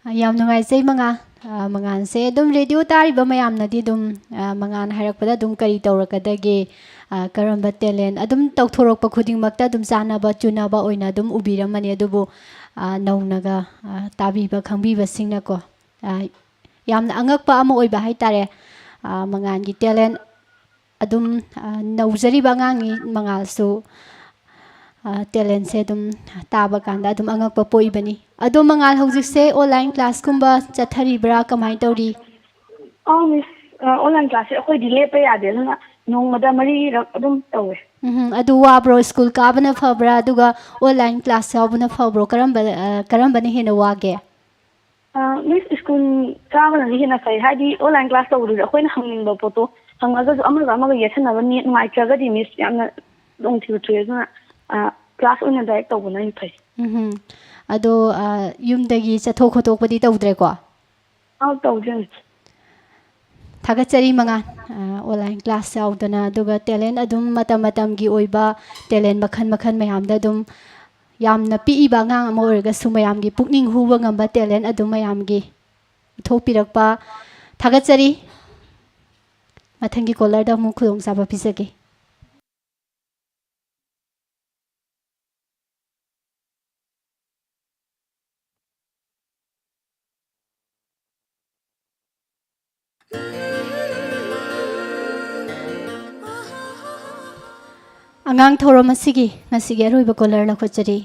ꯑ, ꯌꯥꯝ ꯅꯨꯡꯉꯥꯏꯖꯩ, ꯃꯉꯥꯜ꯫ ꯑ, ꯃꯉꯥꯜꯁꯦ ꯑꯗꯨꯝ ꯔꯦꯗꯤꯑꯣ ꯇꯥꯔꯤꯕ ꯃꯌꯥꯝꯅꯗꯤ ꯑꯗꯨꯝ, ꯑ, ꯃꯉꯥꯜ ꯍꯥꯏꯔꯛꯄꯗ ꯑꯗꯨꯝ ꯀꯔꯤ ꯇꯧꯔꯛꯀꯗꯒꯦ, ꯑ, ꯀꯔꯝꯕ ꯇꯦꯂꯦꯟ, ꯑꯗꯨꯝ ꯇꯧꯊꯣꯔꯛꯄ ꯈꯨꯗꯤꯡꯃꯛꯇ ꯑꯗꯨꯝ ꯆꯥꯟꯅꯕ ꯆꯨꯅꯕ ꯑꯣꯏꯅ ꯑꯗꯨꯝ ꯎꯕꯤꯔꯝꯃꯅꯤ꯫ ꯑꯗꯨꯕꯨ, ꯑ, ꯅꯧꯅꯒ, ꯑ, ꯇꯥꯕꯤꯕ ꯈꯪꯕꯤꯕꯁꯤꯡꯅꯀꯣ, ꯑ, ꯌꯥꯝꯅ ꯑꯉꯛꯄ ꯑꯃ ꯑꯣꯏꯕ ꯍꯥꯏꯇꯥꯔꯦ꯫ ꯑ, ꯃꯉꯥꯜꯒꯤ ꯇꯦꯂꯦꯟ ꯑꯗꯨꯝ, ꯑ, ꯅꯧꯖꯔꯤꯕ ꯑꯉꯥꯡꯅꯤ ꯃꯉꯥꯜꯁꯨ꯫ ꯑ, ꯇꯦꯂꯦꯟꯁꯦ ꯑꯗꯨꯝ ꯇꯥꯕ ꯀꯥꯟꯗ ꯑꯗꯨꯝ ꯑꯉꯛꯄ ꯄꯣꯛꯏꯕꯅꯤ꯫ ꯑꯗꯣ ꯃꯉꯥꯜ, ꯍꯧꯖꯤꯛꯁꯦ ꯑꯣꯟꯂꯥꯏꯟ ꯀ꯭ꯂꯥꯁꯀꯨꯝꯕ ꯆꯠꯊꯔꯤꯕ꯭ꯔꯥ? ꯀꯃꯥꯏꯅ ꯇꯧꯔꯤ? ꯑꯧ, ꯃꯤꯁ, ꯑ, ꯑꯣꯟꯂꯥꯏꯟ ꯀ꯭ꯂꯥꯁꯁꯦ ꯑꯩꯈꯣꯏꯗꯤ ꯂꯦꯞꯄ ꯌꯥꯗꯦ, ꯑꯗꯨꯅ ꯅꯣꯡꯃꯗ ꯃꯔꯤꯔꯛ ꯑꯗꯨꯝ ꯇꯧꯋꯦ꯫ ꯎꯝ, ꯑꯗꯨ ꯋꯥꯕ꯭ꯔꯣ? ꯁ꯭ꯀꯨꯜ ꯀꯥꯕꯅ ꯐꯕ꯭ꯔꯥ, ꯑꯗꯨꯒ ꯑꯣꯟꯂꯥꯏꯟ ꯀ꯭ꯂꯥꯁ ꯌꯥꯎꯕꯅ ꯐꯕ꯭ꯔꯣ? ꯀꯔꯝꯕ, ꯑ, ꯀꯔꯝꯕꯅ ꯍꯦꯟꯅ ꯋꯥꯒꯦ? ꯑ, ꯃꯤꯁ, ꯁ꯭ꯀꯨꯜ ꯀꯥꯕꯅꯗꯤ ꯍꯦꯟꯅ ꯐꯩ꯫ ꯍꯥꯏꯗꯤ, ꯑꯣꯟꯂꯥꯏꯟ ꯀ꯭ꯂꯥꯁ ꯇꯧꯕꯗꯨꯗꯤ ꯑꯩꯈꯣꯏꯅ ꯍꯪꯅꯤꯡꯕ ꯄꯣꯠꯇꯣ ꯍꯪꯉꯒꯁꯨ ꯑꯃꯒ ꯑꯃꯒ ꯌꯦꯠꯁꯟꯅꯕ ꯅꯦꯠ ꯅꯨꯡꯉꯥꯏꯇ꯭ꯔꯒꯗꯤ, ꯃꯤꯁ, ꯌꯥꯝꯅ ꯈꯨꯗꯣꯡꯊꯤꯕ ꯊꯣꯛꯑꯦ꯫ ꯑꯗꯨꯅ, ꯑ, ꯀ꯭ꯂꯥꯁ ꯑꯣꯏꯅ ꯗꯥꯏꯔꯦꯛ ꯇꯧꯕꯅ ꯍꯦꯟꯅ ꯐꯩ꯫ ꯎꯝꯍꯨꯝ꯫ ꯑꯗꯣ, ꯑ, ꯌꯨꯝꯗꯒꯤ ꯆꯠꯊꯣꯛ ꯈꯣꯠꯇꯣꯛꯄꯗꯤ ꯇꯧꯗ꯭ꯔꯦꯀꯣ? ꯑꯧ, ꯇꯧꯗ꯭ꯔꯦ, ꯃꯤꯁ꯫ ꯊꯥꯒꯠꯆꯔꯤ, ꯃꯉꯥꯜ꯫ ꯑ, ꯑꯣꯟꯂꯥꯏꯟ ꯀ꯭ꯂꯥꯁ ꯌꯥꯎꯗꯅ, ꯑꯗꯨꯒ ꯇꯦꯂꯦꯟ ꯑꯗꯨꯝ ꯃꯇꯝ ꯃꯇꯝꯒꯤ ꯑꯣꯏꯕ ꯇꯦꯂꯦꯟ ꯃꯈꯜ ꯃꯈꯜ ꯃꯌꯥꯝꯗ ꯑꯗꯨꯝ ꯌꯥꯝꯅ ꯄꯤꯛꯏꯕ ꯑꯉꯥꯡ ꯑꯃ ꯑꯣꯏꯔꯒꯁꯨ ꯃꯌꯥꯝꯒꯤ ꯄꯨꯛꯅꯤꯡ ꯍꯨꯕ ꯉꯝꯕ ꯇꯦꯂꯦꯟ ꯑꯗꯨꯝ ꯃꯌꯥꯝꯒꯤ ꯎꯠꯊꯣꯛꯄꯤꯔꯛꯄ ꯊꯥꯒꯠꯆꯔꯤ꯫ ꯃꯊꯪꯒꯤ ꯀꯣꯂꯔꯗ ꯑꯃꯨꯛ ꯈꯨꯗꯣꯡꯆꯥꯕ ꯄꯤꯖꯒꯦ꯫ ꯑꯉꯥꯡ ꯊꯧꯔꯝ ꯑꯁꯤꯒꯤ ꯉꯁꯤꯒꯤ ꯑꯔꯣꯏꯕ ꯀꯣꯂꯔ ꯂꯧꯈꯠꯆꯔꯤ꯫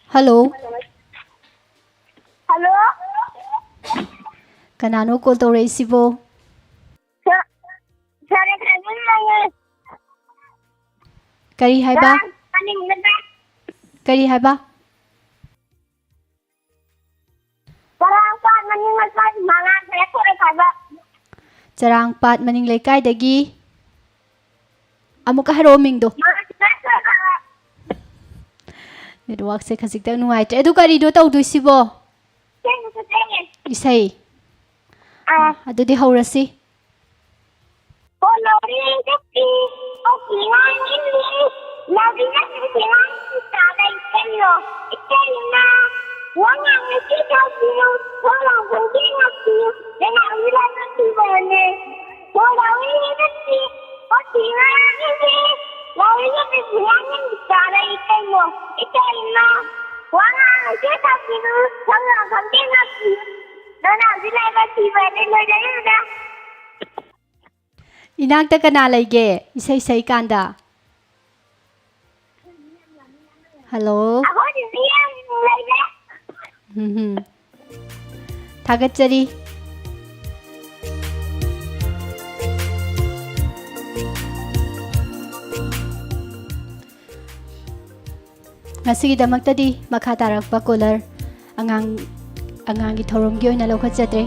ꯍꯜꯂꯣ꯫ ꯍꯜꯂꯣ꯫ ꯀꯅꯥꯅꯣ ꯀꯣꯜ ꯇꯧꯔꯛꯏꯁꯤꯕꯣ? ꯁꯥꯔ, ꯁꯥꯔ, ꯀꯩꯅꯣꯝ ꯍꯪꯉꯦ꯫ ꯀꯔꯤ ꯍꯥꯏꯕ? ꯆꯔꯥꯡ ꯃꯅꯤꯡꯗ꯫ ꯀꯔꯤ ꯍꯥꯏꯕ? ꯆꯔꯥꯡꯄꯥꯠ ꯃꯅꯤꯡ ꯂꯩꯀꯥꯏ ꯃꯉꯥ ꯇꯔꯦꯠ ꯊꯣꯛꯑꯦ ꯍꯥꯏꯕ꯫ ꯆꯔꯥꯡꯄꯥꯠ ꯃꯅꯤꯡ ꯂꯩꯀꯥꯏꯗꯒꯤ꯫ ꯑꯃꯨꯛꯀ ꯍꯥꯏꯔꯛꯑꯣ ꯃꯤꯡꯗꯣ꯫ ꯃꯉꯥ ꯇꯔꯦꯠ ꯊꯣꯛꯑꯦ ꯍꯥꯏꯕ꯫ ꯅꯦꯠꯋꯥꯛꯁꯦ ꯈꯖꯤꯛꯇꯪ ꯅꯨꯡꯉꯥꯏꯇ꯭ꯔꯦ꯫ ꯑꯗꯨ ꯀꯔꯤꯅꯣ ꯇꯧꯗꯣꯏꯁꯤꯕꯣ? ꯏꯁꯩ ꯐꯖꯩꯌꯦ꯫ ꯏꯁꯩ? ꯑꯥ꯫ ꯑꯗꯨꯗꯤ ꯍꯧꯔꯁꯤ꯫ ꯍꯣ ꯂꯧꯔꯤ ꯅꯨꯄꯤ, ꯍꯣ ꯄꯤꯉꯥꯡ ꯏꯜꯂꯤ꯫ ꯅꯥꯎꯕꯤꯅ ꯁꯤꯡꯁꯤꯅ ꯆꯥꯕ ꯏꯇꯩꯃꯣ, ꯏꯇꯩꯃ꯫ ꯋꯥ ꯉꯥꯡꯉꯁꯤ ꯇꯥꯕꯤꯌꯨ, ꯋꯥ ꯉꯥꯡꯐꯝꯗꯤ ꯉꯥꯛꯄꯤꯌꯨ꯫ ꯅꯅꯥꯎꯕꯤ ꯂꯥꯏꯕꯛ ꯊꯤꯕꯅꯦ꯫ ꯋꯥ ꯉꯥꯡꯉꯤ ꯅꯠꯇꯦ, ꯋꯥ ꯊꯤꯕ ꯉꯥꯡꯉꯤ꯫ ꯅꯥꯎꯕꯤꯅ ꯁꯤꯡꯁꯤꯅ ꯆꯥꯕ ꯏꯇꯩꯃꯣ, ꯏꯇꯩꯃ꯫ ꯋꯥ ꯉꯥꯡꯉꯁꯤ ꯇꯥꯕꯤꯌꯨ, ꯋꯥ ꯉꯥꯡꯐꯝꯗꯤ ꯉꯥꯛꯄꯤꯌꯨ꯫ ꯅꯅꯥꯎꯕꯤ ꯂꯥꯏꯕꯛ ꯊꯤꯕꯅꯦ, ꯂꯣꯏꯔꯦ꯫ ꯏꯅꯥꯛꯇ ꯀꯅꯥ ꯂꯩꯒꯦ ꯏꯁꯩ ꯁꯛꯏꯀꯥꯟꯗ? ꯍꯜꯂꯣ? ꯑꯩꯈꯣꯏꯗꯤ ꯃꯤ ꯌꯥꯝ ꯂꯩꯔꯦ꯫ ꯎꯝ ꯍꯨꯝ꯫ ꯊꯥꯒꯠꯆꯔꯤ꯫ ꯉꯁꯤꯒꯤꯗꯃꯛꯇꯗꯤ ꯃꯈꯥ ꯇꯥꯔꯛꯄ ꯀꯣꯂꯔ ꯑꯉꯥꯡ, ꯑꯉꯥꯡꯒꯤ ꯊꯧꯔꯝꯒꯤ ꯑꯣꯏꯅ ꯂꯧꯈꯠꯆꯗ꯭ꯔꯦ꯫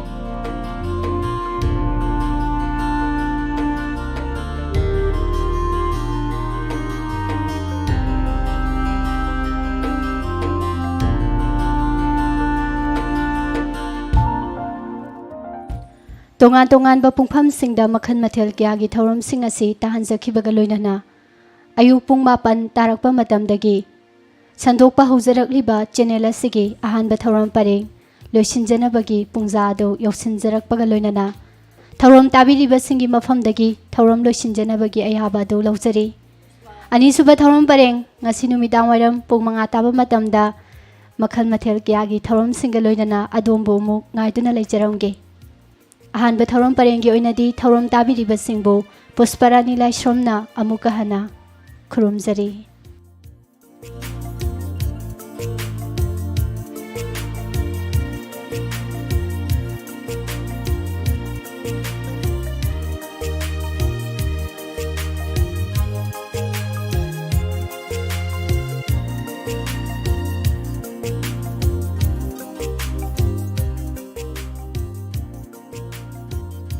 ꯇꯣꯉꯥꯟ ꯇꯣꯉꯥꯟꯕ ꯄꯨꯡꯐꯝꯁꯤꯡꯗ ꯃꯈꯜ ꯃꯊꯦꯜ ꯀꯌꯥꯒꯤ ꯊꯧꯔꯝꯁꯤꯡ ꯑꯁꯤ ꯇꯥꯍꯟꯖꯈꯤꯕꯒ ꯂꯣꯏꯅꯅ ꯑꯌꯨꯛ ꯄꯨꯡ ꯃꯥꯄꯟ ꯇꯥꯔꯛꯄ ꯃꯇꯝꯗꯒꯤ ꯁꯟꯗꯣꯛꯄ ꯍꯧꯖꯔꯛꯂꯤꯕ ꯆꯦꯅꯦꯜ ꯑꯁꯤꯒꯤ ꯑꯍꯥꯟꯕ ꯊꯧꯔꯝ ꯄꯔꯦꯡ ꯂꯣꯏꯁꯤꯟꯖꯅꯕꯒꯤ ꯄꯨꯡꯖꯥ ꯑꯗꯨ ꯌꯧꯁꯤꯟꯖꯔꯛꯄꯒ ꯂꯣꯏꯅꯅ ꯊꯧꯔꯝ ꯇꯥꯕꯤꯔꯤꯕꯁꯤꯡꯒꯤ ꯃꯐꯝꯗꯒꯤ ꯊꯧꯔꯝ ꯂꯣꯏꯁꯤꯟꯖꯅꯕꯒꯤ ꯑꯌꯥꯕ ꯑꯗꯨ ꯂꯧꯖꯔꯤ꯫ ꯑꯅꯤꯁꯨꯕ ꯊꯧꯔꯝ ꯄꯔꯦꯡ ꯉꯁꯤ ꯅꯨꯃꯤꯗꯥꯡ ꯋꯥꯏꯔꯝ ꯄꯨꯡ ꯃꯉꯥ ꯇꯥꯕ ꯃꯇꯝꯗ ꯃꯈꯜ ꯃꯊꯦꯜ ꯀꯌꯥꯒꯤ ꯊꯧꯔꯝꯁꯤꯡꯒ ꯂꯣꯏꯅꯅ ꯑꯗꯣꯝꯕꯨ ꯑꯃꯨꯛ ꯉꯥꯏꯗꯨꯅ ꯂꯩꯖꯔꯝꯒꯦ꯫ ꯑꯍꯥꯟꯕ ꯊꯧꯔꯝ ꯄꯔꯦꯡꯒꯤ ꯑꯣꯏꯅꯗꯤ ꯊꯧꯔꯝ ꯇꯥꯕꯤꯔꯤꯕꯁꯤꯡꯕꯨ ꯄꯨꯁꯄꯔꯥꯅꯤ ꯂꯥꯏꯁ꯭ꯔꯝꯅ ꯑꯃꯨꯛꯀ ꯍꯟꯅ ꯈꯨꯔꯨꯝꯖꯔꯤ꯫